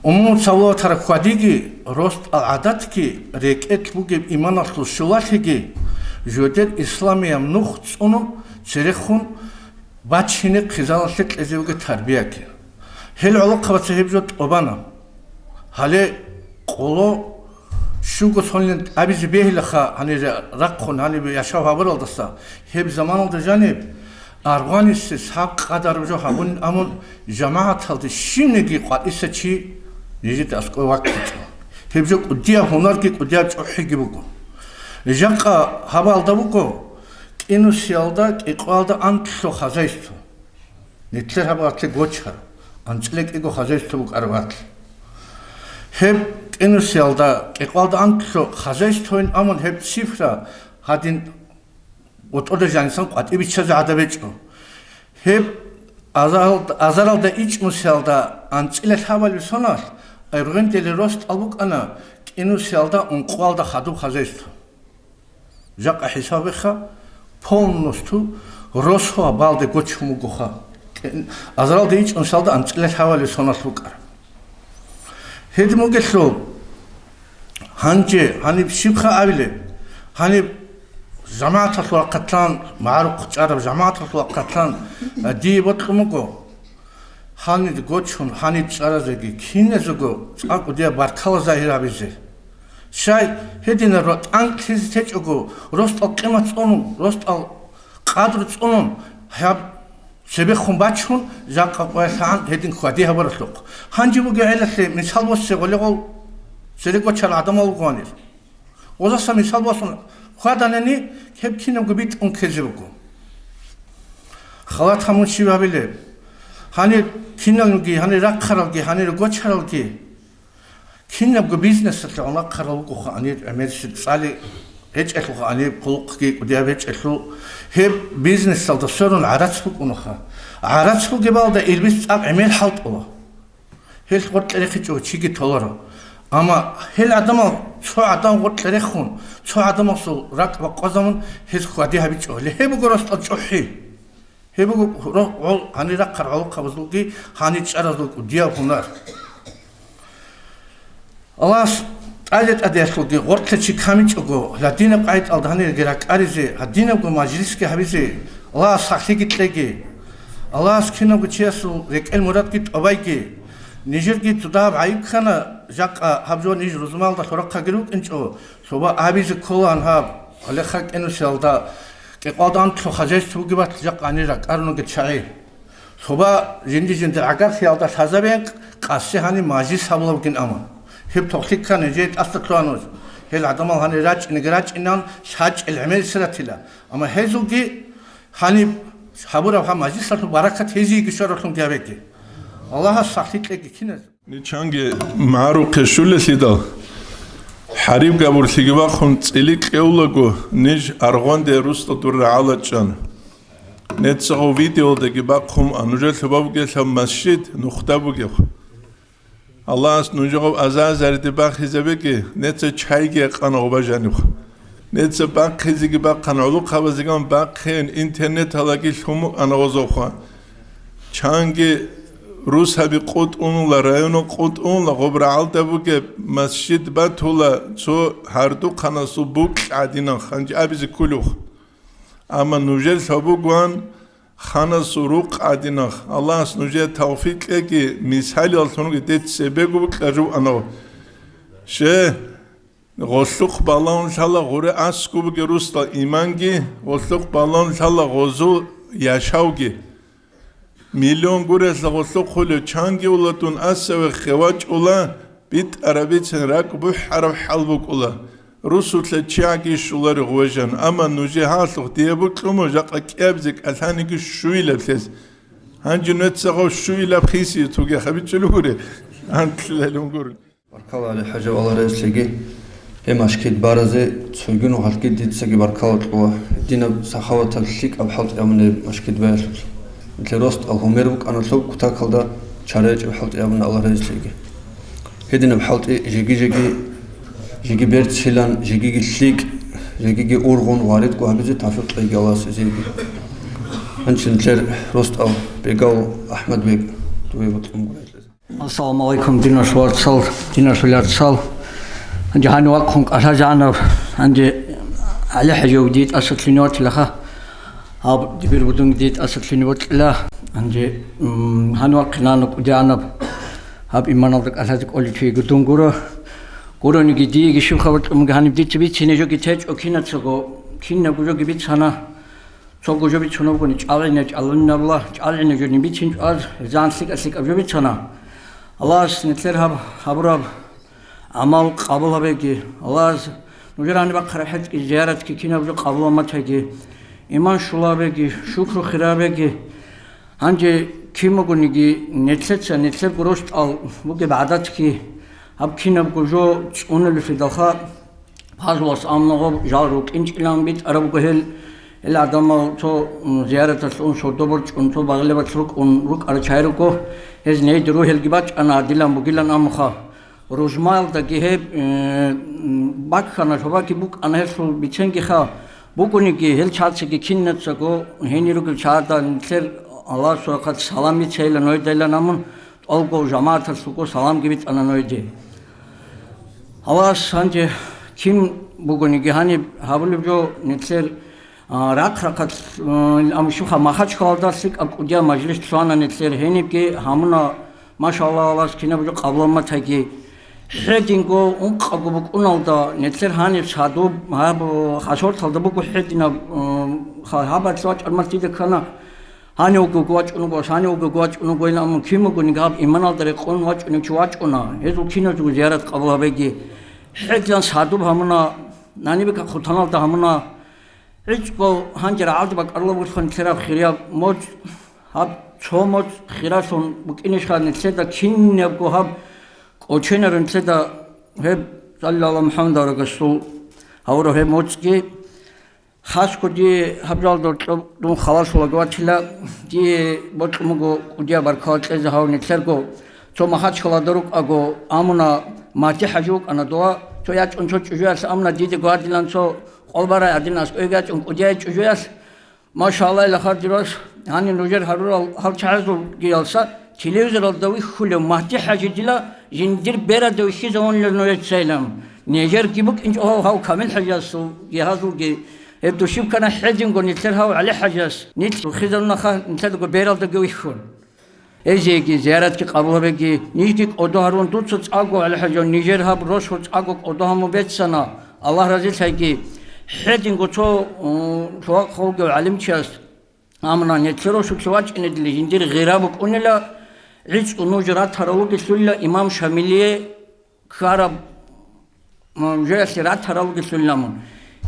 Умумуцалугьатараб хьвадиги, ростӀал гӀадатги, рекӀелъ бугеб иманалъул щулалъиги жодер исламияб нух цӀунун церехун бачине хъизаналъе кьезе бугеб тарбияги. Гьел гӀолохъабаца гьеб жо тӀубана. Гьале къоло щуго сонилан абизе бегьилаха гьанир рахъун гьаниб яшав гьабуралдаса, гьеб заманалда жаниб аргъванисез гьаб къадараб жо гьабун, амун жамагӀаталде щивниги къватӀиса чи нижеда аскӀове ваккичӀо. Гьеб жо кӀудияб гьунарги кӀудияб чӀухӀиги буго. Жакъа гьабалда буго кӀинусиялда, кӀикъоялда анлъго хозяйство. Нилъер гьаб гъатлъи гочар, анцӀила кӀиго хозяйство букӀараб гъатлъ. Гьеб кӀинусиялда, кӀикъоялда анлъго хозяйствоян, амун гьеб цифра гьадин ГъотӀода жанисан къватӀиб биччазе гӀадаб гьечӀо. Гьеб азаралда, азаралда ичӀнусиялда анцӀила лъабалеб соналъ, Эргъендели ростӀал букӀана кӀинусиялда ункъоялда хадуб хозяйство. Жакъа хӀисаб беха, полностью росуа балде гочун бугоха. Азаралда ичӀнусиялда анцӀила лъабалеб соналъ букӀараб. Гьедин бугелъул, гьанже гьаниб щибха абилеб? Гьаниб жамагӀаталъул рахъалъан, магӀарухъ чӀараб жамагӀаталъул рахъалъан, а, дие бокьун буго. Гьаниб гочун, гьаниб чӀаразеги, киназего цӀакъ кӀудияб баркала загьир гьабизе. Щай, гьединаб ро-, тӀанкӀ лъезе течӀого, ростӀал къимат цӀунун, ростӀал къадру цӀунун, гьаб цебехун бачун, жакъа къоялъагӀан гьедин хьвади гьабуралъухъ. Гьанже бугеб гӀелалъе мисал босе гъолегъол цере гочарал гӀадамал ругоанир. Гъозаса мисал босун хьваданани, гьеб кинабго битӀун ккезе буго. Халат гьамун щиб гьабилеб? Гьанир киналги, гьанир рахъаралги, гьанир гочаралги. Кинабго бизнесалъе гьунахъарал вугоха гьанир, гӀемерисел цӀали гьечӀелъулха гьанир, хъулухъги кӀудияб гьечӀелъул, гьеб бизнесалда сверун гӀарац букӀунаха. ГӀарац бугебалда илбис цӀакъ гӀемер хӀалтӀула. Гьелъ гъоркье рехичӀого чиги толаро. Амма гьел гӀадамал цо гӀадан гъоркье рехун, цо гӀадамасул ракӀ бакъвазамун гьез хьвади гьабичӀо. Гьеле гьеб буго ростӀал чӀухӀи. Гьеб буго ро-, гъол гьанир рахъар гӀолохъабазулги гьанир чӀаразул кӀудияб гьунар. Аллагьас тӀаде-тӀадеялъулги гъоркье чи камичӀого, гьадинаб къагӀидалда гьанирги ракӀаризе, гьадинабго мажлисги гьабизе, Аллагьас сахлъиги кьеги. Аллагьас кинабго чиясул рекӀел мурадги тӀобайги. Нижерги цо дагьаб гӀайиб ккана, жакъа гьаб жо ниж рузмаялда лъурахъаги рукӀинчӀо, лъуба абизе кколаан гьаб, гьале хъа кӀенусиялда, кӀикъоялда анлъго хозяйство бугеб батӀ жакъа гьанир ракӀарунги чагӀи. Лъуба жинди-жиндир гӀагарлъиялда лъазабе къаси гьаниб мажлис гьабулеб бугин амун. Гьеб тохлъи ккани жей тӀаса лъугьа нуж. Гьел гӀадамал гьанир рачӀинеги рачӀинан, лъачӀел гӀемерисератила. Амма гьезулги гьаниб гьабураб гьаб мажлисалъул баракат гьезиеги щваралъунги гьабеги. Аллагьас сахлъи кьеги киназ. Ничанги магӀарухъе щулелъидал, хӀариб габурлъиги бахъун цӀили кьевлаго, ниж аргъванде рустӀа дур рагӀалачӀан. Нецагъав видеолдаги бахъун а нужер лъубаб гелъаб масжид нухда бугеб. Аллагьас нужегъав аза-азарде бахизабеги, неца чайги гьекъана гъоба жаниб. Неца бахъизеги бахъан, гӀолохъабазеган бахъин, интернеталаги лъуму ана гъозохъа. Чанги русаби къутӀунла, районал къутӀунла, гъоб рагӀалда бугеб масжид батула цо гьардухъанасул букь гӀадинан ханжи абизе кколев. Амма нужер лъабугван ханасул рукъ гӀадинах, Аллагьас нужее тавфикъ кьеги, мисалияллъунги дец цебего букьа жугьанав. Ше, гъолъухъ балагьун лъала гъуре аскӀубги русла иманги, гъолъухъ балагьун лъала гъозул яшавги. Миллион гурелъа гъолъухъ хъулев чанги ула дун асаве хевачӀула, битӀарабицин ракӀ бухӀараб хӀал букӀула. Русулъа чияги щулари гъвежан, амма нужее гьалъухъ дие букьумо жакъа кӀиабизе кӀалъаниги щуилаблъиз. Гьанже нуцагъав щуилаб хиси туге хабичӀулугури, антлъилалунгур. Баркала, ГӀали-хӀажа, Аллагь разилъеги. Гьеб машгид баразе цойгин вахъалъги дицаги баркала кьула. Динаб сахаватаб лъикӀаб хӀалтӀи абуна гьеб машгид баялъулъ. Нилъер ростӀал гьумер букӀана лъоб кутакалда чара гьечӀеб хӀалтӀи абуна, Аллагь разилъеги. Гьединаб хӀалтӀи жеги-жеги, жеги берцилан, жегиги лъикӀ, жегиги ургъун варидго гьабизе тавфикъ кьеги Аллагьас гьезиеги. Гьанчи нилъер ростӀал Бегал АхӀмад-бек, дуе бокьун гурелъ. Ассаламу алейкум, диналъул вацал, диналъул яцал. Гьанже гьанив вахъун кӀалъазегӀанаб, гьанже ГӀали-хӀажив дие тӀаса лъугьине ватилаха. Гьаб дибир будунги дие тӀаса лъугьине бокьила. Гьанже, м, гьанив вахъинанав кӀудианаб гьаб иманалда кӀалъазе кӀолев чиги дун гуро. Гурониги диеги щиб хабар кьунги гьаниб дица бицине жоги течӀо кинацаго, кинабго жоги бицана. Цого жо бицунебгони чӀалгӀине, чӀалгӀинабла, чӀалгӀине жо нибицин чӀваз, зан лъикӀа-лъикӀаб жо бицана. Аллагьас нилъер гьаб-, гьабураб гӀамал къабул гьабеги, Аллагьас нужер гьаниб бахъараб хӀетӀги, зияратги кинаб жо къабул гьабеги, иман щола гьабеги, шукру хира гьабеги. Гьанже кин бугониги нилъеца, нилъерго росдал бугеб гӀадатги, гьаб кинабго жо цӀунулелъидалха, Пазулас амнагъаб жал рукӀинчӀилан битӀарабго гьел, гьел гӀадамал цо, м, зияраталъ ун сордо борчӀун, цо багъилабалъ рукӀун рукӀарал чагӀи руго, гьез нейде рухӀелги бачӀана, гьадилан бугилан амуха. Ружмаялдаги гьеб, э, м, баккана, лъобаги букӀана гьелъул биценгиха, бугониги гьел чацаги кинацаго гьенир ругел чагӀазда нилъер Аллагьасул рахъалъ салам бицейилан гьойдайилан амун, тӀолго жамагӀаталъулго саламги битӀана гьойде. Аллагьас гьанже кин бугониги гьаниб гьабулеб жо нилъер, а, рахъ-рахъалъ, м, амма щибха Махачкалалда лъикӀаб кӀудияб мажлис лъугьана нилъер гьенибги гьамуна, машаллагь, Аллагьас кинаб жо къабул гьабеги. Гьединго ункъабго букӀуналда нилъер гьаниб садуб гьаб хасорталда буго гьединаб, м, ха-, гьаб вачӀармалъ дида ккана. Гьанивго вачӀун вуго, гьанивго вачӀун вуго, ила амун кин бугониги гьаб иманалда рекъон вачӀунев чи вачӀуна, гьезул киназего зиярат къабул гьабеги. ХӀедлъан садуб гьамуна, нанибика хъутаналда гьамуна, гӀицӀго гьанже рагӀалде бакӀарулаб вугелъул нилъераб хирияб моцӀ, гьаб цо моцӀ хиралъун букӀинищха нилъеда кинабго гьаб кӀоченарун нилъеда гьеб, саллаллагьу гӀала МухӀаммадил расул, гьавураб гьеб моцӀги. Хасго дие гьаб жалда гьоркьоб дун халалъулаго ватила, дие бокьун буго кӀудияб баркала кьезе гьав нилъерго. Цо Махачкалада рукӀаго амуна, Магьди-хӀажи вукӀана дова, цо ячӀун цо чӀужуялъ амуна, диде гвардилан цо къолбарай гӀадин аскӀовеги ячӀун кӀудияй чӀужуялъ. Машаллагь, лахардирас, гьанир нужер гьарурал гьал чагӀазулгиялса телевизоралда вихьулев Магьди-хӀажи дила жиндир бералда вихьизавунила нужецайилан. Нижерги букӀинчӀо гьав, гьав Камил-хӀажиясул гьазулги. Гьеб душиб ккана гьединго нилъер гьав ГӀали-хӀажияс. Нилъ рухизарунаха нилъедаго бералдаги вихьун. Эзеги, зияратги къабул гьабеги, нижги кӀодо гьарун дуца цӀакъго, ГӀали-хӀажи, нижер гьаб росу цӀакъго кӀодо гьамун бецана, Аллагь разилъайги. Гьединго цо, м, лъугьа-хъулги гӀалимчияс амуна, нилъер росулъе вачӀинедили жиндир гъира букӀунила, гӀицӀго нуж ратаралугелъулила имам Шамилие ккараб, м, жоялъе ратаралугелъулила мун.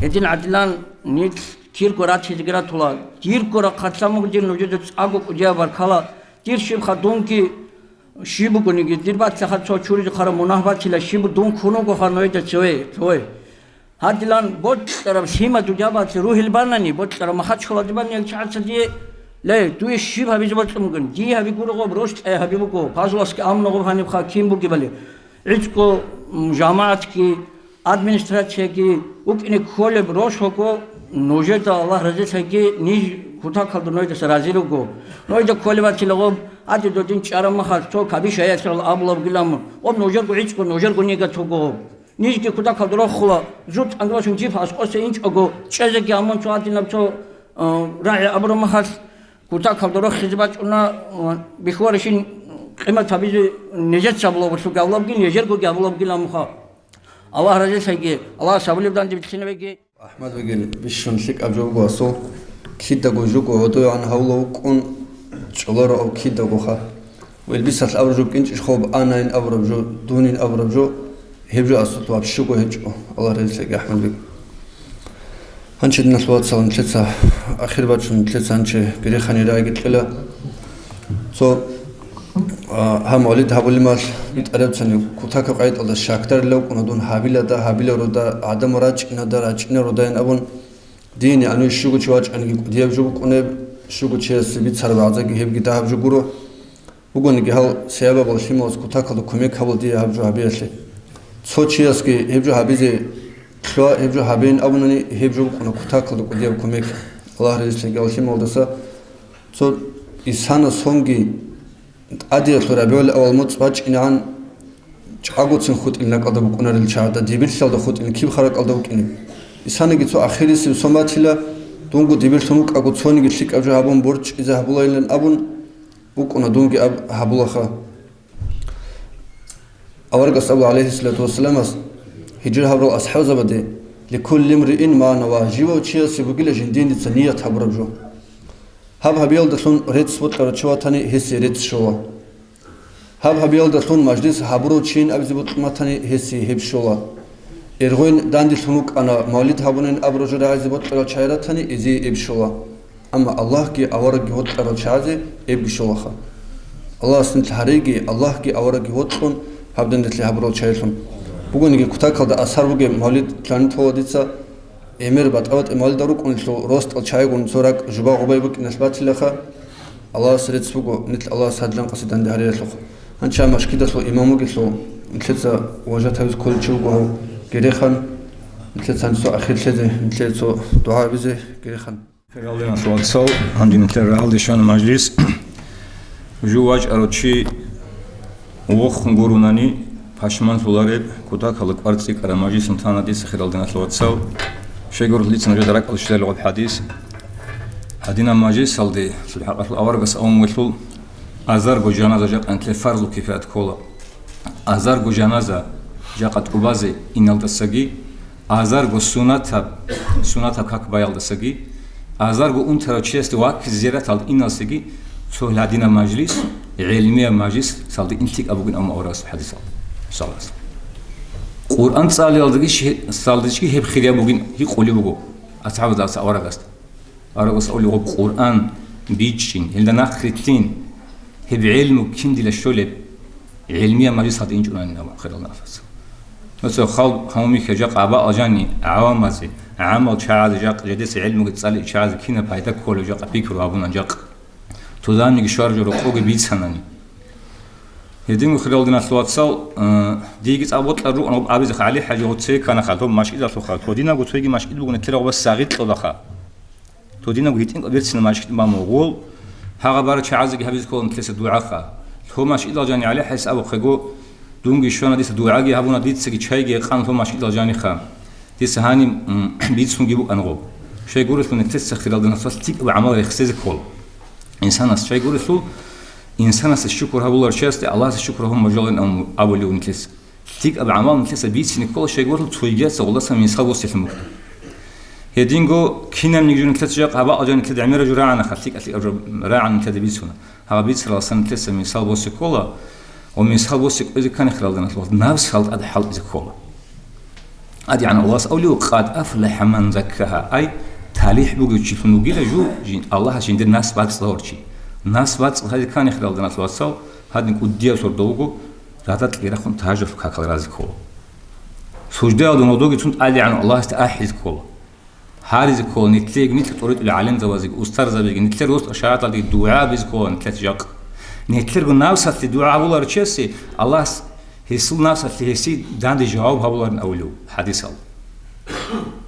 Гьедин гӀадилан нилъ кирго ратизеги ратула, дирго рахъалъан буго дир нужеда цӀакъго кӀудияб баркала, дир щибха дунги, щиб бугониги, дир бацаха цо чуризе хъара мунагь батила, щиб дун ккун вугоха нужеда цеве, цеве. Гьадилан бокьараб лъимадул жабаялъе ругьел банани, бокьараб Махачкалалде банани гьел чагӀаца дие, ле, дуе щиб гьабизе бокьун бугин? Дие гьаби гурого, рос кьай гьаби буго, пазуласги амногъоб гьанибха кин бугебали. ГӀицӀго, м, жамагӀатги, администрацияги, вукӀине кколеб рос вуго, нужеда Аллагь разилъайги, ниж кутакалда нойдаса рази руго. Нойда кколеб батила гъоб, гьадин додин чӀараб махалъ цо кабишаялъул абулаб гиламун, гъоб нужерго гӀицӀго, нужерго нигат вуго гъоб. Нижги кутакалда рохула, зутӀан росун жиб аскӀосе инчӀого, чӀезеги амун цо гьадинаб цо, э, рагӀи абураб махалъ, кутакалда рохизе бачӀуна, э, бихьарабщин къимат гьабизе нижеца абулаб буго, гьабулабги, нижергоги гьабулабги ламуха. Аллагь разилъайги, Аллагь сабулеб данде бицинабеги. АхӀмад вегил бищун лъикӀаб жо буго асул, кидаго жуго гьодоян гьавула вукӀун чӀоларо ав кидагоха. Ва илбисалъ абураб жо букӀинчӀищ хоб, анайин абураб жо, дунин абураб жо, гьеб жо асулъ вообще-го гьечӀо, Аллагь разилъеги, АхӀмад бек. Гьанчи диналъ вацал нилъеца ахир бачун, нилъеца гьанчи грехани рагӀиги кьела. Цо, а, гьаб мавлид гьабулеб мехалъ битӀарабцани, кутакаб къагӀидалда щакдарилев вукӀуна дун, гьабилада, гьабиларода, гӀадамал рачӀинада, рачӀинародайин абун, дин, яни щуго чи вачӀаниги кӀудияб жо букӀунеб, щуго чиясе бицараб вагӀзаги гьебги дагьаб жо гуро. Бугониги гьал себабал лъималаз кутакалда кумек гьабула дие гьаб жо гьабиялъе. Цо чиясги гьеб жо гьабизе лъугьа, гьеб жо гьабеин абунани, гьеб жо букӀуна кутакалда кӀудияб кумек. Аллагь разилъеги гьал лъималдаса. Цо исана сонги ТӀадеялъул РабигӀул-аввал моцӀ бачӀинегӀан чӀагоцин хутӀин ракӀалда букӀунарел чагӀазда, дибирлъиялда хутӀин киб ха ракӀалда вукӀинеб. Исаниги цо ахирисеб сон батила, дунго дибирлъун вукӀаго цониги лъикӀаб жо гьабун борчӀизе гьабулайилан абун вукӀуна, дунги аб гьабулаха. Аварагас абула, гӀалайгьиссалату вассаламас, гьижра гьабурал асхӀабзабаде: «Ликулли имриин ма нава», живав чиясе бугила жиндиница ният гьабураб жо. Гьаб гьабиялдалъун рецц бокьарав чи ватани, гьесие рецц щола. Гьаб гьабиялдалъун мажлис гьабурав чийин абизе бокьун батани, гьесие гьеб щола. Иргъуйин данделъун вукӀана, мавлид гьабунин абураб жо рагӀизе бокьарал чагӀи ратани, гьезие гьеб щола. Амма Аллагьги аварагги вокьарал чагӀазе гьебги щолаха. Аллагьас нилъ гьареги, Аллагьги аварагги вокьун, гьаб данделъи гьабурал чагӀилъун. Бугониги, кутакалда асар бугеб мавлид лъани тола дица, гӀемер батӀа-батӀи мавлида рукӀунелъул росдал чагӀигун цо ракӀ жуба-гъубай букӀиналъ батилаха. Аллагьас рецц буго, нилъ Аллагьас гьадилан къасиданде гьариялъухъ. Гьанча машгидалъул имам вугелъул, нилъеца важатабиз кколев чи вуго гьав Герехан, нилъеца гьанцо ахирлъезе, нилъее цо дугӀа гьабизе Герехан. Хиралдиналъул вацал, гьанже нилъер рагӀалде щвана мажлис. Жив вачӀарав чи вохун гурунани, пашманлъулареб, кутакалда кӀвар цӀикӀкӀараб мажлисун тана дица, хиралдиналъул вацал. Щайгурелъул дица нужеда ракӀалде щвезарила гъаб хӀадис. Гьадинаб мажлисалде, цо хӀакъалъулъ аварагас абун вугелъул, азарго жаназа жакъа нилъер фарзул кифаят ккола. Азарго жаназа жакъа тӀубазе иналдасаги, азарго сунатаб, сунатаб как баялдасаги, азарго унтарав чиясде ваккизе зираталде иналдасаги, цо гьадинаб мажлис, гӀелмияб мажлисалде инлъикӀаб бугин абун аварагас хӀадисалда. Саллаллагьу гӀалайгьи ва саллам. Къуръан цӀалиялдаги щи-, салдичӀги гьеб хирияб бугин гьикъулеб буго асхӀабазда аварагасда. Аварагас абулеб буго, Къуръан бичӀчӀин, гьелда нахърилълъин, гьеб гӀелму кин дила щолеб, гӀелмияб мажлисалде инчӀунанин абун, хирал нафас. Нуца хал гьавмихьа жакъа абаал жани гӀавамазе, гӀамал чагӀазе жакъа жедеса гӀелмуги цӀали чагӀазе кинаб пайда кколеб жакъа пикру гьабунан жакъа. Тудамиги щваржу рокъоги бицанани. Гьединго, хирал диналъул вацал, э, диги цӀакъ бокьараб рукӀана абизе, ГӀали-хӀажи гъоцее кканаха, доб машгидалъуха, тодинабго цойги машгид буго нилъер гъобас сагъи кьолаха. Тодинабго гьитӀинкӀал берцинаб машгид бамугъул, гьагъаб бараб чагӀазеги гьабизе ккола нилъеца дугӀаха. Лъо машгидал жани ГӀали-хӀажияс абухъего, дунги щвана дица дугӀаги гьабуна, дицаги чайги гьекъан лъо машгидал жаниха. Дица гьаниб, м, бицунги букӀан гъоб. Щайгурелъул нилъеца, хирал диналъул вацал, лъикӀаб гӀамал рехсезе ккола. Инсанас щайгурелъул, инсанасе шукур гьабуларчиясде Аллагьасе шукур гьабун бажалин абулев нилъеца. ЛъикӀаб гӀамал нилъеца бицине ккола, щайгурелъул цойгияца гъолдаса мисал босилъун букӀин. Гьединго кинабниги жо нилъеца жакъа гьабаал жо нилъеда гӀемераб жо рагӀанаха, лъикӀа-лъикӀаб жо рагӀана нилъеда бицуна. Гьаб бицаралдасан нилъеца мисал босе ккола, ва мисал босе кквезе ккани, хирал диналъул вацал, напсал тӀад хӀалтӀизе ккола. АдигӀан Аллагьас абулев, «Къад афлахӀа ман заккагьа», ай, талихӀ бугев чилъун вугила жо, жин-, Аллагьас жиндир напс бацӀцӀалъарав чи. Напс бацӀцӀалъизе ккани, хирал диналъул вацал, гьадин кӀудияв сордо вуго, радакьги рахун тажалъул какал разе ккола. Суждаялда нодоги цун тӀадегӀан Аллагьасде ахӀизе ккола. Гьаризе ккола, нилъееги, нилъ тӀоритӀулел гӀалимзабазеги, устарзабазеги, нилъер росдал шагьаралдаги дугӀа гьабизе ккола нилъеца жакъа. Нилъерго напсалъе дугӀа гьабуларев чиясе Аллагьас гьесул напсалъе гьесие данде жаваб гьабуларин абулев хӀадисал.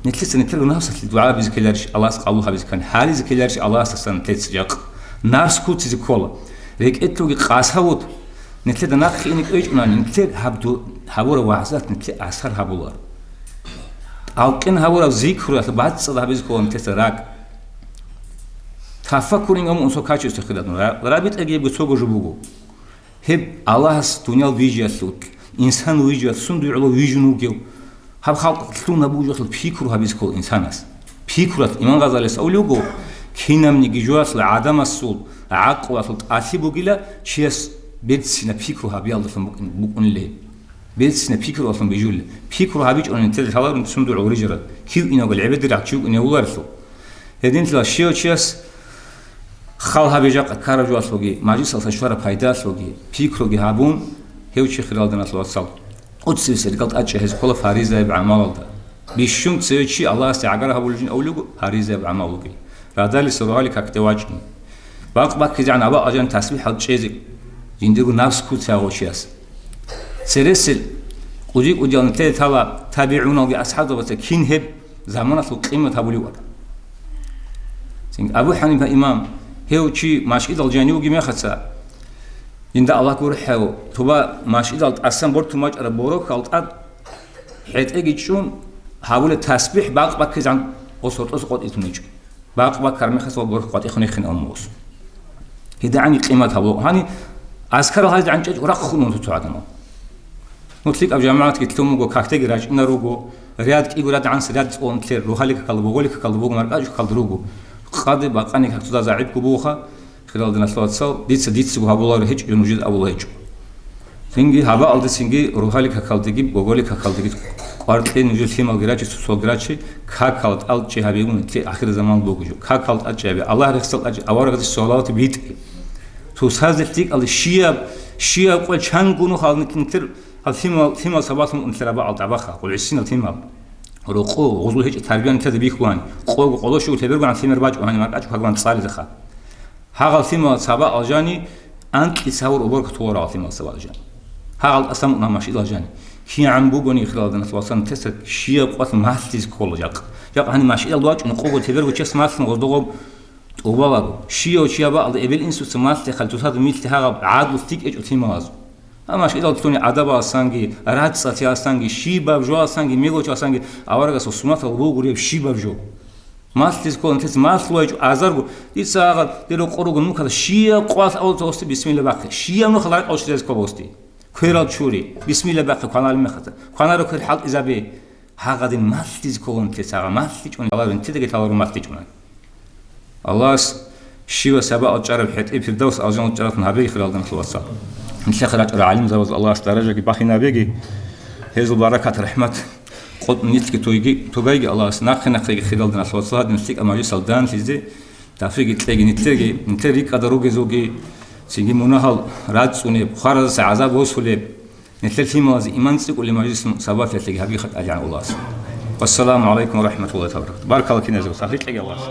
Нилъеца нилъерго напсалъе дугӀа гьабизе ккеларищ, Аллагьас къабул гьабизе ккани, гьаризе ккеларищ Аллагьасдасан нилъеца жакъа. Напс куцизе ккола. РекӀелъулги къасавут, нилъеда нахъе ине кӀвечӀунани, нилъер гьаб ду-, гьабураб вагӀзат нилъее асар гьабулар. ТӀалкъин гьабураб зикруялъ бацӀцӀад гьабизе ккола нилъеца ракӀ. Тафаккурин гьамун цо качествоялъ хирал, ра-, рабитӀаги гьебго цого жо буго. Гьеб Аллагьас дуниял вижиялъул, инсан вижиялъ, сунда гӀоло вижун вугев? Гьаб халкъ лъун гьабулелъул пикру гьабизе ккола инсанас. Пикруялъ Имам Гъазалияс абулеб буго, кинабниги жоялъул гӀадамасул гӀакълуялъул тӀалъи бугила чияс берцинаб пикру гьабиялдалъун букӀин-, букӀунилей. Берцинаб пикруялъун бижулей. Пикру гьабичӀони нилъеда лъаларун сунда гӀоло рижарал, кив иневгал гӀебедирахъ чи вукӀине вуларелъул. Гьединлъидал щивав чияс хал гьабе жакъа ккараб жоялъулги, мажлисалъа щвараб пайдалъулги, пикруги гьабун, гьев чи, хирал диналъул вацал, тӀоцебесеб рекӀелъ тӀадчӀей гьез ккола фаризаяб гӀамалалда. Бищун цеве чи Аллагьасде гӀагар гьабулеб жин абулеб буго, фаризаяб гӀамал вугин. Радалиса рогьалил какде вачӀун. Бакъ баккизегӀан абаал жан тасбихӀал чӀезе жиндирго напс куцай гъов чияс. Цересел кӀуди-кӀудиял нилъеда лъала табигӀуналги асхӀабзабаца кин гьеб заманалъул къимат гьабулев вукӀана. Цинги Абу ХӀанифа имам, гьев чи машгидал жанив вугеб мехаца, Динда Аллагь гурхӀев, туба машидал тӀасан бортун бачӀараб борохьал тӀад хӀетӀеги чӀун, гьабулеб тасбихӀ бакъ-баккизегӀан гъос гьоркьоса къотӀитун гьечӀо. Бакъ-баккараб мехалъ ва борхь къватӀихъун иххин аммус. ГьедигӀанги къимат гьабулеб. Гьаниб азкарал гьазда гӀанчӀечӀ рахъун унтуцо гӀадамал. Ну, лъикӀаб жамагӀатги лъун буго, какдеги рачӀунар руго, ряд кӀиго ряд гӀанс ряд цӀолун лъер, рогьалил какалда, боголил какалда буго, маркӀачӀул какалда руго. Къаде бакъани какдуда загӀипго бугоха, хирал диналъул вацал, дица дицаго гьабуларо гьечӀо, нужеда абула гьечӀо. Цинги гьабаалда цинги рогьалил какалдеги, боголил какалдеги къваркье нужер лъималги рачи, цоцолги рачи, какал тӀалчӀи гьабигун лъе ахир заман бугежо. Какал тӀалчӀи гьаби, Аллагь рехсал тӀалчӀи, аварагасде салават битӀи. Цо сазе лъикӀал щияб, щияб къвел чангу нухал нилъер Гьаб лъимал, лъимал сабаблъун унтараб бакӀалда баха, гъулгӀисинал лъимал. Рокъо, гъузул гьечӀеб тарбиян тезаб бихьулани, къого къоло щуго лъебергогӀан лъимер бачӀо гьаниб маркӀачӀул хагван цӀализеха. Гьагъал лъимал саба алжани, анкьи цавур оборка толарагъал лъимал саба алжани. Гьагъал тӀасан унан машидал алжани. КигӀан бугони хиралда насвасан теса щияб къват малъизе ккола жакъ. Жакъ гьаниб машидал вачӀун къого лъеберго чес малъун гъоздогъоб тӀубалаго. Щияв чияба алда эбел-инсуца малъи хал тусада милълъи гьагъаб гӀадлу лъикӀ гьечӀо лъималазул. Амма щидал цони гӀадабаласанги, рацӀцӀалъияласанги, щибаб жоаласанги, мегочаласанги аварагасул суннатал бугуреб щибаб жо. Малъизе ккола нилъеца малъулайчӀо азарго, дица агъа, дир рокъор руго нукада, щияб къвалъ авалца гъосде бисмилла бахъе, щияб нухал ракӀал щвезе ккола гъосде. Кверал чури, бисмилла бахъе кваналеб мехалда, кванаро квер хӀалтӀизабе. Гьагъадин малъизе ккола нилъеца, гьагъа малъичӀун, гьалар нилъедаги лъаларун малъичӀунан. Аллагьас щивас гьабаал чӀараб хӀетӀе Фирдавс алжаналъ чӀаравлъун гьабеги хиралда нилъ вацал. Нилъехъе рачӀарал гӀалимзабаз Аллагьас даражаги бахинабеги, гьезул баракат, рахӀмат, къотӀун нилъги тойги, тогайги Аллагьас нахъе-нахъеги хиралда нилъ вацал гьадин лъикӀаб мажлисал данлъизе тавфикъги кьеги нилъеги, нилъер рикӀкӀада ругезулги, цинги мунагьал рацӀцӀунеб, хваразаса гӀазаб босулеб, нилъер лъималазе иман цӀикӀкӀулеб мажлисун сабаблъиялъеги гьабиги хатӀ алигӀан Аллагьас. Вассаламу гӀалайкум ва рахӀматуллагьи ва баракатугьу. Баркала киназего, тавфикъ кьеги Аллагьас.